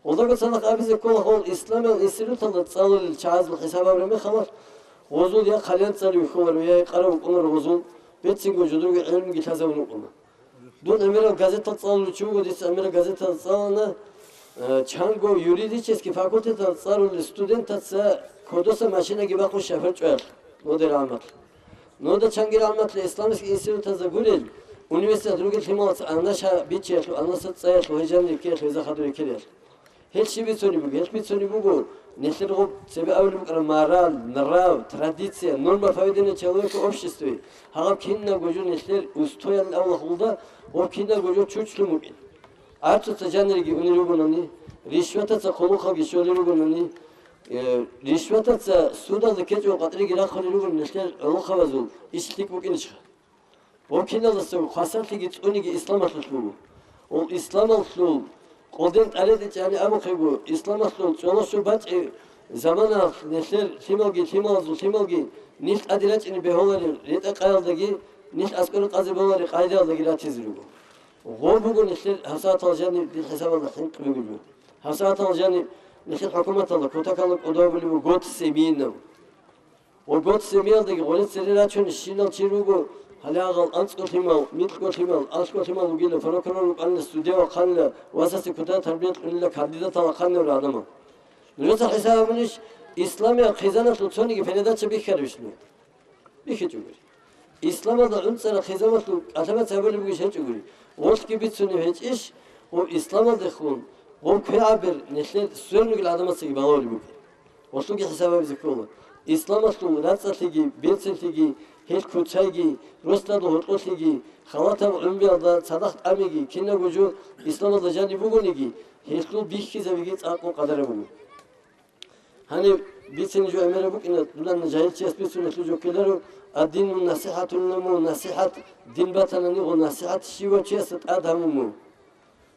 Гъолдаго цадахъ абизе ккола, гъол исламиял институталда цӀалулел чагӀазул хӀисаб гьабураб мехалъ, гъозул я хъалиян цӀалев вихьуларо, я гьекъарав вукӀунаро гъозул, берцинго жодорго гӀелмуги лъазабун вукӀуна. Дун гӀемерал газетал цӀалулев чи вуго, дица гӀемерал газетал цӀалана, э, чанго юридический факультетал цӀалулел студентаца кодоса машинаги бахъун шофер чӀваялъ, нодер гӀамматлъ. Нода чангир гӀамматлъи исламский институтазда гурел, университет ругел лъималаца анлаша биччаялъул, анласа цӀаялъул, гьежанил реккеялъул, гьезда хадур реккелиялъ. Гьел щиб бицунеб буго? Гьел бицунеб буго, нилъер гъоб цебе абулеб букӀараб мораль, нрав, традиция, норма поведения человека в обществе. Гьагъаб кинабго жо нилъер устоялъ авлахъулда ва кинабго жо чучлъун букӀин. Арцуца жаниреги унел ругонани, ришватаца хъулухъалги щолел ругонани, э, ришватаца судалда ккечӀого къватӀиреги рахъулел ругони нилъер гӀолохъабазул иш лъикӀ букӀинищха? Гъоб киналдасаго хвасарлъиги цӀуниги исламалъулъ буго. Гъол исламалъул къолден тӀаретӀичӀани абухъего, исламалъул чӀолошо бачӀи заманалъ нилъер лъималги, лъималазул лъималги нилъ тӀаде рачӀине бегьуларел ретӀа-къаялдаги, нилъ аскӀоре къазе боларел къайдаялдаги ратизе руго. Гъо буго нилъер гьабсагӀатал жаниб дир хӀисабалда хӀинкъи бугеб жо. ГьабсагӀатал жаниб нилъер хӀукуматалда кутакалда кӀодо гьабулеб буго год семейнав. Ва год семиялдаги гъоле цере рачун щинал чи руго, гьале гьагъал анцӀго лъимал, микьго лъимал, алъго лъимал вугила, прокурор вукӀанила, судья вахъанила, васасе кутакалда тарбия кьунила, кандидатал вахъанила гӀадамал. Нужеца хӀисаб гьабунищ, исламияб хъизаналъул цониги передача бихьарищ нуж? БихьичӀогури. Исламалда гӀунцӀараб хъизаналъул кӀалъабац гьабулеб бугищ гьечӀогури. Гъолъги бицунеб гьечӀищ, гъоб исламалдехун, гъоб квегӀаб бер нилъер сверун ругел гӀадамацаги балагьулеб бугеб. Гъолъулги хӀисаб гьабизе ккола. Исламалъул рацӀцӀалъиги, берцинлъиги, гьел куцайги, росдал гьоркьолъиги, халатаб гӀумруялда цадахъ тӀамиги, кинабго жо исламалда жаниб бугониги, гьелъул бихьизабиги цӀакъго къадараб буго. Гьаниб бицине жо гӀемераб букӀина, дуда жагьилчияс бицунелъул жо ккеларо, аддину насихӀатун, насихӀат, дин батанани гъо насихӀат щивав чиясда тӀад гьабун буго.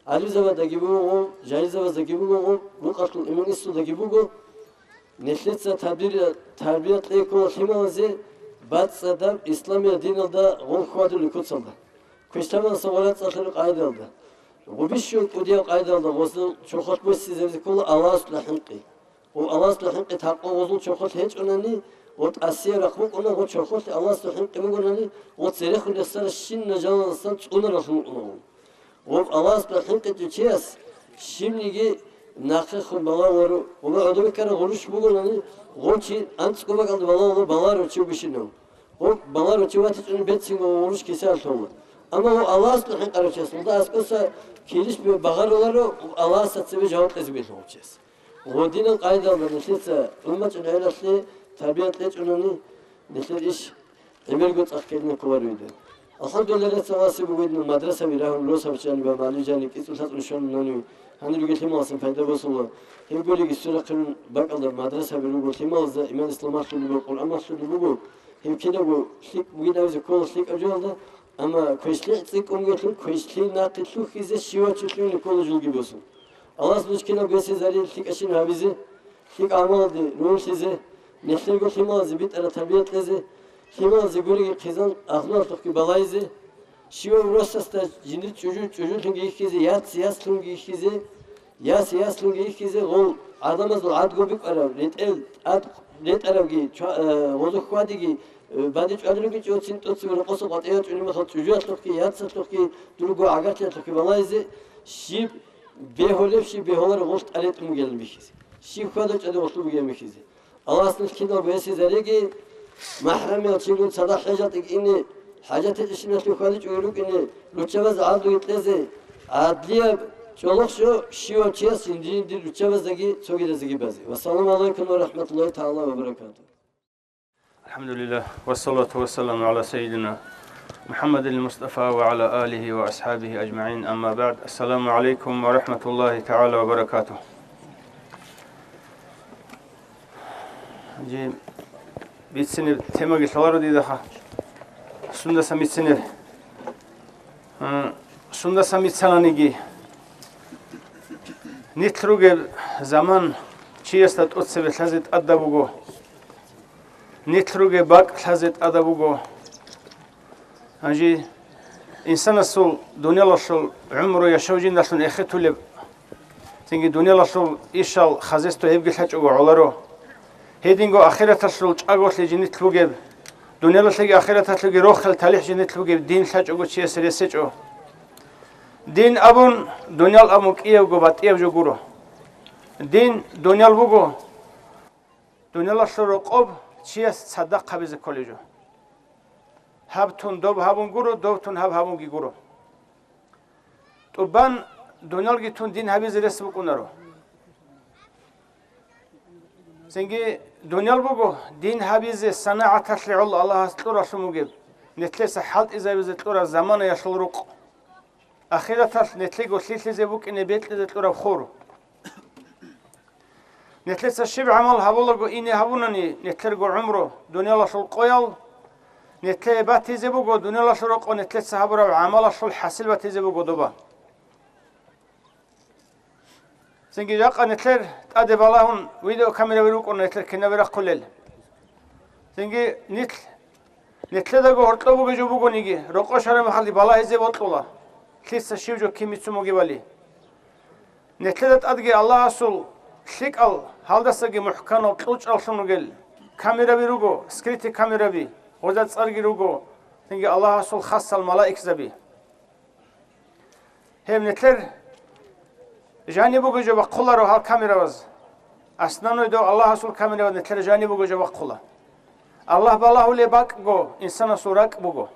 ГӀалимзабаздаги буго гъо, жагьилзабаздаги буго гъо, рукъалъул имам инсудаги буго. Нилъеца тарбия, тарбия кьей ккола лъималазе, бацӀцӀадаб исламияб диналда гъо хьвадулел куцалда. Квешлъабаздаса ва рацӀцӀалъураб къайдаялда. Гъубищун кӀудияб къайдаялда гъозул чохолъ боссизабизе ккола Аллагьасда хӀинкъи. Ва Аллагьасда хӀинкъи такъва гъозул чохолъ гьечӀонани, ва тӀасияб рахъ букӀуна, ва чохолъ Аллагьасда хӀинкъи бугонани, ва церехун рехсарав щинна жалаздасан цӀунаралъун вукӀуна гъов. Ва Аллагьасда хӀинкъичӀев чияс щибниги нахъехун балагьуларо, ва гӀодобиккараб гъурущ бугонани, гъов чи анцӀго бакӀалда балагьула, балагьарав чи вугищинав. Гъов балагьарав чи ватичӀони берцинго гъурущ кисаялъула. Амма гъов Аллагьасда хӀинкъарав чияс, гъолда аскӀоса килищ багъаруларо, Аллагьасда цебе жаваб кьезе бегьулев чияс. Гъодинал къайдалда нилъеца гӀумачӀун гӀелалъе тарбият кьечӀунани, нилъер иш гӀемерго цӀакъ ккелин кколаро гьедин. АлхӀамдулиллагь, рецц Аллагьасе буго гьединал мадрасаби рагьун, росаб жаниб, мугӀалим жаниб кӀицӀулъ-лъацӀулъ щвананани, гьанир ругел лъималаздасан пайда босула. Гьеб гуребги, сурахъилин бакӀалда мадрасаби руго лъималазда, иман-ислам малъулеб буго, Къуръан малъулеб буго. Гьеб кинабго лъикӀ бугин абизе ккола лъикӀаб жоялда, амма квешлъи цӀикӀкӀун гурони, квешлъи нахъе лъухьизе щивав чи лъугьине ккола жолги босун. Аллагьас нуж кинабго гьесие зарил лъикӀабщинаб гьабизе, лъикӀаб гӀамалалде рогьинлъизе, нилъерго лъималазе битӀараб тарбия кьезе, лъималазе гуреги хъизан агьлуялъухъги балагьизе, щивав росасда жиндир чӀужу чӀужулъунги йихьизе, яц яслъунги йихьизе, яс яслъунги йихьизе, гъол гӀадамазул гӀадго букӀараб ретӀел тӀад ретӀарабги, чва-, э, гъозухъ хьвадиги, э, бадиб чӀвалел ругичӀого цин тӀоцебе рокъоса къватӀив вачӀунеб мехалъ чӀужуялъухъги, яцалъухъги, дурго гӀагарлъиялъухъги балагьизе, щиб бегьулеб, щиб бегьуларо гъолъ тӀад ретӀун бугелан бихьизе, щиб хьвада-чӀвада гъолъул бугеб бихьизе. Аллагьас нилъ киналго гьесие зариги, махӀрамиял чигун цадахъ хӀежалдеги ине, хӀажат гьечӀебщиналъе хьвадичӀого рукӀине, руччабазе гӀадлуги кьезе, гӀадлияб чӀолохъ жо щивав чияс жиндир-жиндир руччабаздаги цогидаздаги базе. Вассаламу гӀалайкум ва рахӀматуллагьи тагӀала ва баракатугь. الحمد لله، والصلاة والسلام على سيدنا محمد المصطفى وعلى آله وأصحابه أجمعين، أما بعد. السلام عليكم ورحمة الله تعالى وبركاته. Жи, бицинеб темаги лъаларо дидаха. Сундасан бицинеб? М, сундасан бицананиги, нилъ ругеб заман чиясда тӀоцебе лъазе тӀадаб буго. Нилъ ругеб бакӀ лъазе тӀадаб буго. Гьанже инсанасул дуниялалъул гӀумру яшав жиндалъун эхетулеб, цинги дуниялалъул ишал, хозяйство гьебги лъачӀого гӀоларо. Гьединго ахираталъул чӀаголъи жиндилъ бугеб, дуниялалъеги ахираталъеги рохел талихӀ жиндилъ бугеб дин лъачӀого чиясе ресечӀо. Дин абун, дуниял абун кӀиябго батӀияб жо гуро. Дин дуниял буго, дуниялалъул рокъоб чияс цадахъ гьабизе кколеб жо. Гьаб тун доб гьабун гуро, доб тун гьаб гьабунги гуро. ТӀубан дуниялги тун дин гьабизе рес букӀунаро. Цинги дуниял буго дин гьабизе санагӀаталъе гӀоло Аллагьас кьуралъун бугеб, нилъеца хӀалтӀизабизе кьураб заманаялъул рукъ. Ахираталъ нилъего лъилъизе букӀине бекьизе кьураб хур. Нилъеца щиб гӀамал гьабулаго ине гьабунани нилъерго гӀумру дуниялалъул къоял, нилъее батизе буго дуниялалъул рокъоб нилъеца гьабураб гӀамалалъул хӀасил батизе буго доба. Цинги жакъа нилъер тӀаде балагьун видеокамераби рукӀуна нилъер кинаби рахъулел. Цинги нилъ, нилъедаго гьоркьоб бугеб жо бугониги, рокъов щвараб мехалъги балагьизе бокьула. Лъица щив жо кин бицун бугебали. Нилъеда тӀадги Аллагьасул лъикӀал гьалдасаги мухӀканал кьучӀаллъун ругел камераби руго, скрытый камераби, гъоза цӀарги руго, цинги Аллагьасул хасал малаикзаби. Гьеб нилъер жаниб бугеб жо бахъуларо гьал камераваз. Основной дов Аллагьасул камераваз нилъер жаниб бугеб жо бахъула. Аллагь балагьулеб бакӀго инсанасул ракӀ буго.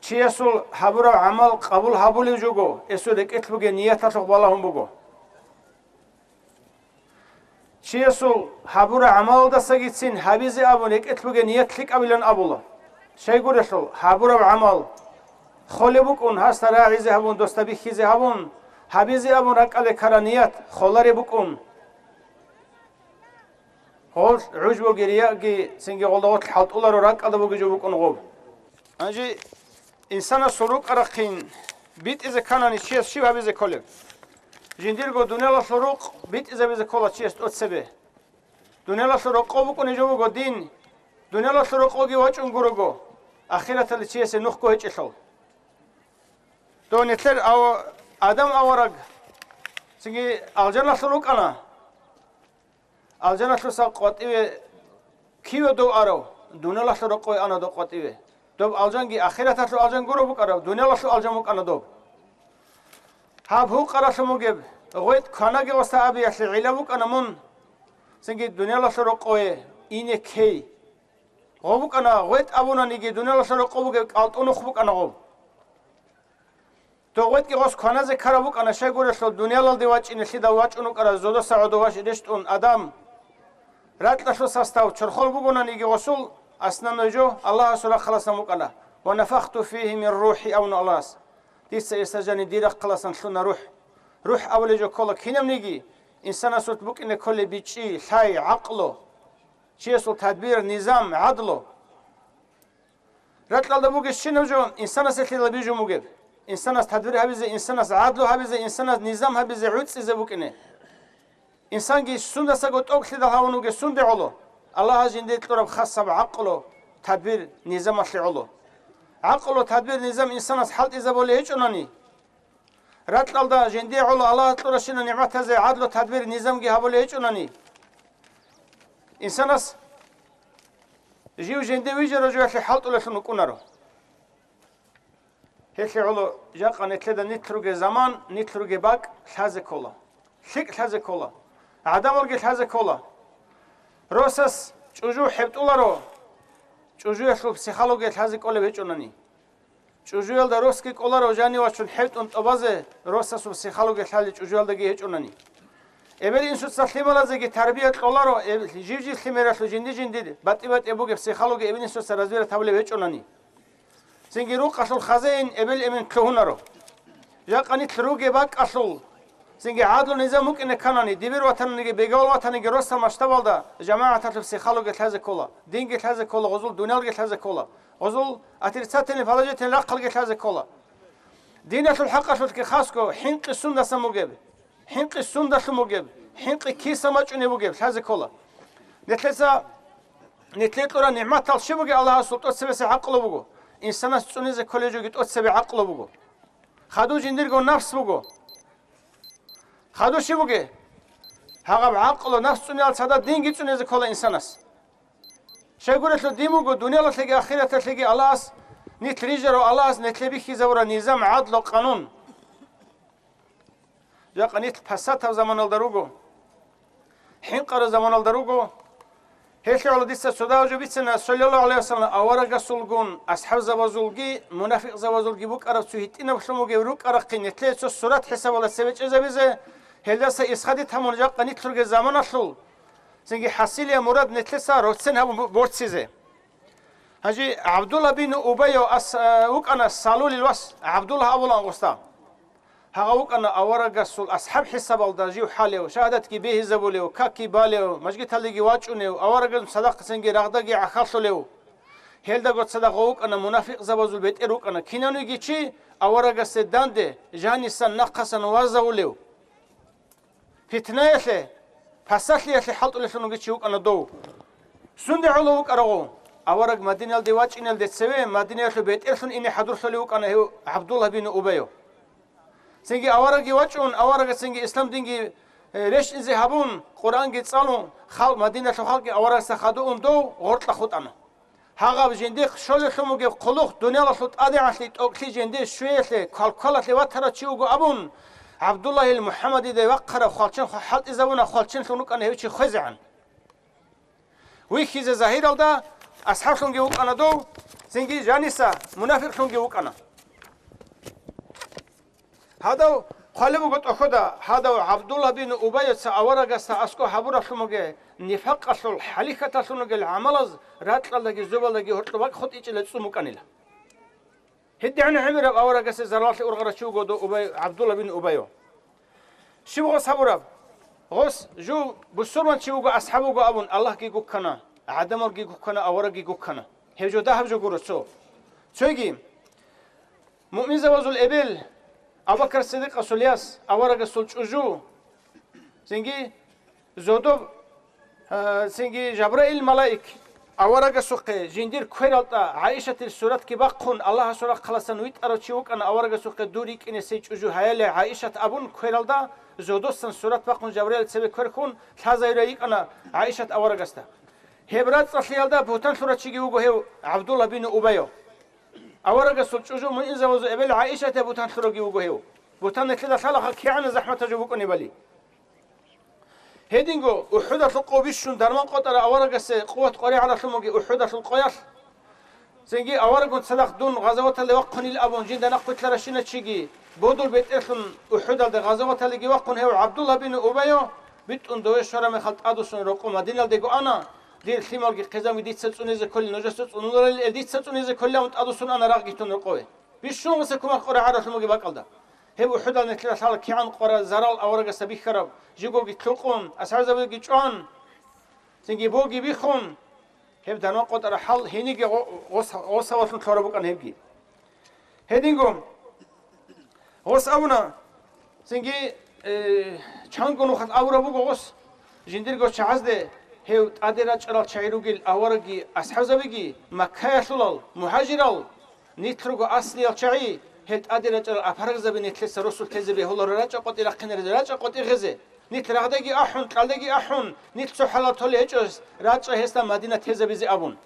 Чиясул гьабураб гӀамал къабул гьабулев жого, гьесул рекӀелъ бугеб нияталъухъ балагьун буго. Чиясул гьабураб гӀамалалдасагицин гьабизе абун рекӀелъ бугеб ният лъикӀабилан абула. Щайгурелъул, гьабураб гӀамал холеб букӀун, гьасда рагӀизе гьабун, досда бихьизе гьабун, гьабизе абун ракӀалде ккараб ният холареб букӀун. Гъолъ гӀужбуги, риягӀги, цинги гъолда гъолъ хӀалтӀуларо ракӀалда бугеб жо букӀун гъоб. Гьанже инсанасул рукӀарахъин битӀизе кканани чияс щиб гьабизе кколеб? Жиндирго дуниялалъул рукъ битӀизабизе ккола чияс тӀоцебе. Дуниялалъул рокъов букӀунеб жо буго дин, дуниялалъул рокъовги вачӀун гурого, ахираталде чиясе нухго гьечӀелъул. Дов нилъер ав-, Адам авараг, цинги алжаналъур рукӀана. Алжаналъуса къватӀиве киве дов арав? Дуниялалъул рокъове ана дов къватӀиве. Доб алжанги ахираталъул алжан гуро букӀараб, дуниялалъул алжан букӀана доб. Гьаб гьукъаралъун бугеб, гъветӀ кванаги гъоса абиялъе гӀила букӀана мун, цинги дуниялалъул рокъове ине ккей. Гъо букӀана, гъветӀ абунаниги дуниялалъул рокъов бугеб кӀалтӀу нух букӀана гъоб. Дов гъветӀги гъос кваназе ккараб букӀана, щайгурелъул дуниялалде вачӀине лъидал вачӀун вукӀарал зодоса гӀодов ваш рещтӀун Адам. Ракьалъул состав чорхол бугонаниги гъосул, основной жо Аллагьасул рахъаласан букӀана. «Ва нафахту фигьи мин рухӀи», – абуна Аллагьас. Дица гьесда жаниб дир рахъаласан лъуна рухӀ. РухӀ абулеб жо ккола кинабниги, инсанасулъ букӀине кколеб бичӀчӀи, лъай, гӀакълу, чиясул тадбир, низам, гӀадлу. Ракьалда бугебщинаб жо инсанасе лъидал бижун бугеб. Инсанас тадбир гьабизе, инсанас гӀадлу гьабизе, инсанас низам гьабизе, гӀуцӀизе букӀине. Инсанги сундасаго тӀокӀлъидал гьавун вугев сунде гӀоло? Аллагьас жиндие кьураб хасаб гӀакълу, тадбир, низамалъе гӀоло. ГӀакълу, тадбир, низам инсанас хӀалтӀизабулей гьечӀонани, ракьалда жиндие гӀоло Аллагьас кьуращинал нигӀматазе гӀадлу, тадбир, низамги гьабулей гьечӀонани, инсанас жив жинде вижарав жоялъе хӀалтӀулелъун вукӀунаро. Гьелъие гӀоло жакъа нилъеда нилъ ругеб заман, нилъ ругеб бакӀ лъазе ккола, лъикӀ лъазе ккола, гӀадамалги лъазе ккола. Росас чӀужу хӀебтӀуларо, чӀужуялъул психология лъазе кӀолеб гьечӀонани. ЧӀужуялда росги кӀоларо жанив вачун хӀебтӀун тӀобазе, росасул психология лъалел чӀужуялдаги гьечӀонани. Эбел-инсуца лъималазеги тарбия кьоларо, эб-, жив-жив лъимералъул жинди-жиндир батӀи-батӀи бугеб психология эбел-инсуца разбирать гьабулеб гьечӀонани. Цинги рукъалъул хазеин эбел-эмен лъугьунаро. Жакъа нилъ ругеб бакӀалъул, цинги гӀадлу-низам букӀине кканани, дибир ватаниги, бегавул ватаниги росал масштабалда жамагӀаталъул психология лъазе ккола, динги лъазе ккола, гъозул дуниялги лъазе ккола, гъозул отрицательный, положительный рахъалги лъазе ккола. Диналъул хӀакъалъулъги хасго хӀинкъи сундасан бугеб, хӀинкъи сундалъун бугеб, хӀинкъи киса мачӀунеб бугеб лъазе ккола. Нилъеца, нилъее кьураб нигӀматал щиб бугеб? Аллагьасул тӀоцебесеб гӀакълу буго. Инсанас цӀунизе кколеб жоги тӀоцебе гӀакълу буго. Хадув жиндирго напс буго. Хадув щиб бугеб? Гьагъаб гӀакълу, напс цӀуниялда цадахъ динги цӀунизе ккола инсанас. Щайгурелъул дин буго дуниялалъеги ахираталъеги Аллагьас нилъ рижарав, Аллагьас нилъее бихьизабураб низам, гӀадлу, къанун. Жакъа нилъ пасатаб заманалда руго, хӀинкъараб заманалда руго. Гьелъие гӀоло дица цо дагьаб жо бицина, саллаллагьу гӀалайгьи вассалам, аварагасулгун, асхӀабзабазулги, мунафикъзабазулги букӀараб цо гьитӀинаблъун бугеб рукӀарахъин нилъее цо сурат хӀисабалда цебе чӀезабизе, гьелдаса исхади тамун жакъа нилъ ругел заманалъул, цинги хӀасилияб мурад нилъеца роцен гьабун бу-, борцизе. Гьанже ГӀабдулла бин Убайев ас-, а, вукӀана Салулил вас, ГӀабдулла абулан гъосда. Гьагъав вукӀана аварагасул асхӀаб хӀисабалда жив хӀалев, шагьадатги бегьизабулев, какги балев, мажгиталдеги вачӀунев, аварагасул цадахъ цинги рагъдаги гӀахьаллъулев. Гьелдаго цадахъ гъов вукӀана мунафикъзабазул бетӀер вукӀана, кинавниги чи аварагасде данде жанисан нахъасан вазавулев. Питнаялъе, пасалъиялъе хӀалтӀулелъун вугев чи вукӀана дов. Сунде гӀоло вукӀарав гъов? Авараг Мадиналде вачӀиналде цеве Мадинаялъул бетӀерлъун ине хӀадурлъулев вукӀана гьев ГӀабдулла бин Убайо. Цинги аварагги вачӀун, аварагасинги ислам динги, э, рещтӀинзе гьабун, Къуръанги цӀалун, халкъ, Мадиналъул халкъги аварагасда хадуун дов гъоркьа хутӀана. Гьагъаб жиндихъ щолелъун бугеб хъулухъ дуниялалъул тӀадегӀанлъи тӀокӀлъи жинде щвеялъе, квалквалалъе ватарав чи вуго абун, ГӀабдуллагьил МухӀаммадида вахъараб хвалчен хӀалтӀизабуна, хвалченлъун рукӀана гьев чи хвезегӀан. Вихьизе загьиралда асхӀаблъунги вукӀана дов, цинги жаниса мунафикълъунги вукӀана. Гьадав хъвалеб буго тӀохьода, гьадав ГӀабдулла бин Убайица аварагасда аскӀо гьабуралъун бугеб нифакъалъул хӀалихьаталъун ругел гӀамалаз ракьалдаги зобалдаги гьоркьоб бакӀ хутӀичӀила цӀун букӀанила. ГьедигӀан гӀемераб аварагасе зараллъи ургъарав чи вуго дов Убай, ГӀабдулла бин Убайо. Щиб гъос гьабураб? Гъос жив бусурман чи вуго, асхӀаб вуго абун, Аллагьги гуккана, гӀадамалги гуккана, аварагги гуккана. Гьев жо дагьаб жо гуро цо. Цоги, муъминзабазул эбел, Абу-Бакр Сиддикъасул яс, аварагасул чӀужу, цинги зодоб, а, цинги Жабраил малаик аварагасухъе жиндир квералда ГӀаишатил суратги бахъун, Аллагьасул рахъаласан витӀарав чи вукӀана аварагасухъе дур рикӀкӀине сей чӀужу гьаяле ГӀаишат абун квералда зодосан сурат бахъун Жабраил цебе кверхун лъазайрай йикӀана ГӀаишат аварагасда. Гьеб рацӀцӀалъиялда бутанлъурав чиги вуго гьев ГӀабдулла бин Убайо. Аварагасул чӀужу муъминзабазул эбел ГӀаишатида бутанлъуравги вуго гьев. Бутан нилъеда лъалаха кигӀан захӀматаб жо букӀунебали. Гьединго УхӀудалъул къо бищун дарман къотӀарав аварагасе къуват къваригӀаралъун бугеб УхӀудалъул къоялъ. Цинги аварагун цадахъ дун гъазаваталде вахъунил абун жинда нахъвилълъаращина чиги, бодул бетӀерлъун УхӀудалде гъазаваталдеги вахъун гьев ГӀабдулла бин Убайо битӀун дове щвараб мехалъ тӀадвуссун рокъов Мадиналдего ана, дир лъималги хъизамги дица цӀунизе кколел, нужеца цӀунуларел эл дица цӀунизе кколел абун тӀадвуссун ана рагъги тун рокъове. Бищун гъоса кумах къваригӀаралъун бугеб бакӀалда. Гьеб УхӀудал нилъеда лъала кигӀан къварал зарал аварагасда бихьараб, жигоги лъукъун, асхӀабзабиги чӀван, цинги боги биххун, гьеб дарман къотӀараб хӀал гьениги гъо-, гъос-, гъосавалъун лъураб букӀана гьебги. Гьединго, гъос абуна, цинги, э, чанго нухалъ абураб буго гъос, жиндирго чагӀазде гьев тӀаде рачӀарал чагӀи ругел аварагги асхӀабзабиги, Маккаялъулал, мугьажирал, нилъ руго аслиял чагӀи, гьел тӀаде рачӀарал апарагзаби нилъеца росулъ тезе бегьуларо рачӀа-къватӀи рахъинаризе, рачӀа-къватӀи гьезе. Нилъ рагъдеги ахӀун, кьалдеги ахӀун, нилъ цо хӀалал толей гьечӀос, рачӀа гьесда Мадина тезабизе абун.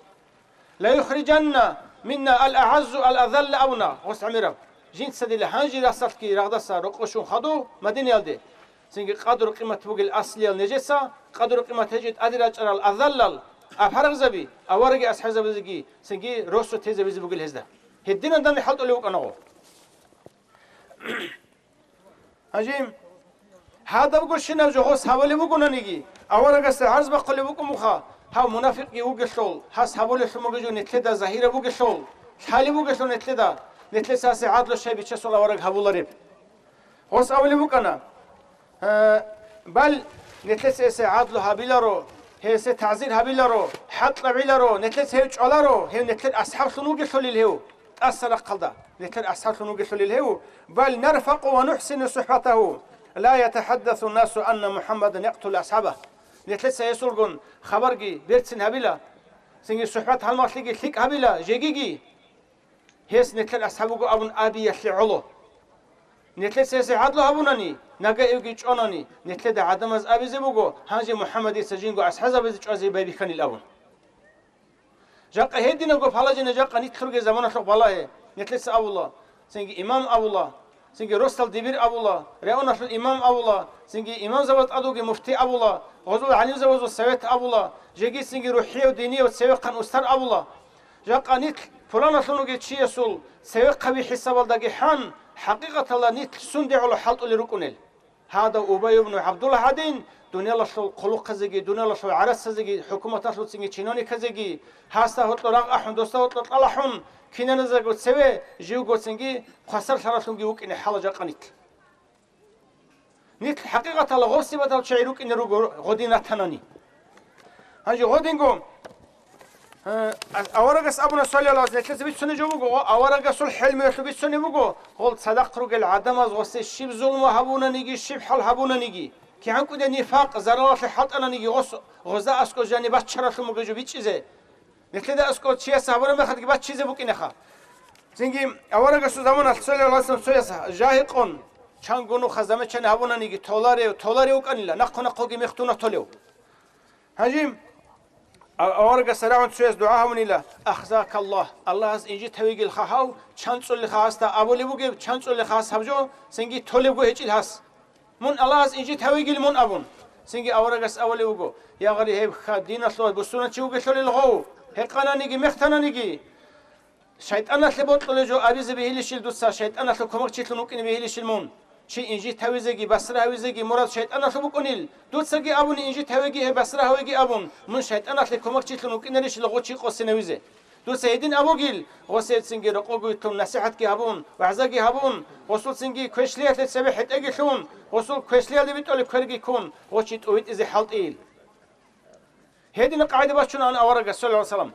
«Ла юхриджанна минна ал-агӀаззу ал-азалла», – абуна гъос гӀемераб. Жинца дила гьанжи расалъги рагъдаса рокъов щун хадув Мадинаялде. Цинги къадру-къимат бугел аслиял нижеца, къадру-къимат гьечӀеб тӀаде рачӀарал азаллал, апарагзаби, авараги асхӀабзабазеги цинги росу тезабизе бугел гьезда. Гьединан данде хӀалтӀулев вукӀана гъо. Гьанже гьадабго щинаб жо гъос гьабулеб бугонаниги, аварагасда гӀарз бахъулеб букӀун буха, гьав мунафикъги вугелъул, гьас гьабулелъун бугеб жо нилъеда загьираб бугелъул, лъалеб бугелъул нилъеда, нилъеца гьасе гӀадлу щай бичасул авараг гьабулареб? Гъос абулеб букӀана, э, бал, нилъеца гьесие гӀадлу гьабиларо, гьесие тагӀзир гьабиларо, хӀалтӀаб гӀеларо, нилъеца гьев чӀваларо, гьев нилъер асхӀаблъун вугелъулил гьев, тӀаса рахъалда, нилъер асхӀаблъун вугелъулил гьев, бал нарфакъу ва нухӀсину сухӀбатагьу, ла ятахӀаддасу насу анна МухӀаммадан якътулу асхӀабагь. Нилъеца гьесулгун хабарги берцин гьабила, цинги сухӀбат-гьалмагълъиги лъикӀ гьабила, жегиги. Гьес нилъер асхӀаб вуго абун абиялъе гӀоло. Нилъеца гьесие гӀадлу гьабунани, нагагьевги чӀванани, нилъеда гӀадамаз абизе буго, гьанже МухӀаммадица жинго асхӀабзабазе чӀвазе байбихьанил абун. Жакъа гьединабго паладжина жакъа нилъерги заманалъухъ балагье, нилъеца абула, цинги имам абула, цинги росдал дибир абула, районалъул имам абула, цинги имамзабаз тӀадуги муфти абула, гъозул гӀалимзабазул совет абула, жеги цинги рухӀияв динияв цевехъан устар абула. Жакъа нилъ пуланалъун вугев чиясул цевехъаби хӀисабалдаги хӀан, хӀакъикъаталда нилъ сунде гӀоло хӀалтӀулел рукӀунел. Гьадав Убай ибн ГӀабдулла гьадин, дуниялалъул хъулухъазеги, дуниялалъул гӀарацазеги, хӀукуматалъул цинги чиновниказеги, гьасда гьоркьо рагъ ахӀун, досда гьоркьо кьал ахӀун, киназдаго цеве живго цинги хвасарлъаралъунги вукӀине хӀала жакъа нилъ. Нилъ хӀакъикъаталда гъосибатал чагӀи рукӀине руго гъодин ратанани. Гьанже гъодинго, э, аварагас абуна, саллаллагьу гӀалайгьи ва саллам, нилъеца бицунеб жо буго, аварагасул хӀелмуялъул бицунеб буго, гъол цадахъ ругел гӀадамаз гъосе щиб зулму гьабунаниги, щиб хӀал гьабунаниги, кигӀан кӀудияб нифакъ, заралалъе хӀалтӀананиги, гъос гъоза аскӀоб жаниб баччаралъун бугеб жо бичӀчӀизе. Нилъеда аскӀов чияс гьабураб мехалъги баччизе букӀинеха. Цинги аварагасул заманалъ, саллаллагьу гӀалайгьи вассалам, цояс жагьикъун, чанго нуха замечание гьабунаниги, толарев, толарев вукӀанила, нахъу-нахъуги мехтуна толев. Гьанже а-, аварагас рагӀун цояс дугӀа гьабунила: «Ахзакаллагь, Аллагьас инжит гьавигилха гьав, чан цӀолелха гьасда абулеб бугеб, чан цӀолелха гьас гьаб жо, цинги толебго гьечӀил гьас. Мун Аллагьас инжит гьавигил мун», — абун. Цинги аварагас абулеб буго: «Я гъари, гьеб ха диналъул бусурбанчи вугелъулил гъов, гьекъананиги мехтананиги, шайтӀаналъе бокьулеб жо абизе бегьилищил дуца, шайтӀаналъул кумекчилъун вукӀине бегьилищил мун? Чи инжит гьавизеги, басра гьавизеги мурад шайтӀаналъул букӀунил, дуцаги абуни инжит гьавеги гьеб басра гьавеги абун, мун шайтӀаналъе кумекчилъун вукӀинарищила гъо чи къосинавизе? Дуца гьедин абугил, гъосецинги рокъогуйлъун насихӀатги гьабун, вагӀзаги гьабун, гъосулцинги квешлъиялъе цебе хӀетӀеги лъун, гъосул квешлъиялде битӀулеб кверги ккун, гъо чи тӀувитӀизе хӀалтӀийил». Гьедина къагӀида бачунаан аварагас, саллаллагьу гӀалайгьи вассалам.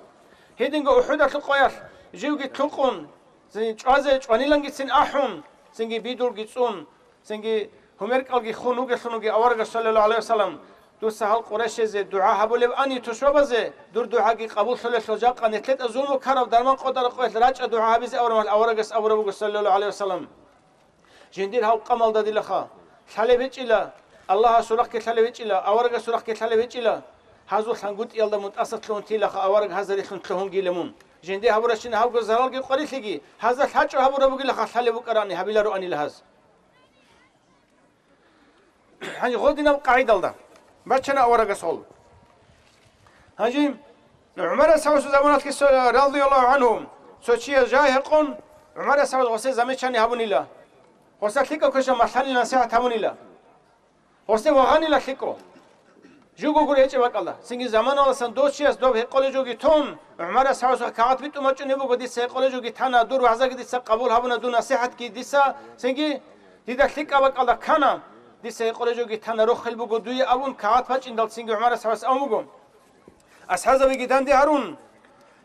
Гьединго УхӀудалъул къоялъ живги лъукъун, цин чӀвазе чӀванилангицин ахӀун, цинги бидулги цӀун, цинги гьумеркӀалги хун вугелъун вуги аварагас, саллаллагьу гӀалайгьи вассалам: «Дуца гьал къурайшизе дугӀа гьабулеб ани тушбабазе, дур дугӀаги къабуллъулелъул жакъа нилъеда зулму ккараб дарман къотӀараб къоялъ рачӀа дугӀа гьабизе», — абураб мехалъ аварагас абураб буго, саллаллагьу гӀалайгьи вассалам. Жиндир гьав къамалда дилаха лъалеб гьечӀила, Аллагьасул рахъги лъалеб гьечӀила, аварагасул рахъги лъалеб гьечӀила, гьазул лъангутӀиялда мун тӀаса лъугьун тилаха авараг гьазарилъун лъугьунгила мун. Жинди гьабуращин гьабго заралги къварилъиги, гьазда лъачӀо гьабураб бугилаха лъалеб букӀарани гьабилароанила гьаз. Гьанже гъодинаб къагӀидалда бачана аварагас гъол. Гьанже ГӀумар асхӀабасул заманалъги со-, радияллагьу гӀангьу, цо чияс жай гьекъон, ГӀумар асхӀабас гъосе замечание гьабунила. Гъоса лъикӀаб квеша малъани насихӀат гьабунила. Гъосе вагъанила лъикӀо. Жуго гури гьечӀеб бакӀалда. Цинги заманаласан дов чияс доб гьекъолей жоги тун, ГӀумар асхӀабасухъе кагъат битӀун бачӀунеб буго, дица гьекъолей жоги тана, дур вагӀзаги дица къабул гьабуна, дун насихӀатги дица, цинги дида лъикӀаб бакӀалда ккана, дица гьекъолей жоги тана, рохел буго дуе абун, кагъат бачӀиндал цинги ГӀумар асхӀабас абун буго. АсхӀабзабиги данде гьарун,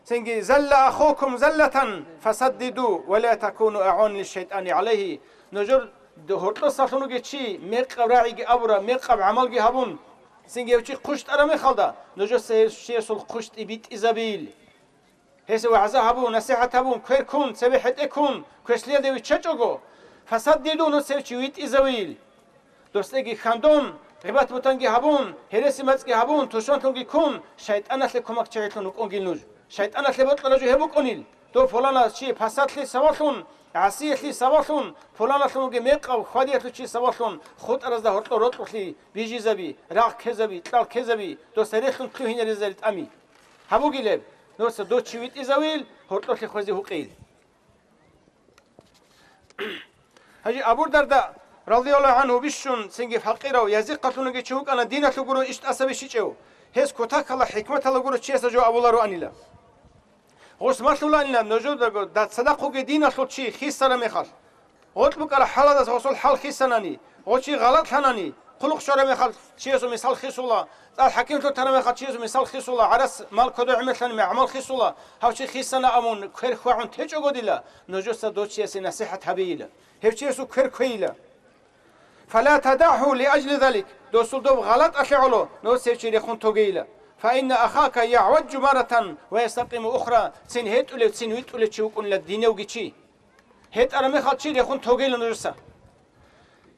цинги: «Залла ахукум заллатан, фасаддиду, ва ла такуну агӀуна лишшайтӀани гӀалайгьи». Нужер гьоркьосалъун вугев чи мекъаб рагӀиги абура, мекъаб гӀамалги гьабун, цинги гьев чи хъущтӀараб мехалда, нужеца гьев чиясул хъущтӀи битӀизабийил. Гьесие вагӀза гьабун, насихӀат гьабун, квер ккун, цебе хӀетӀе ккун, квешлъиялде виччачӀого, фасаддиду, нужеца гьев чи витӀизавийил. Досдеги хьандун, гъибат-бутанги гьабун, гьереси-мацӀги гьабун, тушманлъунги ккун, шайтӀаналъе кумекчагӀилъун рукӀунгил нуж. ШайтӀаналъе бокьараб жо гьеб букӀунил. Дов пуланас чи пасатлъи сабаблъун, гӀасиялъи сабаблъун, пуланалъун вугев мекъав хьвадиялъул чи сабаблъун хутӀаразда гьоркьор рокьулъи бижизаби, рагъ ккезаби, кьал ккезаби, дос гьерелъун лъугьинаризари тӀами. Гьабугил гьеб, нужеца дов чи витӀизавил, гьоркьолъи хвезе гьукъейил. Гьанже Абу Дарда, радияллагьу гӀангьу, бищун цинги факъирав, язихъалъунги чи вукӀана диналъул гуро иш тӀаса бищичӀев. Гьес кутакалда хӀикматалда гуро чиясда жо абулароанила. Гъос малъулаанила нужедаго да-, цадахъ вугев диналъул чи хисараб мехалъ. Гъоркь букӀараб хӀаладаса гъосул хӀал хисанани, гъо чи гъалатӀлъанани, хъулухъ щвараб мехалъ чиясул мисал хисула, цӀар хӀакимлъун тараб мехалъ чиясул мисал хисула, гӀарац мал кодо гӀемерлъани гӀамал хисула, гьав чи хисана абун квер хьвагӀун течӀого дила, нужеца дов чиясе насихӀат гьабейила, гьев чиясул квер кквейила. «Фала тадагӀгьу лиажли залик», досул доб гъалатӀалъе гӀоло нужеца гьев чи рехун тогейила. «Фаинна ахака ягӀваджу маратан ва ястакъиму ухра», цин гьетӀулев, цин витӀулев чи вукӀунила диневги чи. ГьетӀараб мехалъ чи рехун тогейила нужеца.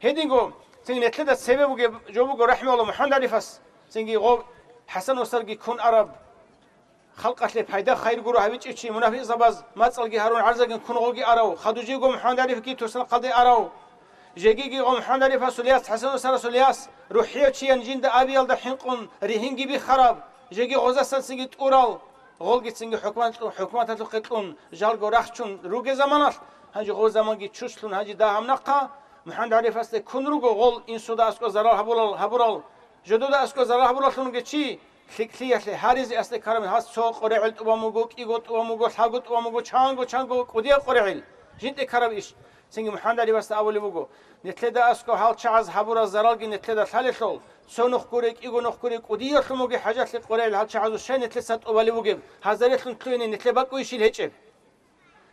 Гьединго, цин нилъеда цебе бугеб жо буго, рахӀимагьуллагь, МухӀаммад ГӀарифас, цинги гъо ХӀасан устарги ккун араб, халкъалъе пайда-хайир гуро гьабичӀев чи, мунафикъзабаз мацӀалги гьарун гӀарзаги ккун гъоги арав, хадув жийго МухӀаммад ГӀарифги тусалхъалде арав, жегиги гъо МухӀаммад ГӀарифасул яс, ХӀасан устарасул яс, рухӀияв чиян жинда абиялда хӀинкъун ригьинги биххараб, жеги гъозасан цинги тӀурал, гъолгицинги хӀукумат-, хӀукуматалъухъе кьун, жалго рахчун ругел заманалъ, гьанже гъо заманги чуслъун гьанже дагьаб нахъа, МухӀаммад ГӀарифасде ккун руго гъол инсуда аскӀо зарал гьабурал, гьабурал, жодода аскӀо зарал гьабураллъунги чи, лъикӀлъиялъе гьаризе асде ккараб гьас цо къорегӀел тӀубан буго, кӀиго тӀубан буго, лъабго тӀубан буго, чанго-чанго кӀудияб къорегӀел, жинтӀе ккараб иш. Цинги МухӀаммад ГӀарифасда абулеб буго, нилъеда аскӀо гьал чагӀаз гьабурал заралги нилъеда лъалелъул, цо нух гуре, кӀиго нух гуре, кӀудиялъун бугеб хӀажалъе къорегӀел гьал чагӀазул щай нилъеца тӀубалеб бугеб, гьазарелъун лъугьине нилъер бакӀуйищил гьечӀеб?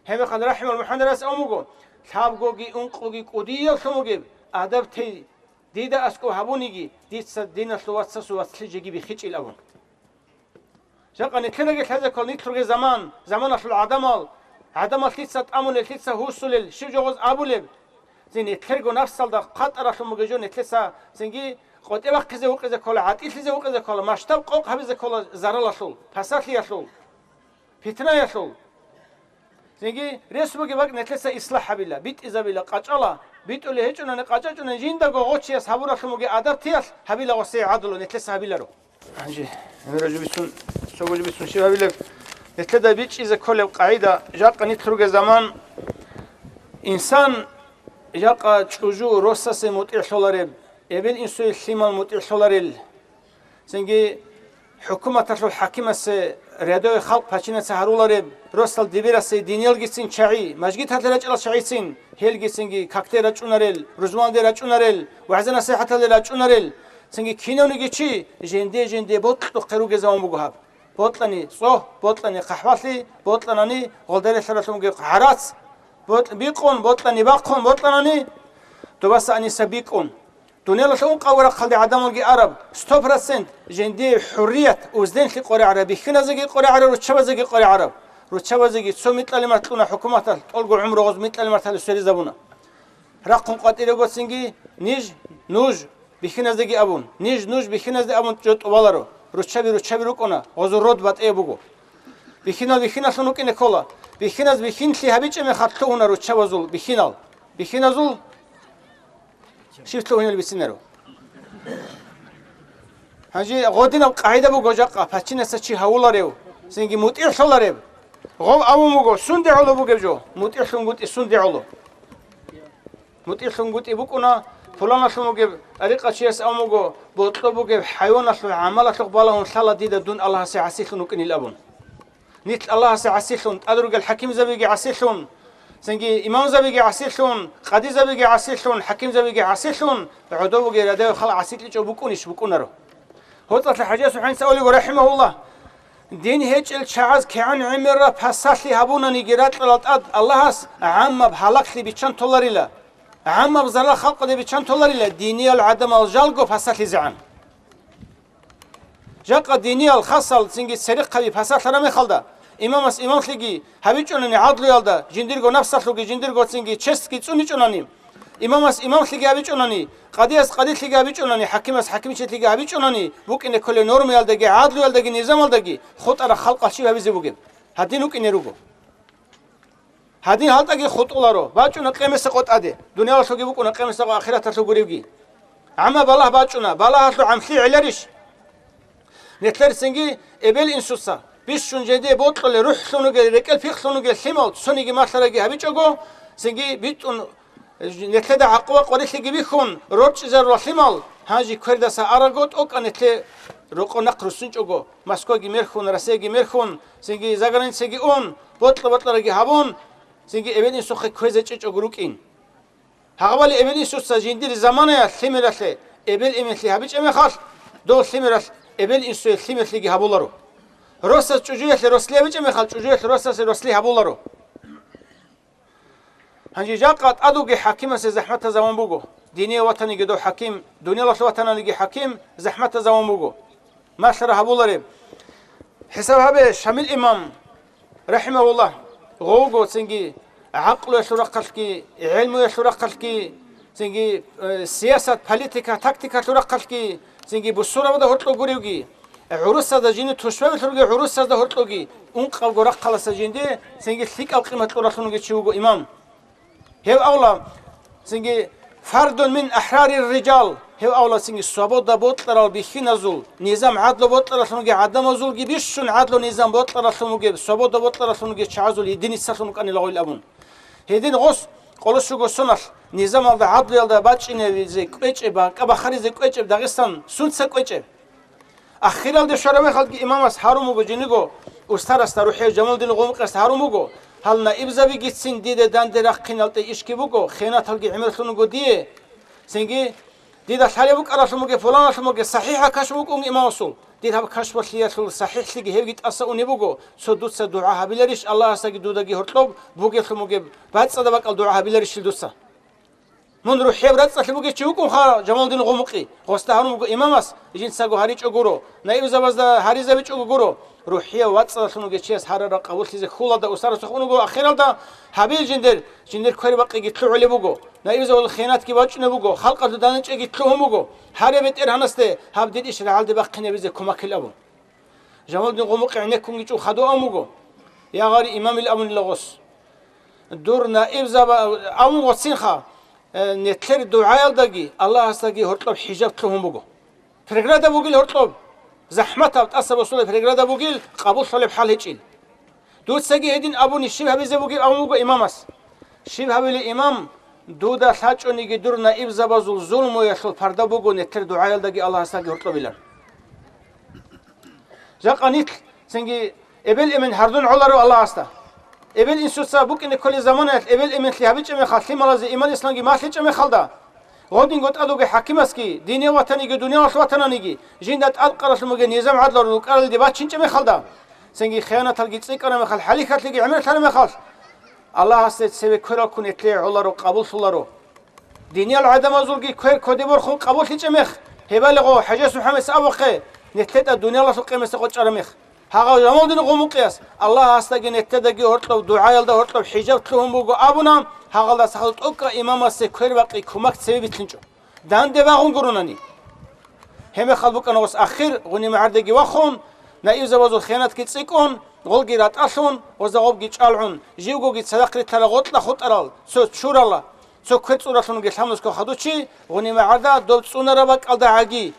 Гьебмехалъ рахӀимал МухӀаммад ГӀарифас абун буго, лъабгоги, ункъоги, кӀудиялъун бугеб адаб тей дида аскӀоб гьабуниги, дица диналъул вацасул вацлъи жеги биххичӀил абун. Жакъа нилъедаги лъезе ккола нилъерги заман, заманалъул гӀадамал, гӀадамал лъица тӀамулел, лъица гьусулел, щиб жо гъоз абулеб? Цин нилъерго напсалда хъатӀаралъун бугеб жо нилъеца цинги къотӀе бахъизе вукъизе ккола, гӀатӀилъизе вукъизе ккола, масштаб къокъ гьабизе ккола заралалъул, пасалъиялъул, питнаялъул. Цинги рес бугеб бакӀ нилъеца ислахӀ гьабила, битӀизабила, къачӀала, битӀулеб гьечӀони къачӀачӀони жиндаго гъов чияс гьабуралъун бугеб адаб-тиялъ гьабила гъосие гӀадлу, нилъеца гьабиларо. Гьанже гьанира жо бицун, цого жо бицун щиб гьабилеб? Нилъеда бичӀчӀизе кколеб къагӀида, жакъа нилъ ругел заман, инсан жакъа чӀужу росасе мутӀигӀлъулареб, эбел-инсуе лъимал мутӀигӀлъуларел, цинги хӀукуматалъул хӀакимасе рядовый халкъ пачинаца гьарулареб, росал дибирасе диниялгицин чагӀи, мажгиталде рачӀарал чагӀицин, гьелгицинги какде рачӀунарел, рузмалде рачӀунарел, вагӀза-насихӀаталде рачӀунарел, цинги кинавниги чи жинде-жинде бокьухъе ругезавун буго гьаб. Бокьани цӀогь, бокьани хъахӀбалъи, бокьанани гъолдарелъаралъун бугеб гӀарац, бокь-, бикъун, бокьани бахъун, бокьанани добаса аниса бикӀун. Дуниялалъ ункъавго рахъалде гӀадамалги араб, сто процент жиндие хӀуррият, узденлъи къоригӀараб, бихьиназеги къоригӀараб, руччабазеги къоригӀараб. Руччабазеги цо микьали мартӀ кьуна хӀукуматалъ, тӀолго гӀумру гъоз микьали мартали сверизабуна. Рахъун къватӀирегоцинги ниж, нуж бихьиназдаги абун, ниж, нуж бихьиназда абун жо тӀубаларо. Руччаби, руччаби рукӀуна, гъозул род батӀияб буго. Бихьинал бихьиналлъун вукӀине ккола. Бихьиназ бихьинлъи гьабичӀеб мехалъ лъугьуна руччабазул бихьинал. Бихьиназул щиб лъугьунел бицинаро. Гьанже гъодинаб къагӀида буго жакъа, паччинаса чи гьавуларев, цинги мутӀигӀлъуларев. Гъов авун вуго, сунде гӀоло бугеб жо, мутӀигӀлъунгутӀи сунде гӀоло. МутӀигӀлъунгутӀи букӀуна, пуланалъун вугеб тӀарикъа чияс авун вуго, бокьо бугеб хӀайваналъул гӀамалалъухъ балагьун лъала дида дун Аллагьасе гӀасилъун вукӀинил абун. Нилъ Аллагьасе гӀасилъун, тӀад ругел хӀакимзабиги гӀасилъун, цинги имамзабиги гӀасилъун, къадизабиги гӀасилъун, хӀакимзабиги гӀасилъун, гӀодов бугей радев халкъ гӀасилъичӀев букӀунищ букӀунаро. ГьоцӀалъа ХӀажияс ХӀусейница олего, рахӀимагьуллагь, дин гьечӀел чагӀаз кигӀан гӀемераб пасалъи гьабунаниги ракьалал тӀад Аллагьас гӀаммаб гьалаглъи биччан толарила, гӀаммаб зарал халкъалде биччан толарила, диниял гӀадамал жалго пасалъизегӀан. Жакъа диниял, хасал, цинги церехъаби пасалъараб мехалда, имамас имамлъиги гьабичӀунани гӀадлуялда, жиндирго напсалъулги, жиндирго цинги честги цӀуничӀунани, имамас имамлъиги гьабичӀунани, къадияс къадилъиги гьабичӀунани, хӀакимас хӀакимчилъиги гьабичӀунани, букӀине кколеб нормаялдаги, гӀадлуялдаги, низамалдаги хутӀараб халкъалъ щиб гьабизе бугеб? Гьадин вукӀине руго. Гьадин гьалтӀаги хутӀуларо, бачӀуна къемеса къо тӀаде, дуниялалъуги букӀуна къемеса къо ахираталъул гуревги. Амма балагь бачӀуна, балагьалъул гӀамлъи гӀеларищ? Нилъерцинги эбел-инсуца бищун жеде бокьулел рухӀлъун ругел, рекӀел пихълъун ругел лъимал цониги малъараги гьабичӀого, цинги битӀун, нилъеда гӀакъуба къварилъиги бихьун, рорчӀизарулал лъимал, гьанже квердаса араго тӀокӀа нилъе рокъо нахъ руссинчӀого, Москваги мерхун, Россияги мерхун, цинги заграницаги ун, бокьа-бокьараги гьабун, цинги эбел-инсухъе кквезе чӀечӀого рукӀин. Гьагъабали эбел-инсуца жиндир заманаялъ лъимералъе эбел-эменлъи гьабичӀеб мехалъ, дов лъимералъ эбел-инсуе лъимерлъиги гьабуларо. Росас чӀужуялъе росли гьабичӀеб мехалъ, чӀужуялъ росасе росли гьабуларо. Гьанже жакъа тӀадуги хӀакимасе захӀматазавун буго. Диниял ватаниги дов хӀаким, дуниялалъул ватананиги хӀаким захӀматазавун буго. Малъара гьабулареб. ХӀисаб гьабе, Шамил имам, рахӀимагьуллагь, гъовго цинги гӀакълуялъул рахъалъги, гӀелмуялъул рахъалъги, цинги, э, сиясат, политика, тактикалъул рахъалъги, цинги бусурабада гьоркьоб гуревги, гӀурусазда жини тушбабилъурги гӀурусазда гьоркьоги, ункъабго рахъаласа жинде цинги лъикӀаб къимат кьуралъунги чи вуго имам. Гьев авла, цинги, фардун мин ахӀрарир риджал, гьев авла, цинги, свобода бокьарал бихьиназул, низам гӀадлу бокьаралъунги гӀадамазулги бищун гӀадлу низам бокьаралъун вугеб, свобода бокьаралъунги чагӀазул единицалъун вукӀанила гъойил абун. Гьедин гъос къоло щуго соналъ низамалда гӀадлуялда бачӀинеризе кӀвечӀеб, бакӀа бахаризе кӀвечӀеб Дагъистан сунца кӀвечӀеб? Ахиралде щвараб мехалъги имамас гьарун буго жиниго, устарасда РухӀиев Жамалудин Гъумукъасда гьарун буго, гьал наибзабигицин диде данде рахъиналде ишги буго, хиянаталги гӀемерлъун вуго дие. Цинги дида лъалеб букӀаралъун бугеб, пуланалъун бугеб, сахӀихӀаб кашф букӀунги имамасул. Дир гьаб кашфалъиялъул сахӀихӀлъиги гьевги тӀаса унеб буго, цо дуца дугӀа гьабиларищ Аллагьасдаги дудаги гьоркьоб бугеблъун бугеб, бацӀцӀадаб бакӀал дугӀа гьабиларищил дуца? Мун рухӀияб рацӀцӀалъи бугев чи вукӀунха Жамалудин Гъумукъи. Гъосда гьарун буго имамас, жинцаго гьаричӀо гуро, наибзабазда гьаризабичӀого гуро. РухӀияб вацӀцӀалъун вугев чияс гьарараб къабуллъизе хьулалда, усарасухъ унго ахиралда гьабил жиндир, жиндир квербакъиги лъугӀулеб буго, наибзабазул хиянатги бачӀунеб буго, халкъалъул данечӀеги лъугьун буго. Гьаре БетӀергьанасде гьаб дир иш рагӀалде бахъинабизе кумакил абун. Жамалудин Гъумукъи гӀенеккунги чӀун хадуан буго, я гъари имамил абунила гъос. Дур наибзаба-, абун гъоцинха, э, нилъер дугӀаялдаги Аллагьасдаги гьоркьоб хӀижаб лъугьун буго. Преграда бугил гьоркьоб, захӀматаб тӀаса босулеб преграда бугил, къабуллъулеб хӀал гьечӀил. Дуцаги гьедин абуни, щиб гьабизе бугеб абун буго имамас. Щиб гьабили имам, дуда лъачӀониги дур наибзабазул зулмуялъул парда буго нилъер дугӀаялдаги Аллагьасдаги гьоркьобилан. Жакъа нилъ цинги эбел-эмен гьардун гӀоларо Аллагьасда. Эбел-инсуца букӀине кколел заманаялъ эбел-эменлъи гьабичӀеб мехалъ, лъималазе иман-исламги малъичӀеб мехалда, гъодинго тӀад вугев хӀакимасги, диниял ватаниги, дуниялалъул ватананиги, жинда тӀадкъаралъун бугеб низам-гӀадлу рукӀаралде бачинчӀеб мехалда, цинги хиянаталги цӀикӀкӀараб мехалъ, хӀалихьалъиги гӀемерлъараб мехалъ, Аллагьасде цеве кверал ккун гьетлъие гӀоларо, къабуллъуларо. Диниял гӀадамазулги квер кодобе борхун къабуллъичӀеб мех, гьебали гъо, ХӀажияс МухӀаммадица абухъе, нилъеда дуниялалъул къемесда къочӀараб мех. Гьагъав Жамалудин Гъумукъияс Аллагьасдаги нилъедаги гьоркьоб дугӀаялда гьоркьоб хӀижаб лъугьун буго абуна, гьагъалдаса хадуб тӀокӀкӀа имамасе квербакъи кумак цеве бицинчӀо, данде багъун гуронани. Гьеб мехалъ букӀана гъос ахир, гъуни магӀардаги вахун, наибзабазул хиянатги цӀикӀкӀун, гъолги ратӀалъун, гъозда гъобги чӀалгӀун, живгоги цадахъ рилълъарал гъоркьа хутӀарал, цо чурала, цо квер цӀуралъунги лъабнусго хадучи, гъуни магӀарда доб цӀунараб бакӀалда гӀаги,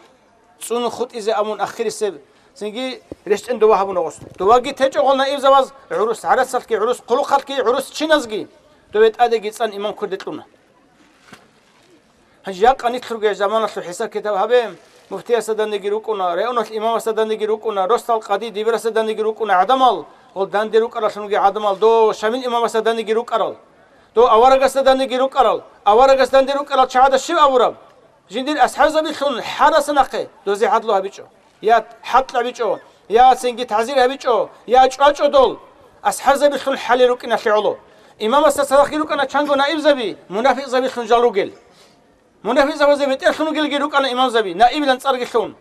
цӀунун хутӀизе абун ахирисеб цинги рещтӀен дова гьабуна гъос. Доваги течӀо гъол наибзабаз гӀурус гӀарацалъги, гӀурус хъулухъалъги, гӀурус чиназги, дове тӀадеги цӀан имам кверде кьуна. Гьанже жакъа нилъерго заманалъул хӀисаб-китаб гьабе, муфтиясда даниги рукӀуна, районалъ имамасда даниги рукӀуна, росдал къади-дибирасда даниги рукӀуна гӀадамал, гъол данде рукӀаралъунги гӀадамал, дов Шамил имамасда даниги рукӀарал, дов аварагасда даниги рукӀарал, аварагас данде рукӀарал чагӀада щиб абураб? Жиндир асхӀабзабилъун хӀараса нахъе дозе гӀадлу гьабичӀо, я хӀатӀ гьабичӀо, я цинги тазир гьабичӀо, я чӀвачӀо дол. АсхӀабзабилъун хӀалел рукӀиналъе гӀоло. Имамасда цадахъги рукӀана чанго наибзаби, мунафикъзабилъун жал ругел. Мунафикъзабазе бетӀерлъун ругелги рукӀана имамзаби, наибилан цӀарги лъун.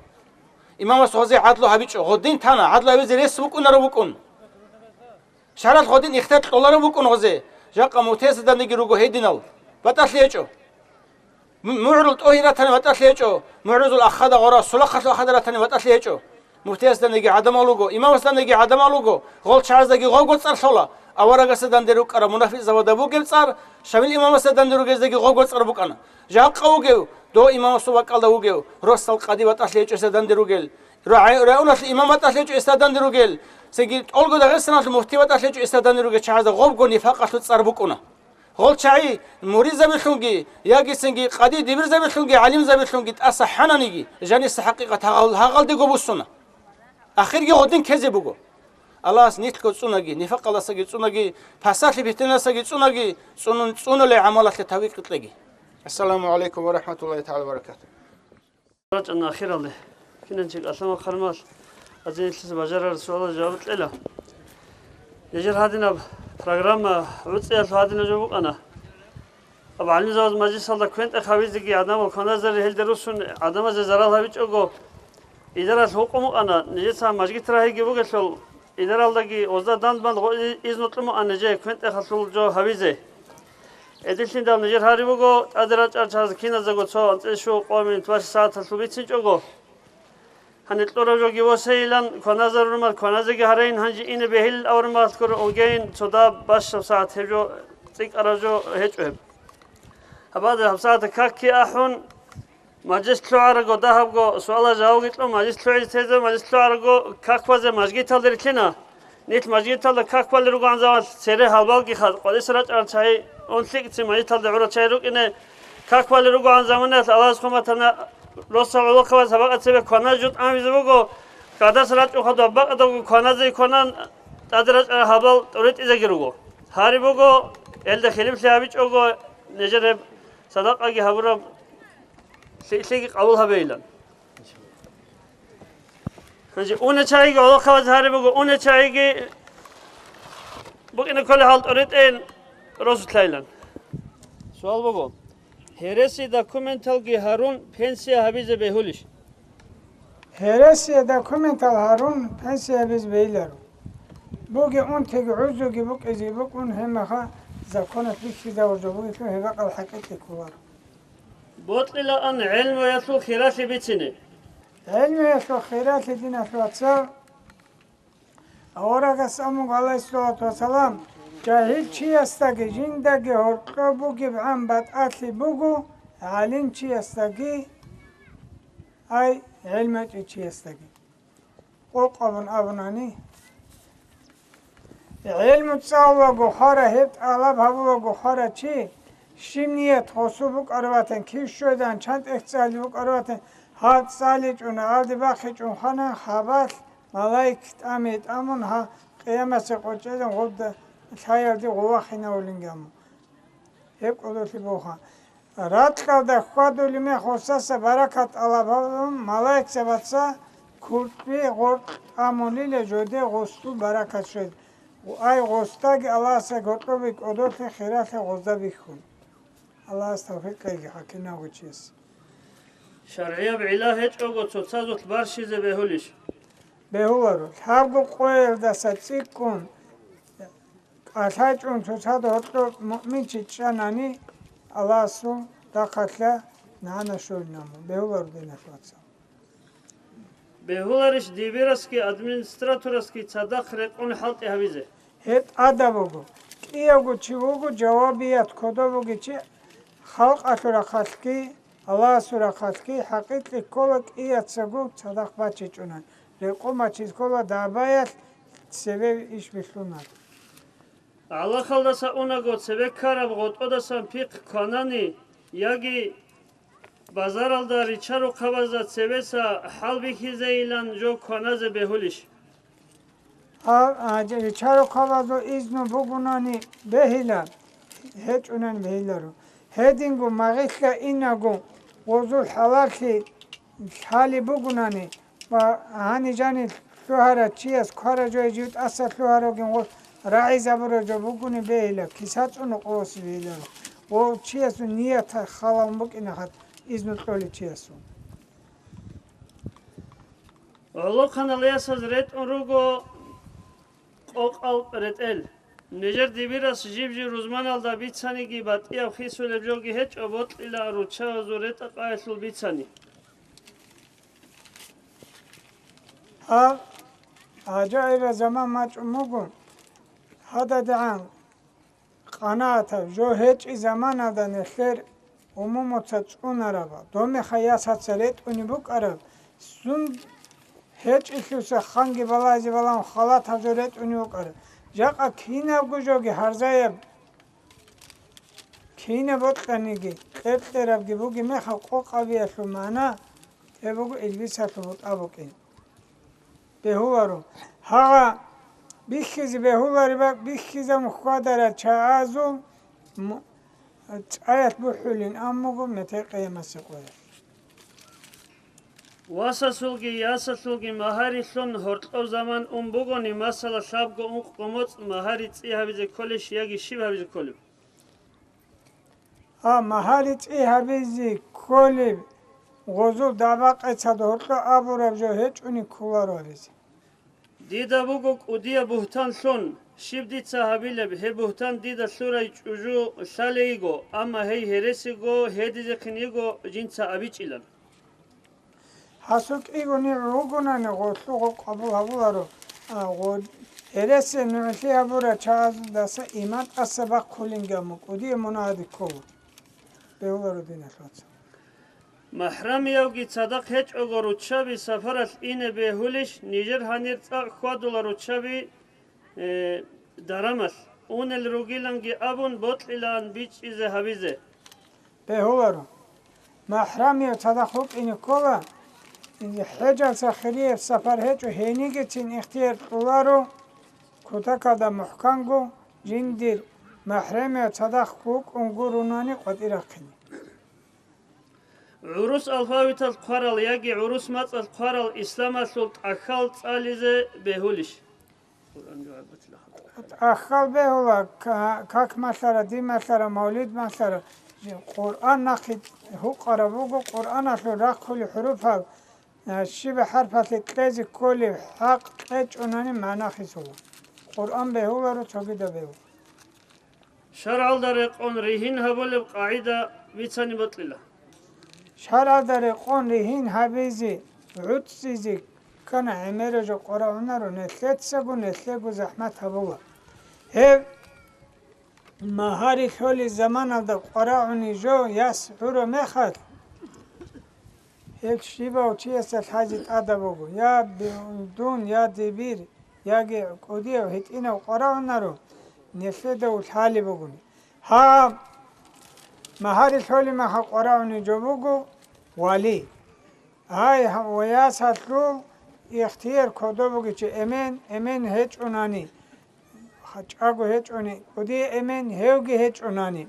Имамас гъозе гӀадлу гьабичӀо, гъодин тана, гӀадлу гьабизе рес букӀунаро букӀун. Шарал гъодин ихтияр кьолареб букӀун гъозе, жакъа муфтиясда даниги руго гьединал, батӀалъи гьечӀо. Му-, мугӀрул тӀогьи ратани батӀалъи гьечӀо, мугӀрузул ахада гъора, сулахъалъул ахада ратани батӀалъи гьечӀо. Муфтиясда даниги гӀадамал руго, имамасда даниги гӀадамал руго, гъол чагӀаздаги гъобго цӀар лъола, аварагасда данде рукӀараб мунафикъзабада бугеб цӀар, Шамил имамасда данде ругездаги гъобго цӀар букӀана. Жакъа вугев, дов имамасул бакӀалда вугев, росдал къади батӀалъи гьечӀо гьесда данде ругел, Ра-, районалъул имам батӀалъи гьечӀо гьесда данде ругел, цинги тӀолго Дагъистаналъул муфти батӀалъи гьечӀо гьесда данде ругел чагӀазда гъобго нифакъалъул цӀар букӀуна. Гъол чагӀи муридзабилъунги, яги цинги къади-дибирзабилъунги, гӀалимзабилъунги тӀаса хӀананиги, жаниса хӀакъикъат гьагъал-, гьагъалдего буссуна. Ахирги гъодин ккезе буго. Аллагьас нилъго цӀунаги, нифакъалдасаги цӀунаги, пасалъи питинасаги цӀунаги, цӀунун цӀунулей гӀамалалъе тавфикъ кьеги. Ассаламу гӀалайкум ва рахӀматуллагьи тагӀала ва баракатугь. РачӀана ахиралде. Кинанчи кӀалъама хъармал азинилъиса бажарарасул жаваб кьела. Нижер гьадинаб программа гӀуцӀиялъул гьадинаб жо букӀана. Аб гӀалимзабаз мажлисалда квен-тӀех гьавизеги гӀадамал кваназари гьелде руссун гӀадамазе зарал гьавичӀого, идаралъ гьукъун букӀана, нижеца мажгит рагьиги бугелъул, идаралдаги гъозда дандбан гъо-, изну кьун букӀана нижее квен-тӀехалъул жо гьавизе. Гьединлъидал нижер гьари буго, тӀаде рачӀарал чагӀаз киназего цо анцӀила щуго къомин тӀвар сагӀаталъул бицинчӀого. Гьаниб кьураб жоги восейилан, кваназарурмал кваназеги гьарейин, гьанже ине бегьилил авурмалъ гуро угейин, цо дагьаб бащдаб сагӀат гьеб жо, цӀикӀкӀараб жо гьечӀо гьеб. Гьабазе гьаб сагӀатда какги ахӀун, мажлис лъугӀарабго, дагьабго суалал жавабги кьун, мажлис лъугӀизе тезе, мажлис лъугӀарабго как базе мажгиталде рилълъина. Нилъ мажгиталда как балел ругоан заманалъ цере гьалбалги хал-, къварилъи рачӀарал чагӀи, ун лъикӀцин мажгиталда гӀурал чагӀи рукӀине, как балел ругоан заманаялъ Аллагьас хъуматана, росал гӀолохъабаз гьаб бакӀа цебе кваназ жо тӀамизе буго, кӀадас рачӀун хадуб бакӀадавго кваназе кванан, тӀаде рачӀарал гьалбал тӀуритӀизеги руго. Гьари буго, гьелда хилиплъи гьабичӀого, нижер гьеб садакъаги гьабураб лъикӀлъиги къабул гьабейилан. Гьанже уна чагӀиги гӀолохъабаз гьари буго, уна чагӀиги букӀине кколеб гьал тӀоритӀейин росулъайилан. Суал буго. Гьереси документалги гьарун пенсия гьабизе бегьулищ? Гьересие документал гьарун пенсия гьабизе бегьиларо. Буги унтиги гӀузуги букӀизе букӀун гьебмаха законалъ бихьизавурзабулелъул гьеб бакӀал хӀакъикъи кколаро. Бокьилаан гӀелмуялъул хиралъи бицине. ГӀелмуялъул хиралъи, диналъул вацал, аварагас амуго, гӀалайгьиссалату вассалам, жагьил чиясдаги жиндаги гьоркьоб бугебгӀан батӀалъи буго гӀалим чиясдаги, ай, гӀелмачӀи чиясдаги. Къокъ абун абунани, гӀелму цӀалулаго хвара, гьеб тӀалаб гьабулаго хвара чи, щиб ният гъосул букӀараб батан, кив щведан, чан тӀехь цӀали букӀараб батан, гьаб цӀаличӀун, гьалде бахъичӀун хвана, хабалъ малаик тӀаме тӀамун, гьа, къиямасеб къо чӀезан гъобда лъаялде гъов вахинавулинги аму. Гьеб кӀодолъи буха. Ракьалда хьвадулеб мех гъосаса баракат тӀалаб гьабун, малаикзабаца куркьби гъоркь тӀамулила жоде гъосул баракат щвед. Ай, гъосдаги Аллагьасда гьоркьоби кӀодолъи хиралъи гъозда бихьун. Аллагьас тавфикъ кьеги хӀакимав гьечияс. ШаргӀияб гӀилла гьечӀого цоцазулъ барщизе бегьулищ? Бегьуларо. Лъабго къоялдаса цӀикӀкӀун кӀалъачӀун цоцазда гьоркьоб муъминчи чӀанани, Аллагьасул рахъалъа нагӀана щолин аму. Бегьуларо, диналъул вацал. Бегьуларищ дибирасги администраторасги цадахъ рекъон хӀалтӀи гьабизе? Гьеб тӀадаб буго. КӀиявго чи вуго жавабият кодоб бугев чи, халкъалъул рахъалъги, Аллагьасул рахъалъги хӀакъикъи ккола кӀияцаго цадахъ бачичӀунан, рекъон бачиз ккола дагьбаялъ цебе иш билълъунар. ГӀалахалдаса унаго цебе ккараб гъотӀодасан пихъ кванани, яги базаралда ричарухъабазда цебеса хӀалбихьизейилан жо кваназе бегьулищ? А, а, ричарухъабазул изну бугунани бегьила, гьечӀунани бегьиларо. Гьединго магъилъа инаго гъозул хӀалалъи лъалеб бугунани, ва гьанижани лъугьарав чияс квара жо гьечӀев тӀаса лъугьарав гьев рагӀизабурав жо бугони бегьила, киса цӀуну къосизе бегьиларо, ва чиясул ният халалун букӀина хатӀ изну кьолев чиясул. ГӀолохъанал ясаз ретӀун руго къокъал ретӀел. Нижер дибирас жиб-жиб рузманалда бицаниги батӀияб хисулеб жоги гьечӀо, бокьила руччабазул ретӀа-къаялъул бицани. Гьаб гӀажаибаб заман бачӀун буго. ГьададегӀан къанагӀатаб жо гьечӀеб заманалда нилъер умумуца цӀунараб, доб мехалъ ясаца ретӀунеб букӀараб, сун гьечӀелъуса ханги балагьизе балагьун халатаб жо ретӀунеб букӀараб. Жакъа кинабго жоги гьарзаяб, кинаб бокьаниги, кьеркьерабги бугеб мехалъ къокъабиялъул магӀна, гьеб буго илбисалъул бутӀа букӀин. Бегьуларо. Гьагъа бихьизе бегьулареб бихьизабун хьвадарал чагӀазул м-, цӀаялъ бухӀулин амуго метер къиямасеб къоялъ. Васасулги ясалъулги магьарилъун гьоркьоб заман ун бугони, масала, лъабго ункъго моцӀ магьари цӀи гьабизе кколищ яги щиб гьабизе кколеб? А, магьари цӀи гьабизе кколеб, гъозул дагӀба-къецад гьоркьо абураб жо гьечӀони кколаро гьабизе. Дида буго кӀудияб бугьтан лъун, щиб дица гьабилеб, гьеб бугьтан дида лъурай чӀужу лъалейго, амма гьей гьересиго гьедизехъин йиго жинца абичӀилан. Гьасул кӀиго нигӀ вугонани, гъолъу гъо къабул гьабуларо, а, гъо гьересияб нугӀлъи гьабурал чагӀазулдаса иман тӀаса бахъулинги аму кӀудияб мунагьаде ккола. Бегьуларо, диналъул вацал. МахӀрамиявги цадахъ гьечӀого руччаби сапаралъ ине бегьулищ, нижер гьанир цӀакъ хьвадула руччаби, э, дарамалъ, унел ругиланги абун бокьилаан бичӀчӀизе гьабизе? Бегьуларо. МахӀрамияв цадахъ вукӀине ккола, хӀежалъа хирияб сапар гьечӀо, гьенигицин ихтияр кьоларо, кутакалда мухӀканго жиндир, махӀрамияв цадахъ вукӀун гурунани къватӀир рахъине. ГӀурус алфавиталъ хъварал яги гӀурус мацӀалъ хъварал исламалъул тӀахьал цӀализе бегьулищ? ТӀахьал бегьула, ка-, как малъара, дим малъара, мавлид малъара, Къуръан нахъе гьукъараб буго, Къуръаналъул рахъулел хӀуруфал, а, щиб хӀарпалъе кьезе кколеб хӀакъ кьечӀунани магӀна хисула. Къуръан бегьуларо цогидаб бегьу. ШаргӀалда рекъон ригьин гьабулеб къагӀида бицани бокьила. ШаргӀалда рекъон ригьин гьабизе, гӀуцӀизе ккана гӀемераб жо къварагӀунаро, нилъецаго нилъего захӀмат гьабула. Гьеб магьари лъолеб заманалда къварагӀуни жо яс гӀуро мехалъ, гьеб щибав чиясда лъазе тӀадаб буго, я би-, дун, я дибир, яги кӀудияв гьитӀинав къварагӀунаро, нилъеда лъалеб бугони. Гьаб магьари лъолеб мехалъ къварагӀуни жо буго вали. Гьай, гьав-, ва ясалъул ихтияр кодоб бугев чи эмен, эмен гьечӀунани, ха-, чӀаго гьечӀони, кӀудияв эмен, гьевги гьечӀунани,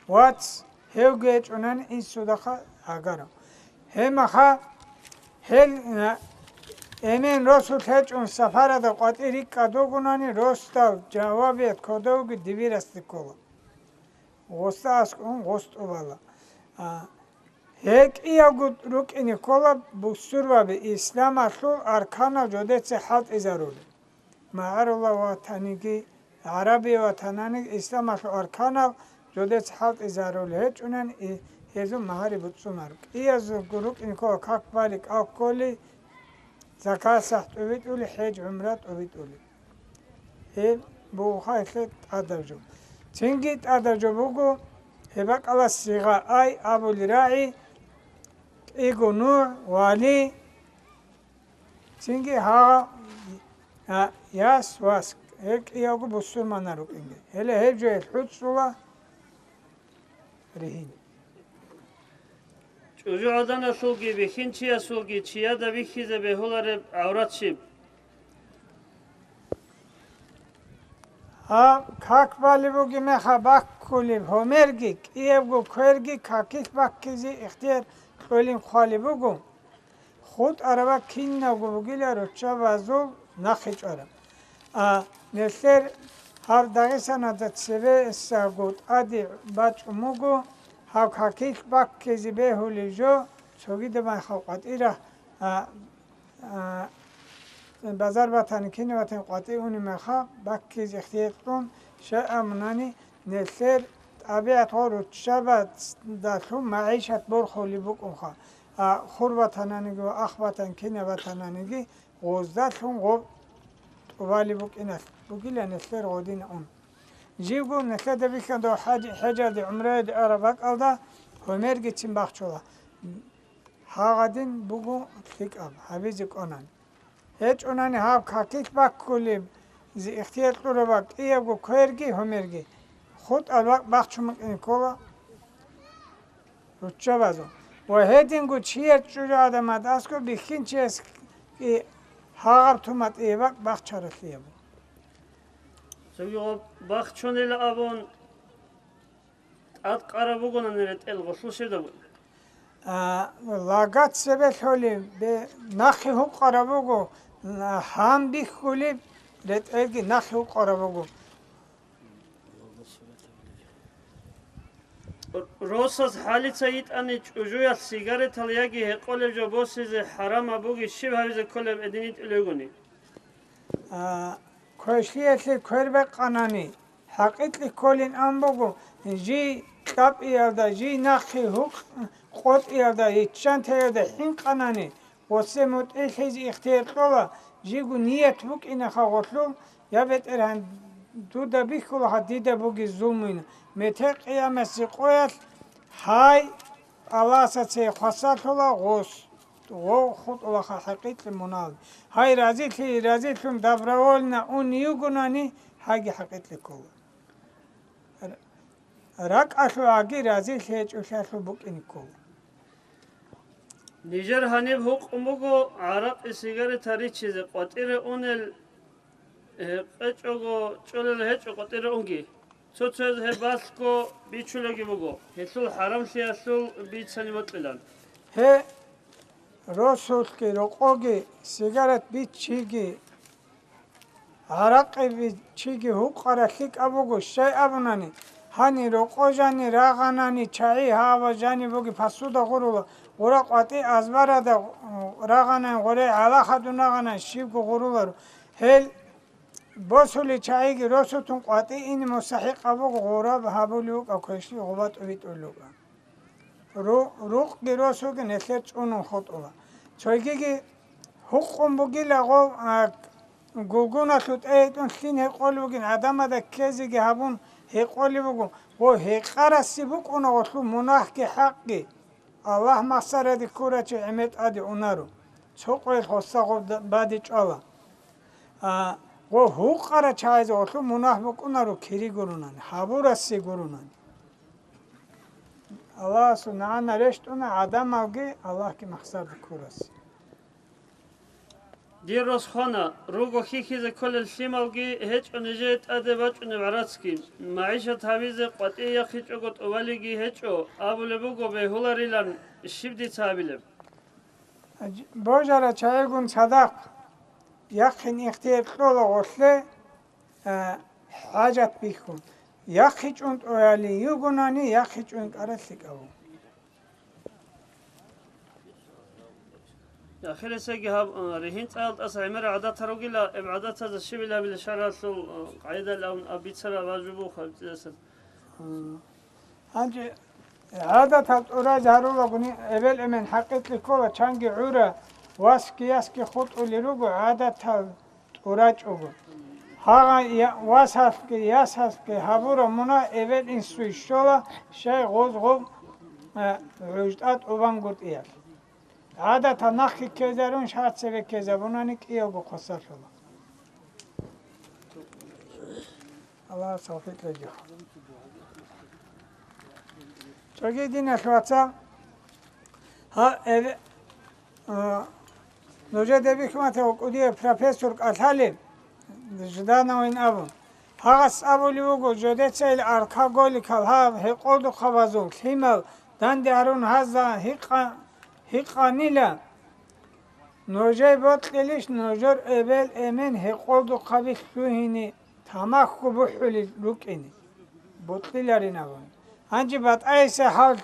вац, гьевги гьечӀунани, инсудахъа гӀагарав. Гьеб мехалъ, гьел, а, эмен росулъ гьечӀун сапаралда къватӀир рикӀкӀад вугонани, росдал жавабият кодовги дибирасде ккола. Гъосда аскӀун гъос тӀубала. А, гьел кӀиявго рукӀине ккола бусурбаби исламалъул арканал жодеца хӀалтӀизарулел. МагӀарулла ватаниги, ГӀарабия ватананиги исламалъул арканал жодеца хӀалтӀизарулел гьечӀунани, и-, гьезул магьари буцӀцӀунаро. КӀиязулго рукӀине ккола как балеб кӀал кколеб, закат-сахӀ тӀубитӀулеб, хӀеж-гӀумра тӀубитӀулеб. Гьеб бугоха гьелъе тӀадаб жо. Цинги тӀадаб жо буго, гьеб бакӀалда сигъа ай абулеб рагӀи, кӀиго нугӀ, вали, цинги гьагъа, а, яс, вас, гьел кӀиявго бусурманал рукӀинги. Гьеле гьеб жо гьел хӀуцӀула ригьин. ЧӀужугӀаданалъулги бихьинчиясулги чияда бихьизе бегьулареб гӀаврат щиб? Гьаб, как балеб бугеб мехалъ баккулеб гьомерги, кӀиябго кверги какилъ баккизе ихтияр кьолин хъвалеб буго. ХутӀараб кинабго бугила руччабазул нахъе чӀвараб. А, нилъер гьаб Дагъистаналда цебесаго тӀаде бачӀун буго, гьаб какилъ баккизе бегьулеб жо, цогидаб мехалъ къватӀира, а, а, базар батани, кинаб батани къватӀи унеб мехалъ баккизе ихтияр кьун, щай абунани, нилъер тӀабигӀат гъо руччабаздалъун магӀишат борхулеб букӀунха, а, хур батананиги ва ах батан кинаб батананиги, гъоздалъун гъоб тӀубалеб букӀиналъ бугила нилъер гъодин ун. Живго нилъеда бихьана дов хӀаджи-, хӀежалде, гӀумраялде араб бакӀалда гьомергицин бахчула. Гьагъадин буго лъикӀаб, гьабизе кӀванан. ГьечӀунани гьаб какилъ баккулеб, зи ихтияр кьураб кӀиябго кверги гьомерги, хутӀал бакӀ бахчун букӀине ккола руччабазул. Ва гьединго чияр чӀужугӀадан мадасго бихьинчиясги гьагъаб туматӀияб бакӀ бахчаралъияб. Цоги гъоб бахчунила абун, тӀадкъараб бугонани ретӀел гъолъул щиб бугеб? А, лагац цебе лъолеб, бе-, нахъе гьукъараб буго, а, гьан бихьулеб, ретӀелги нахъе гьукъараб буго. Росас хӀалица йитӀани чӀужуялъ сигаретал яги гьекъолеб жо босизе хӀарамаб бугищ, щиб гьабизе кколеб гьедин йитӀулев йигони? А, квешлъиялъе квер бекъанани, хӀакъикъли кколин ан буго, жий кьапӀиялда, жий нахъе гьукъ-, къотӀиялда, иччантаялда хӀинкъанани, гъосе мутӀигӀлъизе ихтияр кьола, жийго ният букӀинаха гъолъул, я БетӀергьан, дуда бихьулаха дида бугеб зулмуйин, метер къиямасеб къоялъ, гьай, Аллагьасда цее хвасарлъула гъос, гъов хутӀулаха хӀакъикъли мунагьал. Гьай, разилъи-, разилъун добровольно ун йигонани, гьайги хӀакъикъли ккола. Р-, ракӀалъул гьаги разилъи гьечӀолъиялъул букӀине ккола. Нижер гьаниб гьукъун буго гӀаракъи, сигарета риччизе къватӀире унел, э, къечӀого чӀолел гьечӀо къватӀире унги. Цо-цояз гьеб балъго бичулаги буго, гьелъул хӀарамлъиялъул бицани бокьилан. Гье, росулъги, рокъоги, сигарет биччиги, гӀаракъи биччиги гьукъараб лъикӀаб буго, щай абунани, Гьани рокъо жани рагъанани чагӀи гьава жани буги посуда гъурула, гъура къватӀи азбарада, э, рагъанани гъуре гьала хадун рагъанани щибго гъуруларо. Гьел босулел чагӀиги росутун къватӀи ине мустахӀикъаб буго, гъураб гьабулев вукӀа квешлъи гъуба тӀубитӀулев вукӀа. Ру-, рукъги росуги нилъер чӀунун хутӀула. Цойгиги гьукъун бугила гъов, а, гулгуналъул тӀегьитӀун лъин гьекъолеб бугин, гӀадамада ккезеги гьабун гьекъолеб буго, гъов гьекъарасе букӀуна гъолъул мунагьги хӀакъги. Аллагь махсараде ккурачи гӀемер тӀаде унаро, цо къоялъ гъоса гъоб да-, баде чӀвала. А, гъов гьукъарачагӀазе гъолъул мунагь букӀунаро кири гурунани, гьабурасе гурунани. Аллагьасул нагӀана рещтӀуна гӀадамалги Аллагьги махсарда ккурас. Дир рос хвана, руго хьихьизе кколел лъималги гьечӀо нижее тӀаде бачӀунеб гӀарацги, магӀишат гьабизе къватӀие яхъичӀого тӀубалиги гьечӀо, абулеб буго бегьуларилан, щиб дица гьабилеб? Божара чагӀигун цадахъ яхъин ихтияр кьола гъолъе, а, хӀажат бихьун. ЯхъичӀун тӀояли югунани, яхъичӀун кӀара лъикӀав. Ахирисеги гьаб, а, ригьин цӀаялдаса гӀемер гӀадатал ругила, гьеб гӀадатазда щибил гьабила шаргӀалъул, а, къагӀидалъ абун аб бицараб важиб буго хабицӀидасан. Гьанже гӀадатал тӀуразе гьарулагуни, эбел-эмен хӀакъикъи ккола, чанги гӀура, васги ясги хутӀулел руго гӀадатал тӀурачӀого. Гьагъа я-, васасги ясасги гьабура муна эбел-инсуй щола, щай гъоз гъоб, э, гӀужтӀа тӀубангутӀиялъ. ГӀадатал нахъе ккезарун, шарцеве ккезабунани кӀиявго хъосалъула. Аллагьас тавфикъ кьеги. Цоги диналъ вацал, гьа, эбе-, а, нужеде бихьиматав кӀудияв профессор кӀалъалеб, Ждановин абун. Гьагъас абулев вуго, жодеца ил алкоголикал гьаб гьекъолдухъабазул лъимал данде гьарун гьазда гьикъа-, гьикъанила, нужее бокьилищ нужер эбел-эмен гьекъолдухъаби лъугьине тамахьго бухӀулел рукӀине? Бокьиларин абун. Гьанже батӀайиса гьал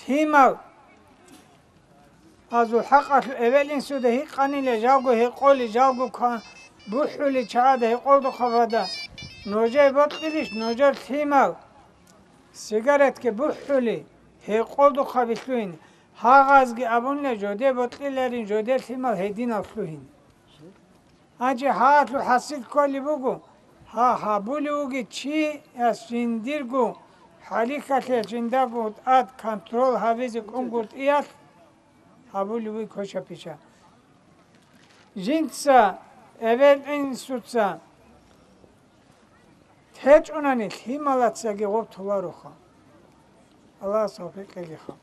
лъимал Азул хӀакъалъулъ эвел-инсуда гьикъанила, жалго гьекъоли, жалго ква-, бухӀули чагӀада гьекъолдухъабада. Нужее бокьилищ нужер лъимал сигаретги бухӀули, гьекъолдухъаби лъугьин. Гьагъазги абунила, жоде бокьиларин, жоде лъимал гьединал лъугьин. Гьанже гьалъул хӀасил кколеб буго, гьа, гьабулев вугев чияс жиндирго хӀалихьалъе жиндаго тӀад контрол гьабизе кӀунгутӀиялъ гьабулев вуго квеша-пиша. Жинца, эвел-инсуца течӀунани лъималацаги гъоб толароха. Аллагьас тавфикъ кьегиха.